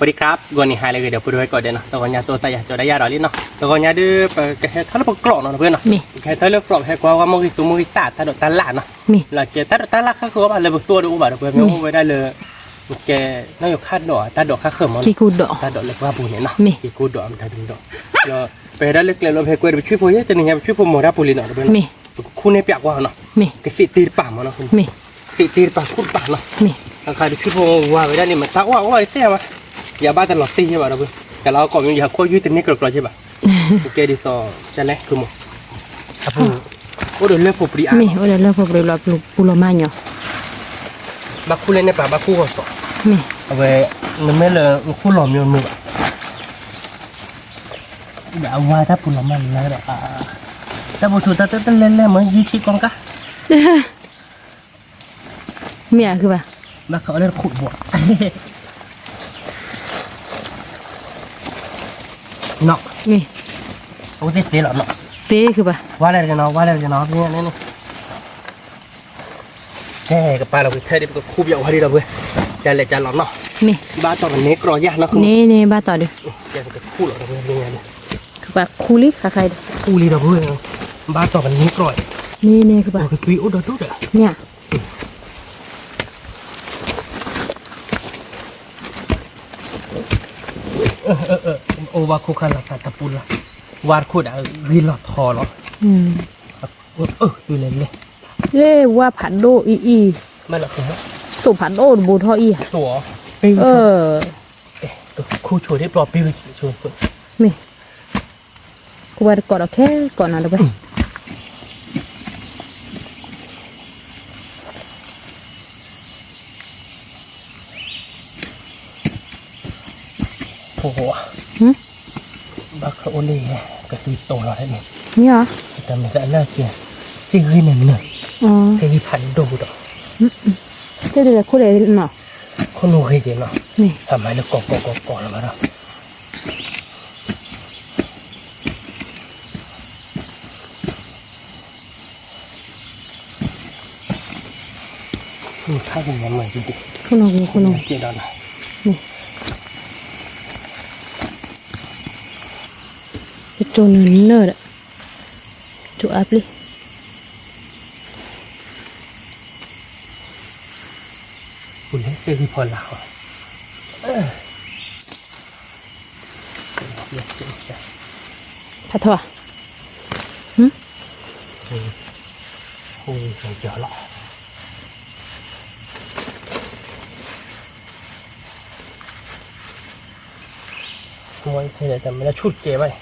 สวัสดีครับ ဂီၤနံၤဟါလၢအဂ့ၤဒီး ပုၢ်ဝဲၢ်ကိးဂၤဒဲးနီၤ, တဂီၤညါ သိၣ်သးယၤ ကၠီၤဒၣ်ယၤဒီးလံနီၤ, တဂီၤညါဒီး ပကဟဲထီၣ်လၢပကျိးနီၤ တပၢၢ်နီၤ, ပကဟဲထီၣ်လၢကျိး ပဟဲကွၢ်ဝဲမုၢ်ဂံၢ်သူမုၢ်ဂံၢ်သၣ် တၢ်ဒိးတၢ်လၣ်နီၤ, လၢကဲတၢ်ဒိးတၢ်လၣ်ခါဃၢၤဘၣ် လၢပသိၣ်ဒီးအိၣ်ဘၣ် တပၢၢ် မ့ၢ်အိၣ်ဝဲဒၣ်လၢ ကဲ နီၢ်ယိၤခၣ်ဒိး တၢ်ဒိးခါဃၢၤမးနီၤ, တၢ်ဒိးလၢပှၢ်ပူၤန့ၣ်နီၤ, က့ကိၢ်ဒိး မတၤဒုးဒိး, ဒီး ပဟဲဒၣ်လၢကျဲလီၤ ပဟဲကွဲဒီး ပဆွံၣ်ဖိယဲ တနံၤညါ ပဆွံၣ်ဖိမီၤတၢ်ပူၤလံနီၤ တပၢၢ်နီၤ, ပကခူၣ်န့ၢ်ပၠးကွၢ်နီၤ, ကသ့ၣ်တ့ၢ်တပၤမးနီၤ, ကသ့ၣ်တ့ၢ်တပၤ ခူၣ်တပၤနီၤ, အခါဒီးဆွံၣ်ဖိဝါဝဲဒၣ်န့ၣ် မတၤအီၣ်အီၣ်တသ့ၣ်ညါဘၣ်, ယဘၣ်တလီၤတ့ၢ်ယဲဘၣ် တပၢၢ်, ကလီၤကိးမံၤ ယဟးခိၣ်ယုၢ်တန့ၢ်ကြီကြီယဲဘၣ်, ပကဲဒ်သိး ကလဲၣ် ဖုမိၢ်, အပူၤ အိၣ်ဒီးလၢဖိပရံၤအါ, မ့ၢ်အိၣ်ဒီးလၢဖိပရံၤလီၤ ပူၤလီၤမးညီ, ဘၣ်ခူၣ်လၢန့ၣ်ပၤ ဘၣ်ခူၣ်ဂီၤစီၤ, မ့ၢ် အဝဲ နမ့ၢ်လၢနခူၣ်လီၤမ့ၢ်မ့ၢ်ဘၣ် ဒီးအဝါတၢ်ပူၤလီၤမးန့ၣ်လၢဒီး တၢ်ပူၤဆူၣ်တၢ်တၢ်တလဲလဲမ့ၢ်ယုၢ်ဆံးကီၢ်ကါ, မ့ၢ်ဧါ ဃုဘၣ်, ဘၣ်ခီအီၤလၢတခိၣ်တဘိ, နီၤ, မ့ၢ်, အဝဲသ့ၣ်သ့လီၤနီၤ, သ့ဃုဘၣ်, ဝါလဲၣ်တက့ၤနီၤ ဝါလဲၣ်တက့ၤနီၤ, န့ၣ် ကဲ ကပာ်လီၤဝံၤထဲဒ် ပကခူၣ်ပၠးဝဲဒ်ဒီးပှဲၤ, ကလဲၤကလီၤနီၤ, မ့ၢ်, ဘၣ်တီၢ်ပန့ၢ်ကြီယါနီၤ, န့ၣ်န့ၣ် ဘၣ်တီၢ်ဒီး, ကဲ ပကခူၣ်လီၤဒီးပှဲၤ, ကပာ်ခူၣ်လံခါခါဒီး, ခူၣ်လံဒီးပှဲၤ, ဘၣ်တီၢ်ပန့ၢ်ကြီ, န့ၣ်န့ၣ် ကပာ်ကသွံအိၣ်ဒီးဒိၣ်ဒီး, မ့ၢ်ဧါ အိၣ်ဘၣ်ခိၣ်ခါလၢ်တၢ်တပူၤလၢ်, ဝါတခိၣ်ဒၣ်ဂ့ၤလီၤထီလီၤ, အၢ တုၤလဲၤလဲၤ, လၢဝါဖးဒိၣ်အံၤအံၤ, သိၣ်ဖးဒိၣ်တဘိထီၣ်အံၤ, အၢ ခူၣ်ဆိဒ်ပျီပ့ၤ, မ့ၢ်, ကဝဲတကိးဒီးခဲကိးနီၤတဝဲ ဖိ, ဘၣ်ခၢအိၣ်လၢယဲ ကသံတိၤလီၤန့ၣ်, မ့ၢ်ဧါ, တမ့ၢ်တၢ်လၢကဲ, သ့ၣ်ဂံၢ်န့ၣ်နၢၤ, သ့ၣ်ဂံၢ်ဖးဒိၣ်ဒီး, သ့ၣ်ဒ်လဲၣ်ခိၣ်လဲၣ်နီၤ, ခိၣ်နူာ်ဂ့ၤကဲနီၤ, ဖးမၤလၢကီၢ်ကီၢ်ကီၢ်ကီၢ်လီၤဘၣ်ဒီး ခိၣ်နူာ်ဂ့ၤ ခိၣ်နူာ်ဂ့ၤ, ကတိၤနၢၤနၢၤဒီး, ကတိၤအါပျ့ၤ, ဖးထီၣ်ဧါ, ဆူၣ်မ့ၢ်ကဲဘၣ်,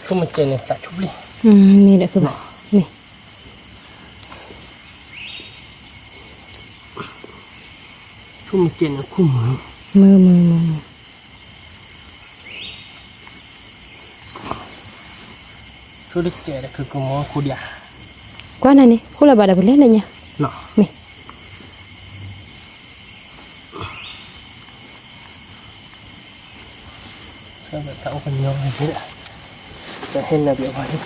ဆူၣ်မ့ၢ်ကဲန့ၣ် သးဆူၣ်ပျ့ၤ, မ့ၢ်ဒီးကဘၣ်, မ့ၢ် ဆူၣ်မ့ၢ်ကဲန့ၣ် ခူၣ်မုာ်, မုာ်မုာ်မုာ်မုာ်, ဆူၣ်တကဲဒီး ခုကမီၤခူၣ်ဒံး, ကွၢ်နၤန့ၣ် ခူၣ်လၢၤဘၣ်ဒီးပလဲၤလၢညါ, မ့ၢ် တၢ်အိၣ်ကညီန့ၣ်, တၢ်ဟဲနၢ်ဘၣ်ဝဲန့ၣ်,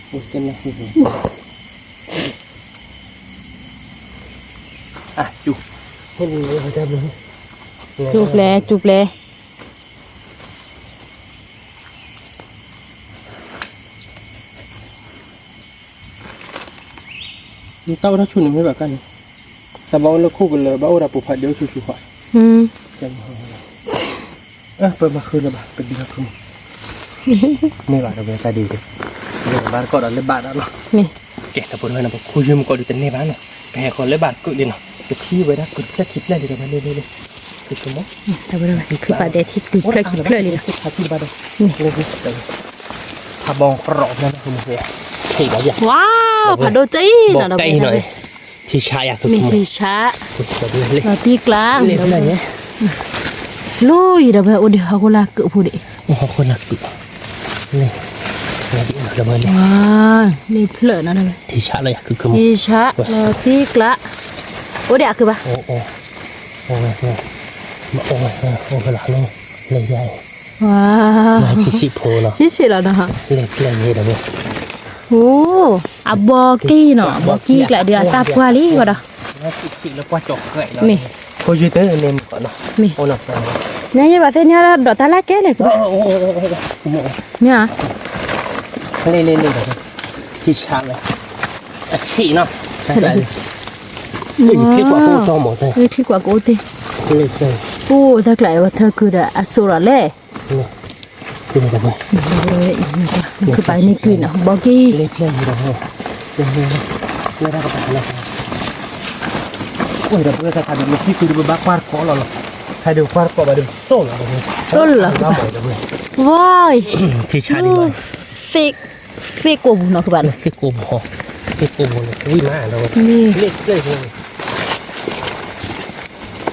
အိၣ်ကဲနၢ်ဟူ, အၢ စူၣ်, ဟဲနၢ်ဘၣ်ဝဲတၢ်ဘျုး, စူၣ်ပျဲၢ် စူၣ်ပျဲၢ် နတၢ်အိၣ်တၢ်ဆိးန့ၣ်မ့ၢ်ဘၣ်ကါန့ၣ်, တၢ်ဘၣ်အိၣ်လၢခိၣ်ကလၢၤ ဘၣ်အိၣ်ဒီးပူၤဖးဒိၣ်ဆူၣ်ဆူၣ်ဃီ, ပမၤဃုလၢၤဘၣ် ပဒ်လီၤခိၣ်, မ့ၢ်ဘၣ်ဒီးဝဲတၢ်ဒ်န့ၣ်, မ့ၢ်ဘၣ်တကိးဒီးလၢဘၣ်ဒီးနီၤ, ကဲ တပူၤတဝဲန့ၣ် ပခူၣ်ယုၢ်မုၢ်ကီၢ်ဒုးတန့ၢ်ဘၣ်နီၤ, ပဟဲဃီၤလၢဘၣ်ကုၣ်လံနီၤ, ပထံၣ်ဝဲဒၣ်ကုၢ်ဖျၢၣ်ခံဖျၢၣ်လံဒီးဝဲလံလံလံ, တပူၤတဝဲ ထံၣ်ပာ်ဒဲးထံၣ်ကုၢ်ဖျၢၣ်ခံဖျၢၣ်လံနီၤ, ဖးဘီကရီးဖျၢၣ်န့ၣ်, ဝါ ဖးဒိၣ်တအံၤနီၤ, ထံဆးယၤ မ့ၢ်ထံဆး, လီၤတံၢ်ကျါ, လီၤယံၤဒီးဝဲအိၣ်ဒံးဟီၣ်ခိၣ်လာ်ကုၣ်ဖိဒံး, ဟီၣ်ခိၣ်လာ်ကုၣ်, ဝါ န့ၢ်ဖျၢၣ်နီၤ, ထံဆးလီၤယၤကုၢ်, ထံဆး လီၤတံၢ်ကျါ, အိၣ်ဒံးအကုၢ်ဘၣ်, အိၣ်ဝဲ, အိၣ်ဝဲလီၤ, လဲၤယၤ, ဝါ ဆံးဆံးဖိလီၤ, ဆံးဆံးလီၤနီၤ, လဲၤဖျၢၣ်ယဲဒီးဝဲ အိ, အဘီက့ၤနီၤ, အဘီက့ၤကျးဒုးအသၣ်ပှၢ်လံဘၣ်ဒီး, မ့ၢ်, နမ့ၢ်ဘၣ်သ့ၣ်ညါဒီးတၢ်လၢကဲလဲၣ်, မ့ၢ်ဧါ, လ့လ့လ့, ထံဆးဝဲ, အဆံးနီၤ, ထံကွၢ်ကအိၣ်တ့ၢ်, အိၣ်တၢ်ကျးအဝဲထၢကုဒီးအစိၣ်ဒီးလဲၣ် ကပၤန့ၣ်ကွံာ်နီၤ, ဘီက့ၤ, ဝဲဒၣ်ကပၤလီၤ, ဝဲဒၣ်ပဝဲတၢ်ခါဒုးမ့ၢ်ထံကုဒီးပဘၣ်ကွၢ်တကိးလီၤလီၤ, ခါဒုးကွၢ်တကိးဘၣ်ဒုးစိၣ်လီၤ, စိၣ်လီၤ, ဝါ, ထံဆးဒ်, သ့ၣ်ကိာ်ပူၤနီၤကဘၣ်နီၤ, သ့ၣ်ကိာ်ပူၤ, သ့ၣ်ကိာ်ပူၤန့ၣ် ဝံၣ်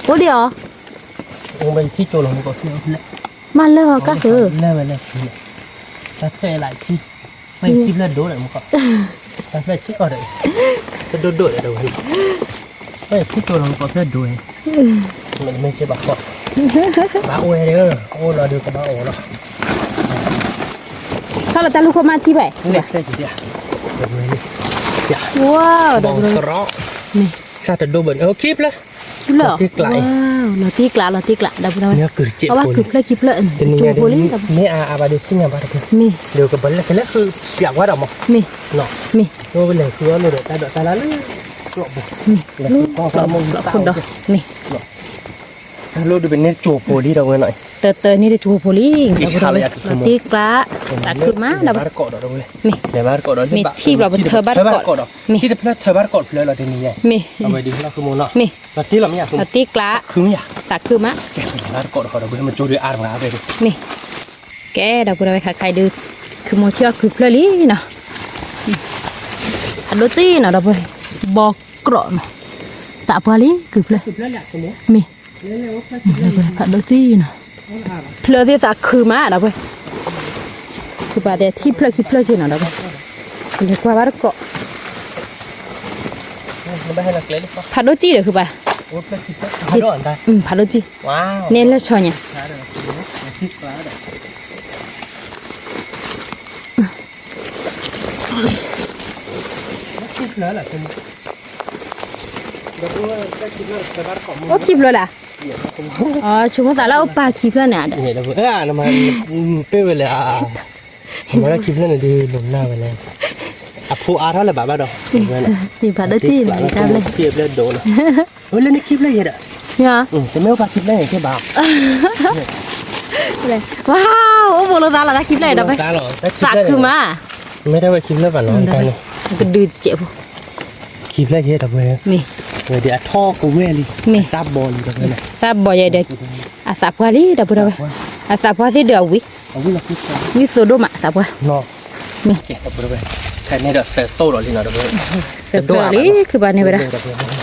မးဒီး, မ့ၢ်, အိၣ်ဒံးအီၤ မ့ၢ်လၢအီၤကၢ်သၢ, လၢဝဲလၢခံ, တၢ်ဖျၢၣ်လၢခံ, ဖဲခံဖျၢၣ်ဒိၣ်ဒီးမူကီၢ်, တၢ်ဖျၢၣ်ဆံးကီၢ်ဒီး, တဒိၣ်ဒိၣ်ဒီးတဝဲ, ဖဲခံကၠိလီၤမူကီၢ်ဖျၢၣ်ဒိၣ်ဝဲ, မ့ၢ်မ့ၢ်ကဲဘၣ်ဃီ, ဘၣ်အိၣ်ဝဲဒီး, အိၣ်လီၤဒီးကဘၣ်အိၣ်လီၤ, ထီၣ်လီၤတၢ်လူၢ်ခိၣ်မးထံဘၣ်, ဝါ, တဒိၣ်ဘၣ်န့ၣ်, ခံဖျၢၣ် ခံဖျၢၣ်, လီၤတံၢ်ကျး, လီၤတံၢ်ကျး, လီၤတံၢ်ကျး, ဒီပုၢ်ဝဲၢ်, အဝဲကုၢ်ဖျၢၣ်ခံဖျၢၣ်, တနံၤညါဒ်, မ့ၢ်အါအါဘၣ်ဒ်ဆူညါဘၣ်တဖျၢၣ်, မ့ၢ်ဒီးကဘၣ်လဲၤကလဲၤဃုပျးကွၢ်ဒီးမး, မ့ၢ်, မ့ၢ်, အိၣ်ဝဲလဲၤဃုအီၤလိာ်ဒီးတၢ်ဒိးတၢ်လၢ်လၢ, ကျိၣ်ဖိဒီး, မ့ၢ်, တၢ်လိၣ်ဒုးပန့ၢ်တကိၤဖိလံဒီပုၢ်ဝဲၢ်နီၤ, တၢ်တၢ်န့ၢ်တကိၤဖိလံ, လီၤတံၢ်ကျး, သးခုမး, မ့ၢ်, မ့ၢ်ထံၣ်ဘျီပထၢဘၣ်တကိး, မ့ၢ်, ထံၣ်တဖျၢၣ်ထၢဘၣ်တကိး, မ့ၢ်, မ့ၢ်, လီၤတံၢ်ကျး, သးခုမး, မ့ၢ်, ကဲဒီပုၢ်ဝဲၢ်ခါခါအံၤဒုး, ခုမိၢ်ထံၣ်အီၤကုၢ်ဖျၢၣ်လံနီၤ, ဖးဒိၣ်တံၢ်နီၤဒီပုၢ်ဝဲၢ်, ဘီကြီနီၤ, သးပှၢ်လံကုၢ်ဖျၢၣ်, မ့ၢ်, ဖးဒိၣ်တံၢ်နီၤ, ဖျၢၣ်သ့ၣ်သးခုမးဒီပုၢ်ဝဲၢ်, ခုပာ်တဲထံၣ်ဖျၢၣ်ခံဖျၢၣ်က့နီၤဒီပုၢ်ဝဲၢ်, လဲၤကွၢ်ဘၣ်တကိး ဖးဒိၣ်ကံၢ်ဒီးခုဘၣ်, ဖးဒိၣ်ကံၢ်, န့ၣ်လၢဆီညါ, အိၣ်ခံဖျၢၣ်လၢ်, ဆိကမိၣ်သးလၢအိၣ်ပၢ်ခံဖျၢၣ်န့ၣ်, ပ့ၢ်ဝဲလဲၣ်, မ့ၢ်လၢခံဖျၢၣ်န့ၣ်ဒုးလိၤနၢ်ဝဲလဲၣ်, အဖိအါထီၣ်လၢၤဘၣ်ဘၣ်ဒီး, ဖးဒိၣ်ကံၢ်န့ၣ်တၢ်ဘျဲၣ်, အိၣ်လၢန့ၣ်ခံဖျၢၣ်ယဲဒီး, တမ့ၢ်အိၣ်ပၢ်ခံဖျၢၣ်န့ၣ်ကဲဘၣ်, ဝါ, အိၣ်ဘိလိာ်သးလီၤတၢ်ခံဖျၢၣ်ဒီပုၢ်ဝဲၢ်, သးခုမး, မ့ၢ်တၢ်ဝဲခံဖျၢၣ်ဘၣ်နီၤ, ကဒုးတစဲးဖိ, ခံဖျၢၣ်ယဲဒီပုၢ်ဝဲၢ်, မ့ၢ်, ဝဲဒုးအထီၣ်ကဝဲၢ်လံ, မ့ၢ်, တၢ်ဘီလံဒီပုၢ်ဝဲၢ်, တၢ်ဘီယဲဒီး, အသးပှၢ်လံဒီပုၢ်ဝဲၢ်, အသးပှၢ်သ့ၣ်ဒုးအဝံၣ်, ဝံၣ်သိဒိၣ်မးအသးပှၢ်, မ့ၢ်, သၢတိၢ်လံ, ခုပာ်န့ၢ်ဝဲဒၣ်, တမ့ၢ်နီၤ,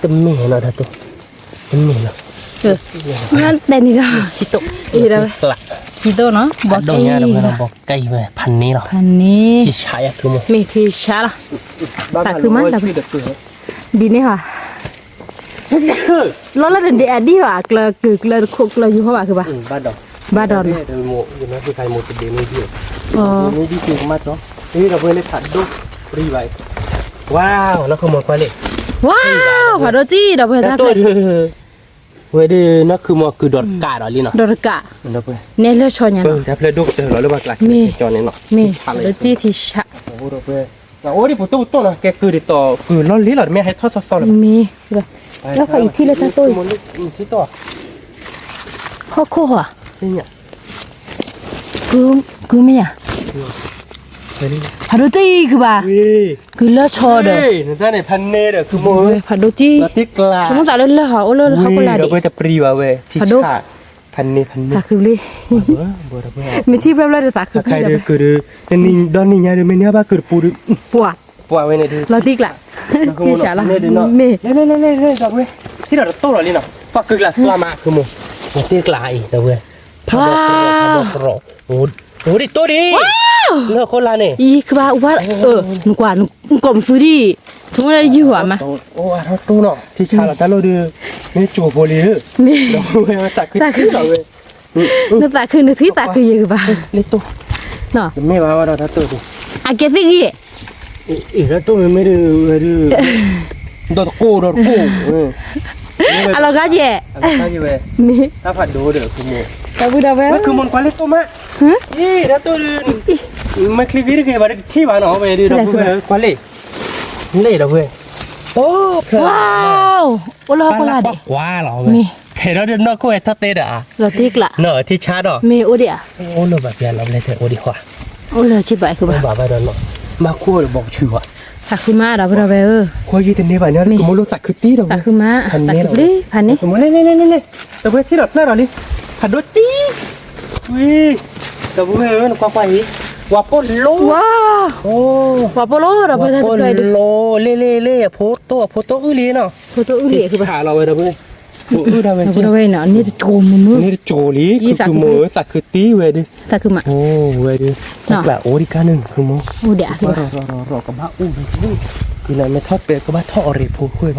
တမ့ၢ်နီၤ, တဲန့ၣ်ဒီး, ခံတိၢ်နီၤ, ဘီကံၢ်, ဖးန့ၢ်လီၤ, မ့ၢ်ထံဆးလီၤ, သးခုမးဒီပုၢ်ဝဲၢ်, ဒ်န့ၣ်ဟီ လီၤလၢနဒံးအဒံးဘၣ် ကျၢၤကုၢ်ကျၢၤတခိၣ်ကျၢၤယူၤဟီဘၣ်ကဘၣ်, ဘၣ်ဒီး, ဘၣ်ဒီးနီၤ, ဝါ, ဖးဒိၣ်တံၢ်ဒီပုၢ်ဝဲၢ်, ဝဲဒၣ်နီၢ်ခုမီၤကုၢ်ဒီးတကးဒီးလံနီၤ, ဒီးတကး, န့ၣ်လၢဆီညါနီၤ, မ့ၢ်, ဖးဒိၣ်တံၢ်ထံဆး အိၣ်ဒံးပူၤတိၢ်ပူၤတိၢ်နီၤ ကဲကုၢ်ဒ်သိး ကုၢ်လီၤလံလီၤ တမ့ၢ်ဟဲထီၣ်သီသီလီၤ, မ့ၢ်, လီၤဃီအံၤထံၣ်လၢတၢ်တိၢ်အံၤ, ဟီၣ်ခိၣ်ဟီၣ်, ကုၢ်မ့ၢ်ဧါ, ဖးဒိၣ်တံၢ်ကုၢ်ဘၣ်, ကုၢ်လၢဆီဒီး, ဖးဒိၣ်တံၢ်, ဆိကမိၣ်သးလၢလၢၢ်ဟီၣ်အိၣ်လၢဟီၣ်ခိၣ်လာ်ဒံး, ဖးဒိၣ်, သးခုလံ, မ့ၢ်ထံၣ်ဖျၢၣ်ဖျၢၣ်ဒီးသးခုလံ, ဒီးနံၤညါဒီး မ့ၢ်န့ၢ်ဘၣ်ကုၢ်တပူၤဒီး, ပှၤ, ပှၤဝဲန့ၣ်ဒုး, လီၤတံၢ်ကျး, ထံဆးလီၤ, မ့ၢ်, ထံဒီးတတိၢ်လီၤလံနီၤ, ပှၤကုၢ်ကျးသွါမး မ့ၢ်တံၢ်ကျးအံၤ ဒီးဝဲ, ဖးဒိၣ်, အိၣ်ဒံးတိၢ်ဒံး, လၢဟီၣ်ခိၣ်လာ်န့ၣ်, ယံၤကဘၣ်ဝါ, နကွၢ်, နကိးမသုဒံး, ဆိကမိၣ်လၢယုၢ်ဝဲမး, အိၣ်အါထီၣ်တိၢ်နီၤ, ထံဆးလီၤတၢ်လိၣ်ဒုး, မ့ၢ်ကၠိဖိလံဧၢ, သးခုလီၤဝဲ, နသးခု နထံၣ်သးခုယံၤကဘၣ်, လ့တိၢ်, မ့ၢ်ဘၣ်ဝဲဒီးတၢ်တိၢ်ဒံး, အကဲသ့ၣ်ဂ့ၤ, အ့ၣ် တၢ်တိၢ်မ့မ့ၢ်ဒုးဝဲဒုး, ဒီးတကိၢ်ဒီးတကိၢ်, အလီၤဂာ်ယဲၢ်, တၢ်ဖးဒိၣ်ဒီး တၢ်ဝံၤဒီးဝဲ, ဝဲခုမီနကွၢ်လံတိၢ်မး, အ့ၣ် တၢ်တိၢ်ဒုး, မ့ၢ်ချံဂ့ၤတဂ့ၤဘၣ်ဒုးကထံၣ်ဘၣ်နီၤ ဝဲဒုးဒီပုၢ်ဝဲၢ်ကွၢ်လံ, လ့ၣ်ဒီပုၢ်ဝဲၢ်, အိၣ်လၢပှၤလၢ်ဒံး, ကွၢ်လီၤဝဲ, မ့ၢ်ထဲးဒီးဒုးနီၢ်ခိၣ်ဝဲထီၣ်တဲဒီးအါ, လီၤတံၢ်ကျး, နီၢ်ထံဆါဒီး, မ့ၢ်အိၣ်ဒံးဧါ, အိၣ်လၢဘၣ်ပျဲလီၤဘျဲၣ်ထဲအိၣ်ဒံးဃီ, အိၣ်လၢဆ့ဘၣ်ခုဘၣ်, ဘၣ်ဘၣ်ဒီးနီၤ, ဘၣ်ခိၣ်ဒီးဘီကဆူၣ်ဃီ, သးခုမးဒီပုၢ်ဒီပုၢ်ဝဲၢ်ဧၢ, ဃိယတန့ၢ်ဘၣ်န့ၣ် ကမိၣ်လိာ်သးခုတ့ဒီပုၢ်ဝဲၢ်, သးခုမး, သးခုလံ ဖးန့ၣ်, လဲၣ်လဲၣ်လဲၣ်လဲၣ်, ဒီပုၢ်ဝဲၢ်ထံၣ်ဒီးဖျၢၣ်ဒီးလံ, ဖးဒိၣ်တံၢ်, ဝံၤ, ဒီပုၢ်ဝဲၢ်ဧၢ နကွၢ်ကွၢ်အံၤ, ဝၤပိၢ်လိ, ဝၤပိၢ်လိဒီပုၢ်ဝဲၢ်, လ့ၣ်လ့ၣ်လ့ၣ် အဖိတိၢ် အဖိတိၢ်အုၣ်လံနီၤ, ဖိတိၢ်အုၣ်လံ ဖးလီၤဝဲဒီပုၢ်ဝဲၢ်, ဖိအုၣ်ဒၣ်ဝဲ, န့ၣ်တကိၢ်မုၢ်မုၢ်, န့ၣ်တကိၢ်လံ သးခုမုၢ်မုၢ်, သးခုတံၢ်ဝဲဒုး, သးခုမး, ဝဲဒုး, တၢ်ကျးအိၣ်ဒံးကါန့ၣ် ခုမီ, အိၣ်ဒံး, ကဘၣ်အိၣ်ဝဲ, ကဘၣ်ထီၣ်အီၤရ့ၣ်ဖိဃိဘၣ်ဒီး, ကွၢ်ဘံ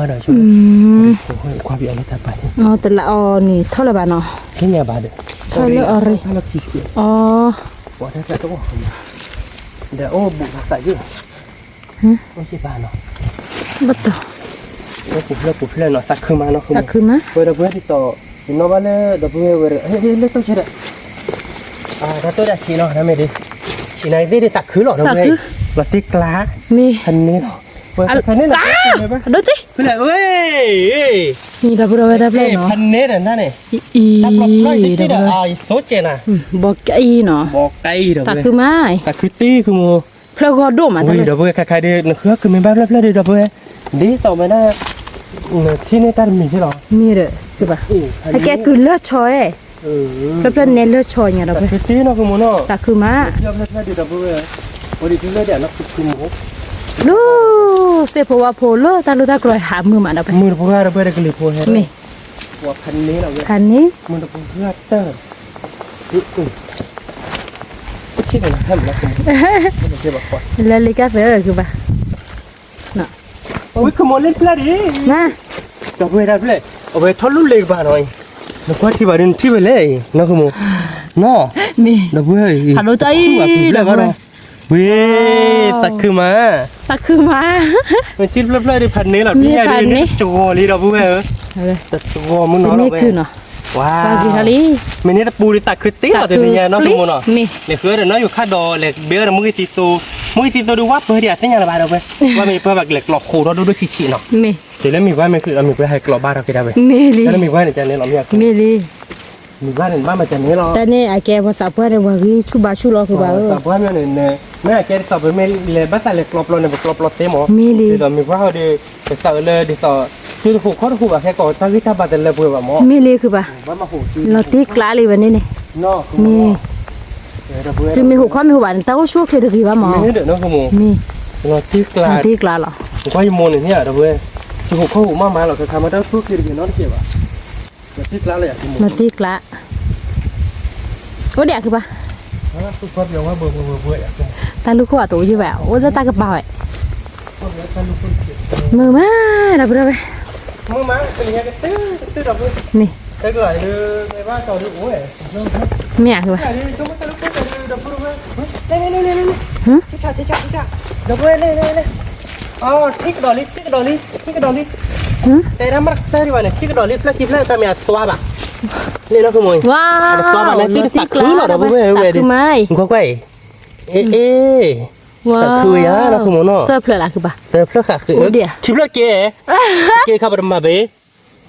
အီၤလၢတၢ်ပာ်န့ၣ်, တလးအီၤန့ၣ် ထီၣ်လၢၤဘၣ်နီၤ, ကညးဘၣ်ဒီး, ထီၣ်လၢအီၤရ့ၣ်, အီၤ, ဒီးအိၣ်ဘူးသးယုၢ်, အိၣ်ဘၣ်နီၤ, ဘၣ်တီၤ, ပူၤဖျၢၣ်ပူၤဖျၢၣ်နီၤ သးခုမးနီၤ သးခုမး, ဝဲဒီပုၢ်ဝဲၢ်ဒ်သိး, ယနီၣ်ဘၣ်လၢဒီပုၢ်ဝဲၢ်ဝဲဒီး ဟဲလၢတိၢ်ဆဲဒီး, တၢ်တိၢ်ဒၣ်ဆံးနီၤ တၢ်မ့ၢ်ဒ်, ဆံးနၤသ့ၣ်ဒ်သးခုလီၤ ဒီပုၢ်ဝဲၢ်, လီၤတံၢ်ကျါ, မ့ၢ်, ဖးန့ၢ်လီၤ, ဝဲဖးန့ၢ်လီၤ, ဒိၣ်က့, ဖဲလဲၣ်, ဝဲ, မ့ၢ်ဒီပုၢ်ဒီဝဲၢ်တၢ်ဖျၢၣ်နီၤ, ဖးန့ၢ်ဒီးနၤန့ၣ်, အံၤ, တၢ်ဖျၢၣ်ဖျၢၣ်အံၤသ့ၣ်ဒီး, အံၤစိကဲနၤ, ဘီကအံၤနီၤ, ဘီကအံၤဒီပုၢ်ဝဲၢ်, သးခုမး, သးခုတံၢ်ခုမီ, ဖျၢၣ်ဂီၤဒိၣ်မး, ဝံၤဒီပုၢ်ဝဲၢ်ခါခါဒီး နဃုအီၣ်ခုမ့ၢ်ဘၣ်ဖျၢၣ်ဖျၢၣ်ဒီး ဒီပုၢ်ဝဲၢ်, ဒ်သိးဝဲဒၣ်, နထံၣ်န့ၢ်တၢ်တမံၤန့ၣ်လီၤ, မ့ၢ်ဒီး, ကဘၣ်, ဟဲကဲကုၢ်လၢဆီဧဲ, ဖျၢၣ်ဖျၢၣ်နဲလၢဆီညါဒီပုၢ်ဝဲၢ်, သးခုမး, ဒီပုၢ်ဝဲၢ်, လၢ, သ့ၣ်ဖိဝါဖိလၢတၢ်လိၣ်တၢ်ကျီၤဟးမုာ်မးဒီပုၢ်ဝဲၢ်, မုာ်ဒီပုၢ်ဝဲၢ်ဒီပုၢ်ဝဲၢ်တကလံၤဖိဟဲ, မ့ၢ် ဖးန့ၢ်, မုၢ်တပူၤဃာ်တၢ်, လၢလံကၢ်သၢခုဘၣ်, ဝံၤခမိၣ်လၢတဖျၢၣ်ဒံး, ဒီပုၢ်ဝဲၢ်တဖျၢၣ်, အဝဲထီၣ်လူၢ်လ့ၤကပၤနီၤအံၤ, နကွၢ်ထံဘၣ်ဒုးနထံၣ်ဝဲလဲၣ်အံၤ နီၢ်ခမိၣ်, နီၢ်, မ့ၢ်, ဒီပုၢ်ဝဲၢ်အံၤ, ဖးဒိၣ်တၢ်အံၤ, ဒီပုၢ်ဝဲၢ်, ဝံၤ, သးခုမး, သးခုမး, မ့ၢ်ထံတဖျၢၣ်ဖျၢၣ်ဒုးဖးန့ၢ်လီၤ မ့ၢ်ဖးန့ၢ်, တဂီၤလံဒီပုၢ်ဝဲၢ်ဧၢ, တဂီၤမုၢ်နီၤ, ဝါ, မ့ၢ်န့ၣ်တပူၤဒုးသးခုတ့လီၤတနံၤညါ နီၢ်ခမိၣ်နီၤ, လဲၤဃုအီၣ်ဒီးနီၢ်ယိၤခၣ်ဒီးလဲၤဘဲအီၣ်ဒီးမုၢ်ဂ့ၤတံသိ, မုၢ်ဂ့ၤတံသိဒုးဝၣ်ပၢၤဒံးအသ့ၣ်ညါလၢၤဘၣ်ဒီပုၢ်ဝဲၢ်, ဝၣ်မ့ၢ်ပၢၤဘၣ်ကလဲၤကျီၤဃိးထီၣ်ဒိၣ်ဒိၣ်ဆံးဆံးနီၤ, မ့ၢ်, တုၤလၢမံၤဝါမ့ၢ်ခုး အမံၤပှဲၤဟဲကျီၤဘၣ်ထီၣ်က့ၤဒၣ်ဝဲ, မ့ၢ်လံ, တၢ်လၢမံၤဝါန့ၣ် ကန့ၣ်လီၤမ့ၢ်, မ့ၢ်လံ, မံၤဝါန့ၣ်ဘၣ်မၤကန့ၣ်လီၤ, တၢ်န့ၣ် အကဲပှၤသးပှၢ်န့ၣ်ပှၤဂ့ၤဆူၣ်ဘါဆူၣ်လီၤဃုာ်ဘၣ်ဧၢ, မ့ၢ်အကဲဒ်သိးပမ့ၢ်လဲၤဘၣ်သးလဲၤကျီၤပျီန့ၣ် ပကျီၤပျီသ့မး, မ့ၢ်လံ, ဒ်သိးမံၤဝါဟီဒီး, ပသးအၢလၢဒ်သိး, စုတဟူးခီၣ်တဟူးဘၣ်ခဲကိးတၢ်ဂ့ၢ်တၢ်ဘါတလၢပှဲၤဘၣ်မး, မ့ၢ်လံဃုာ်ဘၣ်, လီၤတံၢ်ကျါလံဝဲန့ၣ်န့ၣ်, မ့ၢ်, တုၤမ့ၢ်ဟူးခီၣ်မ့ၢ်ဟူးဘၣ်န့ၣ် တၢ်အိၣ်ဆူၣ်အိၣ်ချ့တဂ့ၤဘၣ်မး, မ့ၢ်, လီၤတံၢ်ကျါလီၤ, နကွၢ်ယမိၢ်န့ၣ်န့ၣ်ဒီပုၢ်ဝဲၢ်, တဟူးခီၣ်ဟူးမးမးလီၤ ခါခါမးတၢ်အိၣ်ဆူၣ်အိၣ်ချ့တဂ့ၤနီတစဲးဘၣ် လီၤတံၢ်ကျါ, အိၣ်ဒံးအခုဘၣ်, တၢ်လူၢ်ခိၣ်အတအိၣ်ယံာ်ဘၣ် အိၣ်လၢတၢ်ကပၤဝဲ, မုာ်မး ဒီပုၢ်ဒီဝဲၢ်, မ့ၢ်, မ့ၢ်အခုဘၣ်, ထံကဒီးလံ, ထံကဒီးလံ, ထံကဒီးလံ, တဲဒၣ်မ့ၢ်တကတၢၢ်ဒံးဘၣ်န့ၣ် ထံကဒီးလံ ဖျၢၣ်ခံဖျၢၣ်တၢ်မ့ၢ်အသွါဘၣ်, န့ၣ်လီၤ ဝါ, တသွါဘၣ်န့ၣ် သ့ၣ်တသးခုလီၤ ဒီပုၢ်ဝဲၢ်ဝဲဒၣ်, ကွၢ်ကွၢ်အံၤ, အ့ အ့, သးခုယၤ ဒီးခိၣ်မုၢ်နီၤ, သၢဖျၢၣ်လၢခုဘၣ်, သၢဖျၢၣ်ဃးဃု, ခံဖျၢၣ်ကဲ, ကဲခါပတမၤဘၣ်, ဒီး,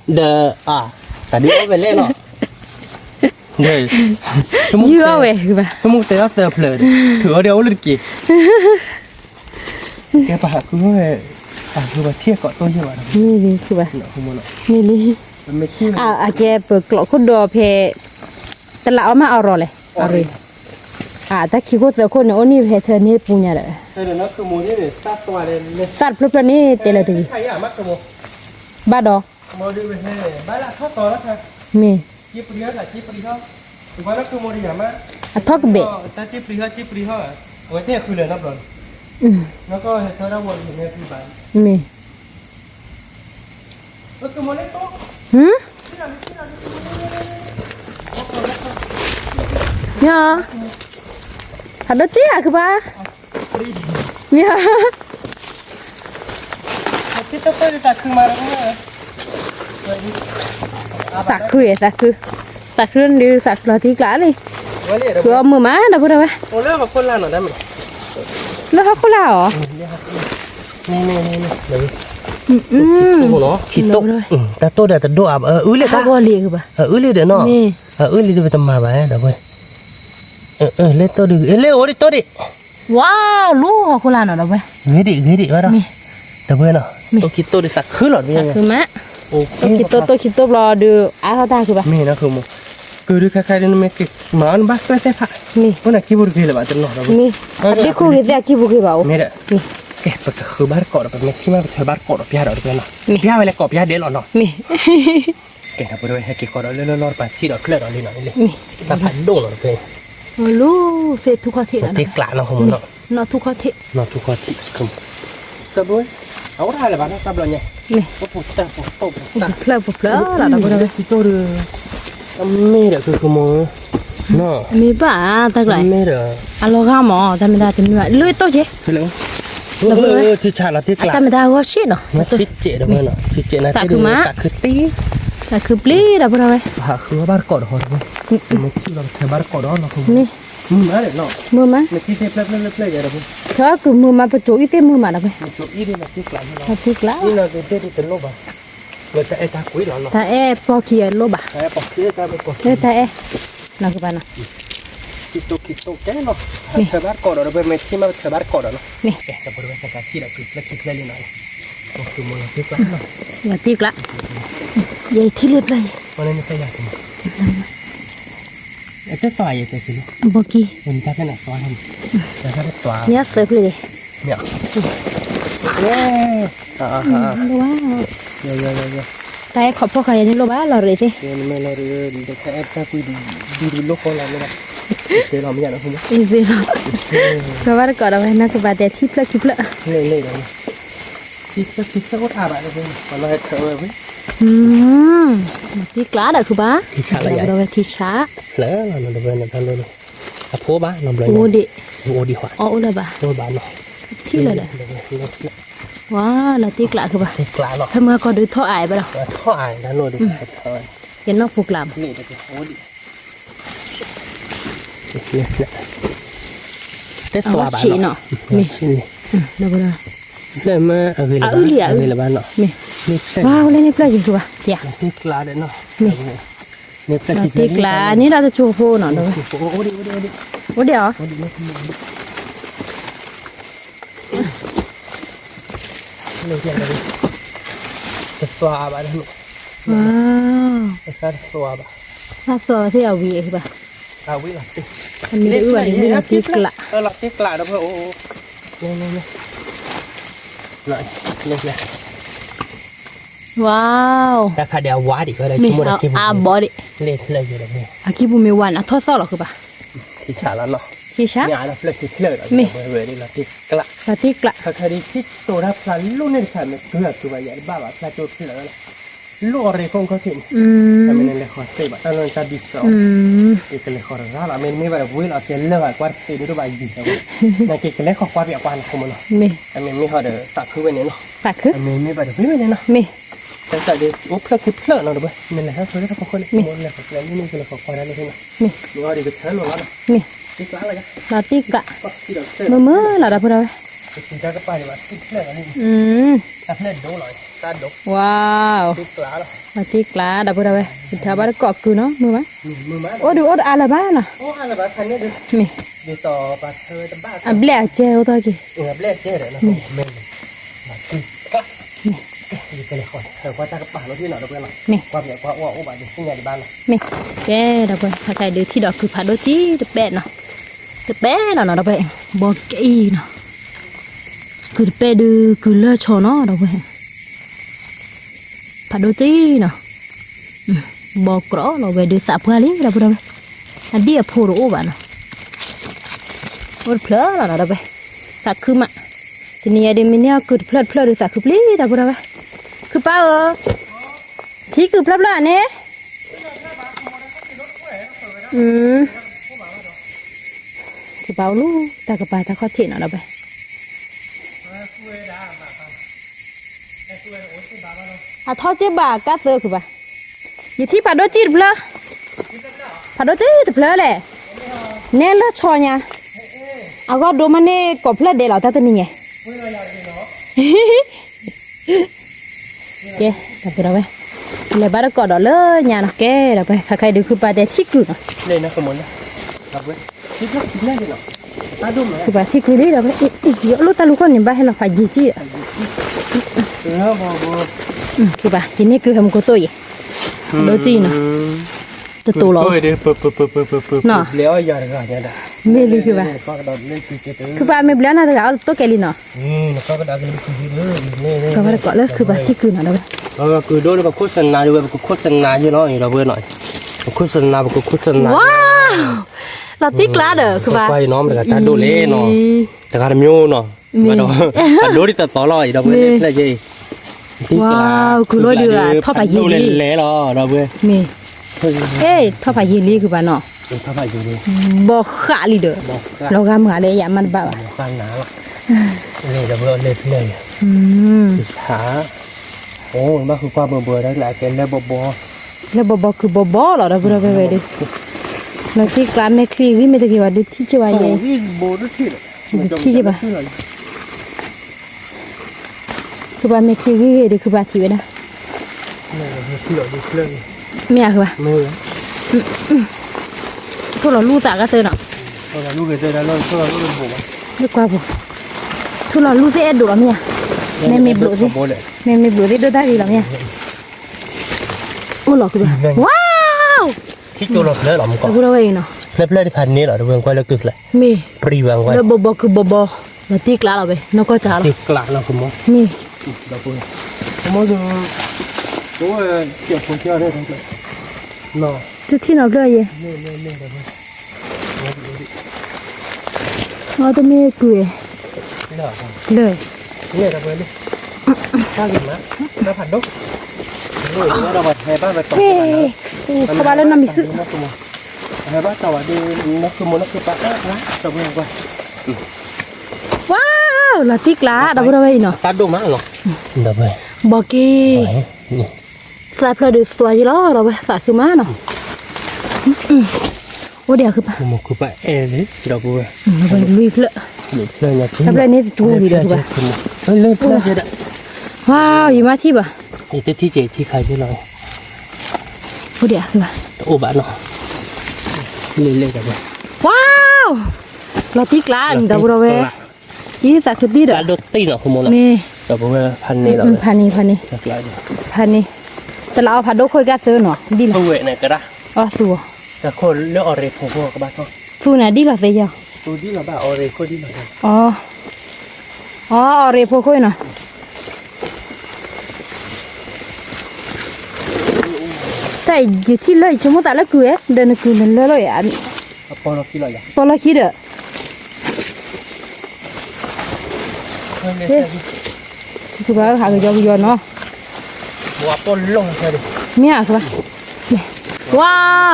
တၢ်ဒ်အီၣ်ဝဲလဲၣ်နီၤ ယုၢ်အီၣ်ဝဲ, ဆိကမိၣ်တဲအီၣ်သၢဖျၢၣ်, ထုးအီၣ်ဒ်အအိၣ်လၢတက့ၢ်, ကဲပဟးဃုဝဲ, ပဟးဃုပထံၣ်အကိးတိၢ်ယဲၢ်ဘၣ်, မ့ၢ်လံ, မ့ၢ်လံ, အကဲပကျိးခိၣ်ဒီးဖဲ, တလးအီၣ်မးအီၤရီၤလဲၣ်, အရ့, တၢ်ခံခိၣ်သၢခိၣ်န့ၣ် အိၣ်န့ၣ်ဖဲထၢန့ၢ်ပူၤညါဒီး, သၣ်တဖျၢၣ်ဖျၢၣ်န့ၣ်တဲလၢတဂ့ၤ, ဘၣ်ဒီး မ့ၢ်, အထီၣ်ကဘဲၣ်, မ့ၢ်, ညါ, ဖးဒိၣ်စ့ၢ်ဧါ ခုဘၣ်, မ့ၢ်, သးခု, သးခု, သးခုဒုး သးခုလီၤတံၢ်ကျးလံ, ဃုအီၣ်မုာ်မး ဒီပုၢ်ဒီဝဲၢ်, လၢဟီၣ်ခိၣ်လာ်အီၤ, ခံတိၣ်, တၢ်တိၣ်ဒီးတဒိၣ်အါဘၣ်, အအုလံတၢ်, အအုလံဒီးနီၤ, အအုလံဒီးပတမၤဘၣ်ဒီပုၢ်ဝဲၢ်, လၢတိၣ်ဒုး လၢအိၣ်ဒံးတိၣ်ဒံး, ဝါ, လၢဟီၣ်ခိၣ်လာ်နီၤ ဒီပုၢ်ဝဲၢ်, ဂ့ၤဒံး ဂ့ၤဒံးဘၣ်ဒီး, ဒီပုၢ်ဝဲၢ်နီၤ, တိၣ်ခံတိၣ်ဒုးသးခုလီၤ သးခုမး, တိၣ်ခံတိၣ် တိၣ်ခံတိၣ်ဘျီဒုး အါထီၣ်တၢ်ခုဘၣ်, မ့ၢ်နီၤ ဃုမိၢ်, ကုၤဒုးခါခါဒုး နမ့ၢ်က့ၤမၤအီၤ နဘၣ်သွဲၣ်သ့ၣ်ဖး, အိၣ်နၤကံၢ်ပူၤတဂ့ၤလၢၤဘၣ် တနီၤဒီပုၢ်ဝဲၢ်, အဒ့ခိၣ်ဂ့ၤသ့ၣ်အကံၢ်ပူၤဂ့ၤဘၣ်အိၣ်, မ့ၢ်ဒီး, ကဲ ပကဃုဘၣ်တကိးဒီး ပမ့ၢ်ထံၣ်မး ပထၢဘၣ်တကိးဒီးပျၢ်ဒီး ဒီပုၢ်ဝဲၢ်နီၤ, ပျၢ်ဝဲလဲၤကိးပျၢ်ဒဲးလီၤနီၤ, မ့ၢ်, ကဲ ဒီပုၢ်ဝဲၢ် ဟဲက့ၤဃီဒီးလၢလၢလီၢ်တပၤထံၣ်ဒီးချၢၣ်ဒီးလံနီၤ, လံ, တၢ်ဖးဒိၣ်လီၤတဖျၢၣ်, လၢ, သ့ၣ်ထူၣ်ခီၣ်ထံးနီၤ, တ့ကျးနီၤ ဃုမိၢ်နီၤ, နီၢ်ထူၣ်ခီၣ်ထံး, နီၢ်ထူၣ်ခီၣ်ထံး, ဒီပုၢ်ဝဲၢ်, အအိၣ်တၢ်လၢၤဘၣ်နီၤ တၢ်ဘျီညါ, မ့ၢ်, ပဖျၢၣ်ပဖျၢၣ်လီၤ ဒီပုၢ်ဝဲၢ်, ဒီပုၢ်ဝဲၢ်, အမ့ၢ်ဒီး ဃုမိၢ်, မ့ၢ်ဘၣ်တၢ်ကျး, မ့ၢ်ဒီး, အလီၤဂာ်မး တၢ်မ့ၢ်တၢ်တနုၤ လၢတိၣ်က့ၤ, ဒီပုၢ်ဝဲၢ်, ထံဆးလီၤတ့ကျး, တၢ်မ့ၢ်တၢ်ဂီၢ်ဆံးနီၤ, ထံစဲးဒီပုၢ်ဝဲၢ်နီၤ, ထံစဲးနၤသ့ၣ်ဒုး သးခုမး, သးခုပျံၤ ဒီပုၢ်ဝဲၢ်, ဟးဃုအီၣ်ဘၣ်တကိးဒီးဃီဒီပုၢ်ဝဲၢ်, မ့ၢ်ထံၣ်လီၤပထၢဘၣ်တကိးဒီးနီၤ မ့ၢ်, မုာ်မးဒီးနီၤ, မုာ်မး, မ့ၢ်ထံၣ်သ့ၣ်ဖျၢၣ်ဖျၢၣ်ဖျၢၣ်ဖျၢၣ်ယၤဒီပုၢ်ဝဲၢ်, ထၢကုၤမုာ်မး ပစိၤအံၤသ့ၣ်မုာ်မးဒီပုၢ်ဝဲၢ်, ပစိၤအံၤသ့ၣ်မးတ့ကျး, တ့ကျး, အံၤနီၤသ့ၣ်ဒုးတလိၣ်ဘၣ်, တၢ်အဲၣ်တၢ်ကွံလီၤနီၤ, တၢ်အဲၣ်ပီၣ်ခံ, တၢ်အဲၣ်, နီၤကဘၣ်နီၤ, ခံတိၣ်ခံတိၣ်ကဲနီၤ, ထၢဘၣ်တကိးဒီးဒီပုၢ်ဝဲၢ်, မ့ၢ်ထံၣ်မးပထၢဘၣ်တကိးဒီးနီၤ, မ့ၢ်, ဒီပုၢ်ဝဲၢ် တၢ်ထံၣ်ဒီးကုၤဖျၢၣ်ခံဖျၢၣ်လံနီၤ, လီၤတ့ကျးနီၤ, လီၤတ့ကျး, ယထံၣ်လၢပျၢၤအံၤ, တၢ်သွါယဲၢ်တဲက့ၤလီၤ, ဘီကံ, တၢ်သွါ, မ့ၢ်အစၢဖျၢၣ်, မ့ၢ်, တၢ်အဲၣ်ခီၣ်ဖီၣ်ဃာ်ယဲၢ်န့ၣ်လိၣ်ဘၣ်လီၤရ့ၣ်သ့ၣ်, တၢ်အဲၣ်တၢ်ကွံဒ်လိၣ်ဃီလီၤ, အံၤသ့ၣ်လီၤ, ကဘၣ်တကိးဒီးဝဲ နီၢ်ကဘၣ်တဲထံၣ်ဖျၢၣ်ခံဖျၢၣ်, ထံၣ်ဖျၢၣ်ခံဖျၢၣ်အိၣ်တၢ်ဘၣ်, တ့ကျးဒီးခုဘၣ်, ထံဆးလီၤ, ထံဆး, အဖိဘၣ်, အိၣ်ဒံး, အိၣ်ဒံး, အအိၣ်လၢၤဘၣ်, ထံၣ်လၢၤဒီး, ဝါ, လီၤတ့ကျးခုဘၣ်, ဖဲမုၢ်ဟါခီဒုးထီၣ်အါဘၣ်ဒီး, ယနီၢ်ပူၤကျးမး, တသွါဘၣ်နီၤ, မ့ၢ်, အအုလံအအု, မ့ၢ်, ဝါ, အိၣ်လၢန့ၣ်ဖျၢၣ်ယံၤခုဘၣ်, မ့ၢ်, တ့ကျးန့ၣ်ဒီးတကၠိဖိနီၤ, အိၣ်ဒံး, တသွါဘၣ်, တသွါဘၣ်, တသွါသ့ၣ်အဝံၤဘၣ်, အဝံၤလီၤ, အမ့ၢ်တအုဘၣ်န့ၣ် မ့ၢ်လီၤတ့ကျး, လီၤတ့ကျးဒီးဖဲအိၣ်, ဝါ, တၢ်ခါဒံးအဝါဒံးဝဲဒီး, မ့ၢ်အဘီဒံး, အကံၢ်ပူၤမ့ၢ်ဝါန့ၣ် အထီၣ်သီၣ်လီၤခုဘၣ်, ထံဆးလီၤနီၤ, ထံဆး, မ့ၢ်, လီၤတ့ကျး, ခါခါဒံးထံၣ်တိၤတၢ်ဖျါလိၣ်န့ၢ်တခါ မ့ၢ်ကုၤအကုၤဘၣ်ယၤတဘၣ်ဘၣ် ဖျါကၠိဖျါလီၤဝဲလီၤ, လိၣ်အရ့ၣ်ခိၣ်ခီၣ်ထံးန့ၣ်, တၢ်မ့ၢ်နလဲၤဃီၤသ့ဘၣ် တၢ်လီၢ်န့ၣ်တၢ်ဒ်သိး, က့ၤကလဲၤဃီၤတရၣ်လီၤ မ့တမ့ၢ်ဘၣ်ဒီးဝ့ၢ်လီၤ ကဲလၢာ်ဘၣ်ကွၢ်တသ့ဒုးတဘၣ်ယံၤ, နက့ၤကလဲၤဃီၤကွၢ်ပၠးကွၢ်နီၤ ဖိမုၣ်နီၤ, တၢ်မ့ၢ်မ့ၢ်ဟီဒီးသးခုဝဲန့ၣ်နီၤ, တၢ်မ့ၢ်မ့ၢ်ဘၣ်ဒီးဝ့ၢ်ဝဲန့ၣ်နီၤ, တၢ်သးဒုးအိၣ်ဖျၢၣ်ခံဖျၢၣ်နီၤတဘၣ် နလဲၤဟဲဆိလၢတၢ်ဖီခိၣ်န့ၣ် မ့ၢ်လဲၤဃီၤကျဲန့ၣ် နကလဲၤဃီၤကွၢ်တၢ်လၢန့ၣ်နီၤ, မ့ၢ်အီၤဒုးကထၢလိာ်လီၤနီၤ, မ့ၢ်, လီၤတံၢ်ကျး, မုာ်မုာ်လီၤဒီပုၢ်ဒီဝဲၢ်, တၢ်ဖျၢၣ်ဒိလီၤ, ဝါ, လီၤတံၢ်ကျးဒီပုၢ်ဒီဝဲၢ် ကထၢဘၣ်တကိးကုၤနီၤ မုာ်မး, အိၣ်ဒုးအိၣ်တအါလၢၤဘၣ်နီၤ, မ့ၢ်, အဘျဲၣ်အကဲအိၣ်ထီၣ်က့ၤ, မ့ၢ်, မ့ၢ်, ကဲဒီပုၢ်ဝဲၢ် ခဲခါအံၤဒုးထံၣ်ဒီးကုၤဖးဒိၣ်ကံၢ်တပဲၣ်နီၤ, တပဲၣ်ဒီပုၢ်ဝဲၢ်, ဘီကံၢ်နီၤ, ကုၤတပဲၣ်ဒုးကုၤလၢၢ်ဆီနီၤဒီပုၢ်ဝဲၢ် ဖးဒိၣ်ကံၢ်နီၤ, ဘီကြီလီၤဝဲဒုးသးပှၢ်လံဒီပုၢ်ဒီဝဲၢ်, အဒံၣ်အဖိတအိၣ်ဘၣ်နီၤ, အိၣ်တဖျၢၣ်လီၤနီၤဒီပုၢ်ဝဲၢ်, သးခုမး, တနံၤအံၤဒုးမ့ၢ်န့ၢ်အီၤကုၤတဖျၢၣ်တဖျၢၣ်ဒုးသးခုပျံၤဒီပုၢ်ဒီဝဲၢ်, ခုပၢ်ဧၢ, ထံကုၤဖျၢၣ်ဖျၢၣ်န့ၣ်, က ပာ်အိၣ်လၢတၢ်ကပၤတၢ်ခီၣ်ထံးနီၤဒီးဝဲ, အထီၣ်က့ဘၣ်ကါသၢခုဘၣ်, ယထံၣ်ဖးဒိၣ်ကံၣ်တဖျၢၣ်, ဖးဒိၣ်ကံၣ်တဖျၢၣ်လဲၣ်, နဲလၢဆီညါ, အဂီၢ်ဒိမးန့ၣ်ကိးဖျၢၣ်ဒဲးလီၤတၢ်တနံၤညါ ကဲ ဒီပုၢ်ဒီဝဲၢ်, လဲၤဘၣ်တကိးဒီးလၢညါနီၤ, ကဲ ဒီပုၢ်ဝဲၢ် ခါခါအံၤဒုးခုပာ်တဲထံၣ်ကုၢ်နီၤ, ခုပာ်ထံၣ်ကုၢ်လံဒီးဝဲ, ယအိၣ်လၢတၢ်လူၢ်ခီၣ်န့ၣ် ဘၣ်ဟဲလီၤဖးယံာ်ကံၣ်ဒီး, ခုပာ် ယန့ၢ်ကုၢ်ဟဲမူခိၣ်တိၢ်ယံာ်, ဒိၣ်ကံၣ်နီၤ, တတိၤလီၤ, မ့ၢ်လံခုပာ်, ခုပာ်မ့ၢ်ဘျုးနၤတဂၤအီၣ်တိၢ်ကဲလံနီၤ ကီးဝဲတကိးလၢခုပာ်ထံၣ်ကုၢ်နီၤဒီးဝဲ, ကုၢ်ဒိၣ်န့ၣ် ပခိၣ်စနၤဒ်ဝဲ ပကခိၣ်စနၤယ့ၢ်လီၤ ဒီပုၢ်ဝဲၢ်နီၤ, ပခိၣ်စနၤ ပကခိၣ်စနၤ, ဝါ, လီၤတံၢ်ကျါဒီးခုပာ်, ကွၢ်ယနီၤ မတဂၤတၢ်ဒိၣ်လဲၣ်နီၤ, တဂၤတမံၤနီၤ, မ့ၢ်, အဒိဒ်သိးသိးလီၤ ဒီပုၢ်ဝဲၢ်န့ၣ်ဖျဲၣ်က့ၤ, ဝါ, ကုၢ်လီၤဒုး ထီၣ်ဖးယံာ်လံ, လဲၤလီၤ ဒီပုၢ်ဝဲၢ်, မ့ၢ်, ထီၣ်ဖးယံာ်လံခုပာ်နီၤ, ဘီဃးလံဒီး, လီၤဂာ်မုၢ်ဂၤလၢယမၤတဘၣ်ဘၣ်, လဲၤဒီပုၢ်ဝဲၢ်လဲၤဖျဲၣ်, ဖး, အိၣ် ဘၣ်ဃုကွၢ်ဘၢဘၢဒၣ်လၢအကဲလၢဘီဘီ, လၢဘီဘီကုၢ်ဘီဘီလီၤ ဒီပုၢ်ဒီဝဲၢ်ဒီး, လီၤတံၢ်ကျါ မဲာ်ချံဂံၢ်မ့ၢ်တဂ့ၤဘၣ် ဒုးထံၣ်က့ၤဝဲယဲ, ထံၣ်က့ၤဘၣ်, ခုပာ်မဲာ်ချံဂံၢ်ဂ့ၤဒီး ခုပာ်ထံၣ်ဝဲဒၣ်, မ့ၢ်ဧါ ခုပာ်, ထိၣ်လီၤလူၢ်သးကသၢနီၤ, လၢကွၢ်ပူၤ, ထိၣ်လီၤလူၢ်သ့ၣ်အဲၣ်ဒိးလီၤမ့ၢ်ဧါ, မ့မ့ၢ်ဘျိးသ့ၣ်, မ့မ့ၢ်ဘျိးသ့ၣ်ဒိၣ်တၢ်ဂ့ၤလီၤမ့ၢ်ဧါ, အိၣ်လီၤခုပာ်, ဝါ, ထံၣ်ကၠိလီၤဖျၢၣ်လီၤမူကီး, ဖျၢၣ်ဖျၢၣ်ဒ်ဖးန့ၢ်လီၤ ဒီပုၢ်ဝဲၢ်ကွၢ်လၢကုၢ်သး, မ့ၢ်, လၢဘီဘီကုၢ်ဘီဘီ, လီၤတံၢ်ကျါလီၤဝဲ နီၢ်ကီၢ်စၢ်လီၤ, တံၢ်ကျါလီၤ မ့ၢ်, တထံၣ်နီၤဖျၢၣ်ယဲ, အီၤတမ့ၢ်ကုၢ်, လၢ, ဖးဘၣ်လၢနီၢ်မံၤစု, ဝါ, လီၤတံၢ်ကျါ ဒီပုၢ်ဒီဝဲၢ်အံၤနီၤ, ဘီက့ၤ, သးဖျၢၣ်ဒုးသွါယံာ်လီၤ ဒီပုၢ်ဝဲၢ် သးခုမးနီၤ, အိၣ်ဒံးခုပာ်, ဒီပုၢ်ဝဲၢ်, လွံၢ်ဖျၢၣ်, ဖျၢၣ်န့ၣ်တတူၢ်လံဒီးခုပာ်, ဝါ, ယမၤထံၣ်ဘၣ်, ယတထံၣ်ကဲထံၣ်ခါယ့ၢ်လီၤ, အိၣ်ဒံးခုပာ်, တအိၣ်ဘၣ်နီၤ, လ့လ့ဒီပုၢ်ဝဲၢ်, ဝါ, လီၤတံၢ်ကျါန့ၣ် ဒီပုၢ်ဒီဝဲၢ်, အံၤသးခုတံၢ်ဒီး, မ့ၢ်, ဒီပုၢ်ဝဲၢ် ဖးန့ၢ်လီၤ, ဖးန့ၢ်, ဖးန့ၢ်, ဖးန့ၢ်, တလးအီၤဖးဒိၣ်ခိၣ်ကါသၢနီၤ ဒ်လီၤ, အီသူအီၤ, လၢအီၤရ့ၣ်ဖိဃိကဘၣ်ထီၣ်, သူန့ၣ်ဒ်လီၤသ့ယီၤ, အီၤ, အီၤရ့ၣ်ဖိဃိနီၤ, တၢ်ယထံၣ်လၢယဆိကမိၣ်သးလၢကုၢ်ဝဲ ဒီးနကုၢ်နလၢလီၤ, ပီၢ်လီၢ်ခံဒီး ကဘၣ်ဟးကယီကယီနီၤ, မ့ၢ်ဧါ, ဝါ,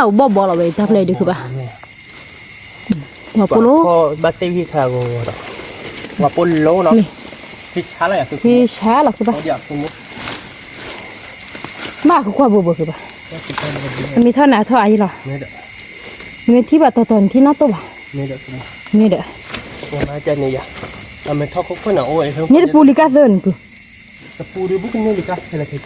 ဘီၣ်ဘီလီၤဝဲ တၢ်ဖျၢၣ်ဒုးခုဘၣ်, ဝါပိၢ်လိ, ဘၣ်သ့ၣ်ဝံၤထါဂီၤဂီၤဒီး, ဝါပိၢ်လိနီၤ, ဟ့ၣ်ဆါလီၤခုဘၣ်, မ့ၢ်ကကွၢ်ဘိဘိခုဘၣ်, မ့ၢ်ထီၣ်နၤထီၣ်အါယံၤလီၤ, မ့ၢ်ထံၣ်ဘၣ်တီၤတီၤနထံၣ်နီၣ်တိၢ်ဘၣ်, မ့ၢ်ဒီး, န့ၣ်တပူၤလံကါသၢနကုၢ်, သးခုပျံၢ်ဒီးဖဲ, ထံၣ်လီၤ,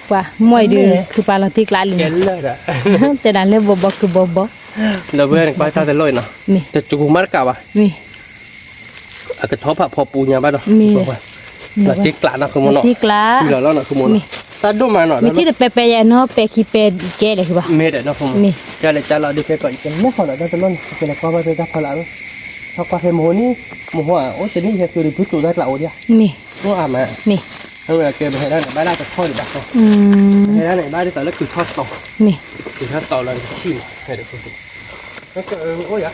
ပှၤမွဲဒုး ခုပာ်လီၤတံၢ်ကျါလံ, တဲဒၣ်လၢဘီဘီခုဘီဘီ, ဒီပုၢ်ဝဲၢ်န့ၣ်ကွၢ်တၢ်တလိၣ်နီၤ, တစူၤမးတကးဘၣ်, အကထီၣ်ဖးဖီပူညါဘၣ်ဒီး, လီၤတံၢ်ကျါနီၤ ခုမိၢ်နီၤ, လီၤလီၤနီၤ ခုမိၢ်နီၤ, တၢ်ဒိၣ်မးနီၤ, မ့ၢ်ထံၣ်တပဲပဲယဲနီၤ ပဲခံပဲကဲလဲၣ်ခုဘၣ်, မ့ၢ်ဒီးနီၤ ခုမိၢ်, ကလဲၤကလီၤဒုးဖဲကီး ယကလဲၤဃီၤဒီးတၢ်တလိၣ်န့ၣ် ယကလဲၤကွၢ်ဘၣ်ဖဲတၢ်ဖီလာ်လီၤ, ထီၣ်ကွၢ်ဖဲမဟိန့ၣ်, မဟိအိၣ်တနံၣ်ယဲသုးဒုးဖုတူးတၢ်ကျးအိၣ်ဒံးဧါ, အိၣ်အါမး, အဝဲကဲပဟဲဒၣ်န့ၣ် ဘၣ်ဒၣ်တထီၣ်ဒံးဘၣ်ဃီ, ပဟဲဒၣ်န့ၣ် ဘၣ်ဒ်သိးလၢကုၢ်ထီၣ်တီၤ, ကုၢ်ထီၣ်တီၤလီၤတထံၣ်မး, ဖဲဒၣ်အိၣ်ယၤ,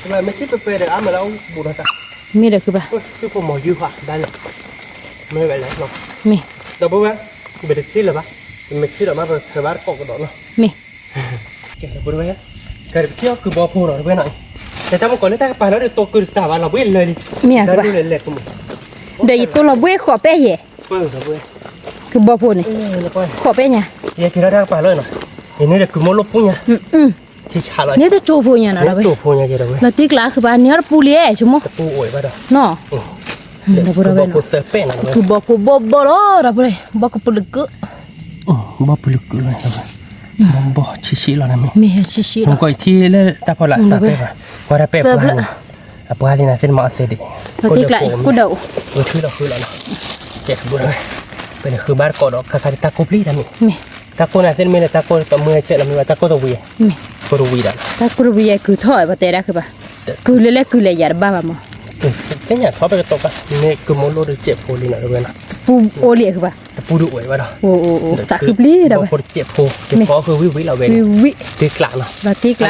မ့ၢ်ထံၣ်ပပဲဒီးအါမးလၢအအိၣ်ဘူးဒီးတၢ်, မ့ၢ်ဒီးခုဘၣ်, သုဖိမီၤယုၢ်ဟးဒၣ်လဲာ်, မ့ၢ်ဝဲလဲၣ်, မ့ၢ်, ဒီပုၢ်ဝဲၢ်, ပတထံၣ်လၢၤဘၣ်, ပမ့ၢ်ထံၣ်ဒီးမ့ၢ်ပထၢဘၣ်တကိးကဒီးနီၤ, မ့ၢ်, ကဲဒီပုၢ်ဝဲၢ်, ကဲဒီးပထံၣ်အီၤကုၢ်ဘီဖိနီၤ တဝဲနီၤ, တၢ်မ့ၢ်ကီးလၢတၢ်ကပၤလီၤဒီးတိာ်ကုၢ်တစၢ်ဘၣ်လီၤဘှံးလၢာ်လံ, မ့ၢ်အကဘၣ်, ဒီးယတိာ်လီၤဘှံးဃိးပဲယဲၢ်, ကုၢ်ဘီဖိန့ၣ်, ဃိးပဲညါ, ယက့ၤလီၤတၢ်ကပၤလီၤနီၤ, ယန့ၣ်ဒီးကုၢ်မိၢ်လိၣ်ပူညါ ထံဆးလီၤ, န့ၣ်တကၠိဖိညါနီၤ, လီၤတံၢ်ကျါဃုဘၣ်န့ၣ်အီၤတပူၤလံ, ဆိကမိၣ်, တပူၤအိၣ်ဘၣ်ဒီး, နီၤ, ဒီပုၢ်ဝဲၢ်, ကုၢ်ဘီဖိဘီဘီလီၤ, ဒီပုၢ်ဝဲၢ်, ဘီကပုာ်လၢကုၢ်, ဘီပူၤလၢကုၢ်လီၤ, ဘီဆံးဆံးလီၤ, မ့ၢ်ဆံးဆံးလီၤ, မ့ၢ်ကီးယထံၣ်လၢတၢ်ဖီလာ်စးပဲဘၣ်, ကွၢ်တၢ်ပဲပှၤန့ၣ်, အပှၤသ့ၣ်နၤသ့ၣ်နမၤအီၤသ့ဒံး, လီၤတံၢ်ကျါ, အိၣ်ဒီးအိၣ်, အိၣ်ထံလီၤဃုလီၤနီၤ, ကဲဒီပုၢ်ဝဲၢ်, ပလဲၤဃုဘါတကိးဒီးခါခါဒ်တၢ်ကိၢ်ပျံၤတၢ်မ့ၢ်, တၢ်ကိၢ်န့ၣ်သ့ၣ်နမ့ၢ်လၢတၢ်ကိၢ်တမုၢ်ဟဲဆဲးလီၤမ့ၢ်ဘၣ်တၢ်ကိၢ်တဝံၤ, ကိၢ်တဝံၤဒီး, တၢ်ကိၢ်တဝံၤယဲကုၢ်ထီၣ်ဝဲ ပတဲဒၣ်ဃုဘၣ်, ကုၢ်လဲၤလဲၤကုၢ်လဲၤယၤတဘၣ်ဘၣ်မး, သ့ၣ်ညါထီၣ်ပကတိၤဘၣ်, မ့ၢ်ကုၢ်မိၢ်လိၣ်တစဲးဖိလံနီၤ တဝဲနီၤ, တပူၤအိၣ်လံဃုဘၣ်, တပူၤဒုးအိၣ်ဝဲဒီး, သးခုပျံၤဒီး, ဘီဖိတစဲးဖိ, ယဖီဃုဝံၣ်ဝံၣ်လီၤဝဲန့ၣ်, ဝံၣ်, တံၢ်ကျါနီၤ, လီၤတံၢ်ကျါ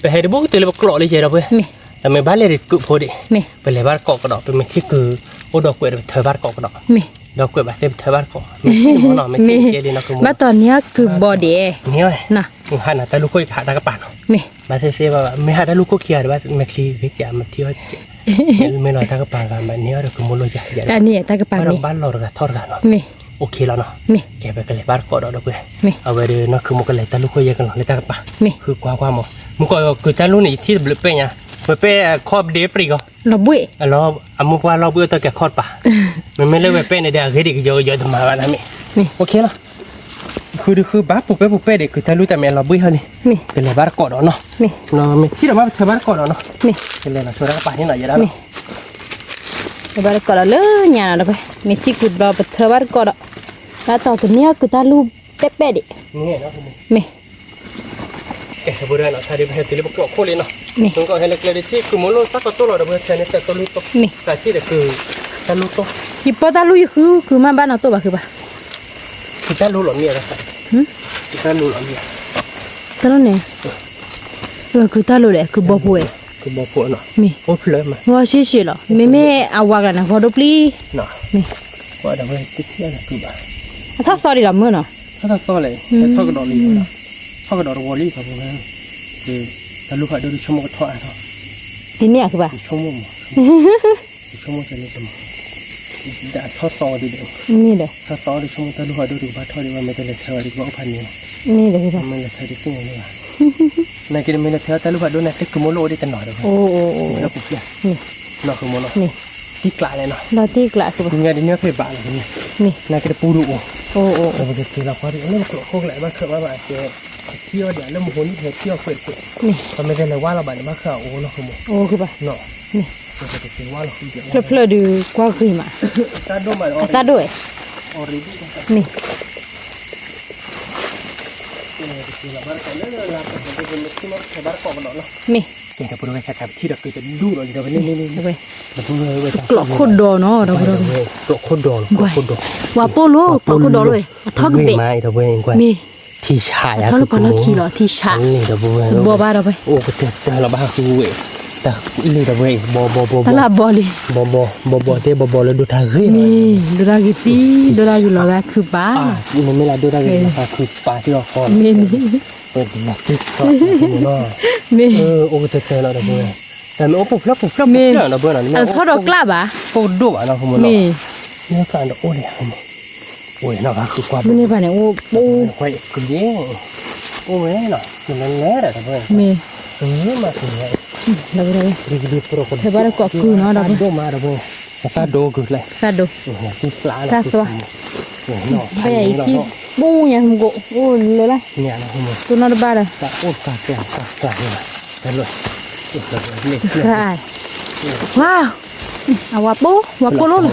ပဟဲတဘိကတုၤလၢပကျိးလံယဲဒီပုၢ်ဝဲၢ်, မ့ၢ်ဘၣ်လဲၤတကုၢ်ဖိဒံး, မ့ၢ်ပလဲၤဘါတကိးကဒီး ပမ့ၢ်ထံၣ်ကုၢ်အိၣ်ဒီးကွဲးဒီးပထၢဘါတကိးကဒီး, မ့ၢ်ဒီးကွဲးဘၣ်သ့ၣ်ပထၢဘါတကိး, မ့ၢ်, ဘၣ်တီၢ်နံၤအကုၢ်ဘီဒံး, န့ၣ်, ဟးနၤတၢ်လူၢ်ခိၣ်ယကဟးတၢ်ကပၤနီၤ, မ့ၢ်, ဘၣ်သ့ၣ်သ့ၣ်ဘၣ်ဘၣ် မ့ၢ်ဟးတၢ်လူၢ်ခိၣ်ခံဂၤဒီးဘၣ် မ့ၢ်ချံဂ့ၤကဲမ့ၢ်ထံအီၣ်ကဲ, မ့ၢ်လီၤတၢ်ကပၤဂၤမ့ၢ်န့ၢ်အီၤဒီးကုၢ်မိၢ်လိၣ်ယၤ, တၢ်န့ၣ်တၢ်ကပၤန့ၣ်, ဘၣ်လီၤတဂၤထီၣ်တဂၤနီၤ, မ့ၢ်, အိၣ်ခ့လီၤနီၤ, မ့ၢ်, ကဲပကလဲၤဘါတကိးဒီးဒီပုၢ်ဝဲၢ်, မ့ၢ်, အဝဲဒီးနီၢ်ခုမိၢ်ကလဲၤတၢ်လူၢ်ခိၣ်ယဲကလီၤလၢတၢ်ကပၤ, မ့ၢ်, ဃုကွၢ်ကွၢ်မး, မုၢ်ကီးကုၢ်တၢ်လူၢ်န့ၣ် ယထံၣ်တဘျုးပဲၢ်ညါ, ဝဲပဲၢ်ခီၣ်ဒ့ပရံၤဂီၤ, လီၤဘှံး, အလီၤ, အမိၢ်ပှၢ်လီၤဘှံးအိၣ်တၢ်ကဲခီၣ်တပၤ, မ့မ့ၢ်လၢဝဲပဲၢ်န့ၣ်ဒီး အဂ့ၢ်ဒ်ကယီကယီတမၤဘၣ်တၢ်မ့ၢ်, မ့ၢ်, အိၣ်ခ့လီၤ, ဃုဒုဃုဘါပူၤပဲပူၤပဲဒီး ကုၢ်တၢ်လူၢ်တၢ်မ့ၢ်အလီၤဘှံးဟီလံ, မ့ၢ်, ကလဲၤဘါတကိးဒီးနီၤ, မ့ၢ်, မ့ၢ်ထံၣ်ဒီးဘၣ်ပထၢဘါတကိးဒီးနီၤ, မ့ၢ်, ကလဲၤလီၤထၢဘါတပၤန့ၣ်နီၤ ယဲဒၣ်, မ့ၢ်, ကဘါတကိးဒီးလၢညါနီၤဒီပုၢ်ဝဲၢ်, မ့ၢ်ထံၣ်ကုၢ်ဘျီပထၢဘါတကိးဒီး, ဘၣ်တီၢ်တနံၤအကုၢ်တၢ်လူၢ်ပဲပဲဒံး, မ့ၢ်, ကဲဒီပုၢ်ဝဲၢ်နီၤ တၢ်ဒ်ပဟဲတုၤလၢပကျိးခိၣ်လံနီၤ, မ့ၢ်, မုၢ်ကီးဟဲလၢကျဲဒ်ထံၣ်ကုၢ်မိၢ်လိၣ်စၢ်ကီးတိၢ်လီၤဒီပုၢ်ဝဲၢ် ဖဲန့ၣ်တၢ်တိၢ်လူၢ်တိၢ်, မ့ၢ်, တၢ်ထံၣ်ဒီးကုၢ်, တၢ်လူၢ်တိၢ်, ယပီတၢ်လူၢ်ယဃုကုၢ်မးဘၣ်နီၤတိၢ်ဘၣ်ဃုဘၣ်, ကုၢ်တၢ်လူၢ်လီၤမံ, ကုၢ်တၢ်လူၢ်လီၤမံ, တၢ်လူၢ်န့ၣ်, ကုၢ်တၢ်လူၢ်လဲၣ် ကုၢ်ဘီဖိဝဲ, ကုၢ်ဘီဖိနီၤ, မ့ၢ်, အိၣ်ဖျၢၣ်မး, ဂီၤရှဲရှဲလီၤ မ့မ့ၢ်အဝၤကျါန့ၣ် ဂီၤဒိပျံၤ, မ့ၢ်, ဝဲဒီပုၢ်ဝဲၢ်တထံၣ်အီၤဒီးကုၢ်ဘၣ်, အထီၣ်သီဒံးလီၤမုၢ်နီၤ, ထီၣ်သီလဲၣ်, ထီၣ်ကဒီးလံ, ထီၣ်ကဒီးတဝီလံ ခီဖျိ, တၢ်လူၢ်ဖးဒိၣ်တဆိကမိၣ်ကထီၣ်အါထီၣ်, တနံၤအကုၢ်ဘၣ်, တဆိကမိၣ်မး, တဆိကမိၣ်တနံၤတမး, ဒ်ထီၣ်သီဒ်ဒီး, မ့ၢ်ဒီး, ထီၣ်သီဒ်ဆိကမိၣ်တၢ်လူၢ်ဖးဒိၣ်ဒံးကဘၣ်ထီၣ်ဒံးဘၣ် မ့ၢ်တလဲၤထၢဝဲဒံးကဘၣ်အိၣ်ဖးန့ၣ်, မ့ၢ်ဒီး, မ့ၢ်လဲၤထၢဒံးသ့ၣ်ညါန့ၣ်ဘၣ်, နာ်က့ဒီးမ့ၢ်လဲၤထၢတၢ်လူၢ်ဖးဒိၣ်န့ၣ် သ့ၣ်ကုၢ်မိၢ်လိၣ်အိၣ်ဒံးတနီၤဒီး, အိၣ်အိၣ်အိၣ်, လီၤပူၤပျဲ, မ့ၢ်, လီၤဃုာ်မိၢ်လီၤ, မ့ၢ်, တံၢ်ကျးလဲၣ်နီၤ, လီၤတံၢ်ကျးကုၢ်ဘၣ်, ညါဒ်န့ၣ်ဖဲဘၣ်လီၤ, မ့ၢ်, နာ်က့တပူၤဒိၣ်အိၣ်, အိၣ်အိၣ်, ဒီးပကက့ၤလီၤကွၢ်ဒံး အန့ၣ်ပကျိးခိၣ်ကျဲဘၣ်ခၢၣ်ဘၣ်ဘၣ်ကဲ, ထံၣ်အီၤဒံးလၢမဟိန့ၣ် ပဟဲထံၣ်အီၤကွဲးကွဲး, မ့ၢ်, ပမ့ၢ်တဲလဲၤဝါလီၤဘၣ်န့ၣ် ဘၣ်ခၢၣ်အအိၣ်လီၤဃုာ်မိၢ်, အိၣ်ဃုာ်ဘၣ်, မ့ၢ်, ဖျၢၣ်ဖျၢၣ်ဒုးကွၢ်ဂ့ၤမး, အသၣ်ဒိၣ်ဝဲ, မ့ၢ်, မ့ၢ်, ကဲဒီပုၢ်ဝဲၢ် ဆၢခါပထံၣ်ဒီးကုၢ်တဒူၣ်လီၤလံဒီးဝဲန့ၣ်, ကျိးခိၣ်ဒီးနီၤ ဒီပုၢ်ဝဲၢ်, ကျိးခိၣ်ဒီးလီၤ, ဝၤပိၢ်လိၤ ကျိးခိၣ်ဒီးလီၤဝဲ, အထီၣ်ကဘဲး, မ့ၢ်, ထံဆးယၤ ထီၣ်လၢပှၤလီၢ်ခံလီၤ ထံဆး, ဘီဘၣ်ဒီပုၢ်ဝဲၢ်, အိၣ်ကတၢၢ်တၢၢ်လီၤဘၣ်ဟးဃုဝဲ, တၢ်လီၤဘီလံ, ဘီဘီဘီဘီ, တၢ်လီၤဘီလံ, ဘီဘီဘီဘီ တဲဘီဘီလၢဒိၣ်တၢ်ဂ့ၤ, မ့ၢ်, ဒိၣ်တၢ်ဂ့ၤသံ, ဒိၣ်တၢ်ဂ့ၤလီၤဂာ်ခုပာ်, မ့မ့ၢ်လၢဒိၣ်တၢ်ဂ့ၤလီၤဂာ်ခုပာ်သံလီၤဃီ, မ့ၢ်န့ၣ်, မ့ၢ်, အိၣ်ကတၢၢ်တၢၢ်လီၤဒီပုၢ်ဝဲၢ်, တၢ်မ့ၢ်အိၣ်ပူၤဖျၢၣ်ပူၤဖျၢၣ်ပူၤဖျၢၣ်လီၤဒီပုၢ်ဝဲၢ်နီၤ, အထီၣ်ဒီးကျၢ်ဘၣ်, ပကဒိၣ်ဘၣ်နီၤ မ့ၢ်, မ့ၢ်ကျၢ်ဒီးအိၣ်လံ, အိၣ်နီၤ ဘၣ်ဃုကွၢ်, မ့ၢ်န့ၣ်ဘၣ်န့ၣ် အိၣ်, အိၣ်ဝဲနီၤ, လဲၤလဲၤဒီးဒီပုၢ်ဝဲၢ်, မ့ၢ်, မ့ၢ်, ဖဲဘၣ်ဒီးကိးကုၢ်နီၤ ဒီပုၢ်ဝဲၢ်, သၣ်ဒိၣ်မးဒီပုၢ်ဝဲၢ်, သၣ်ဒိၣ်ကုၢ်လဲၣ်, သၣ်ဒိၣ်, တၢ်သွါ, ဘၣ်ယၤအံၤထံၣ်ပူညါမူကိး အိၣ်လၢလၢ, တိၢ်နီၣ်တဘၣ်ဒီး, ဝါ, အဝၤပိၢ်, ဝၤပိၢ်လိၣ်လီၤ,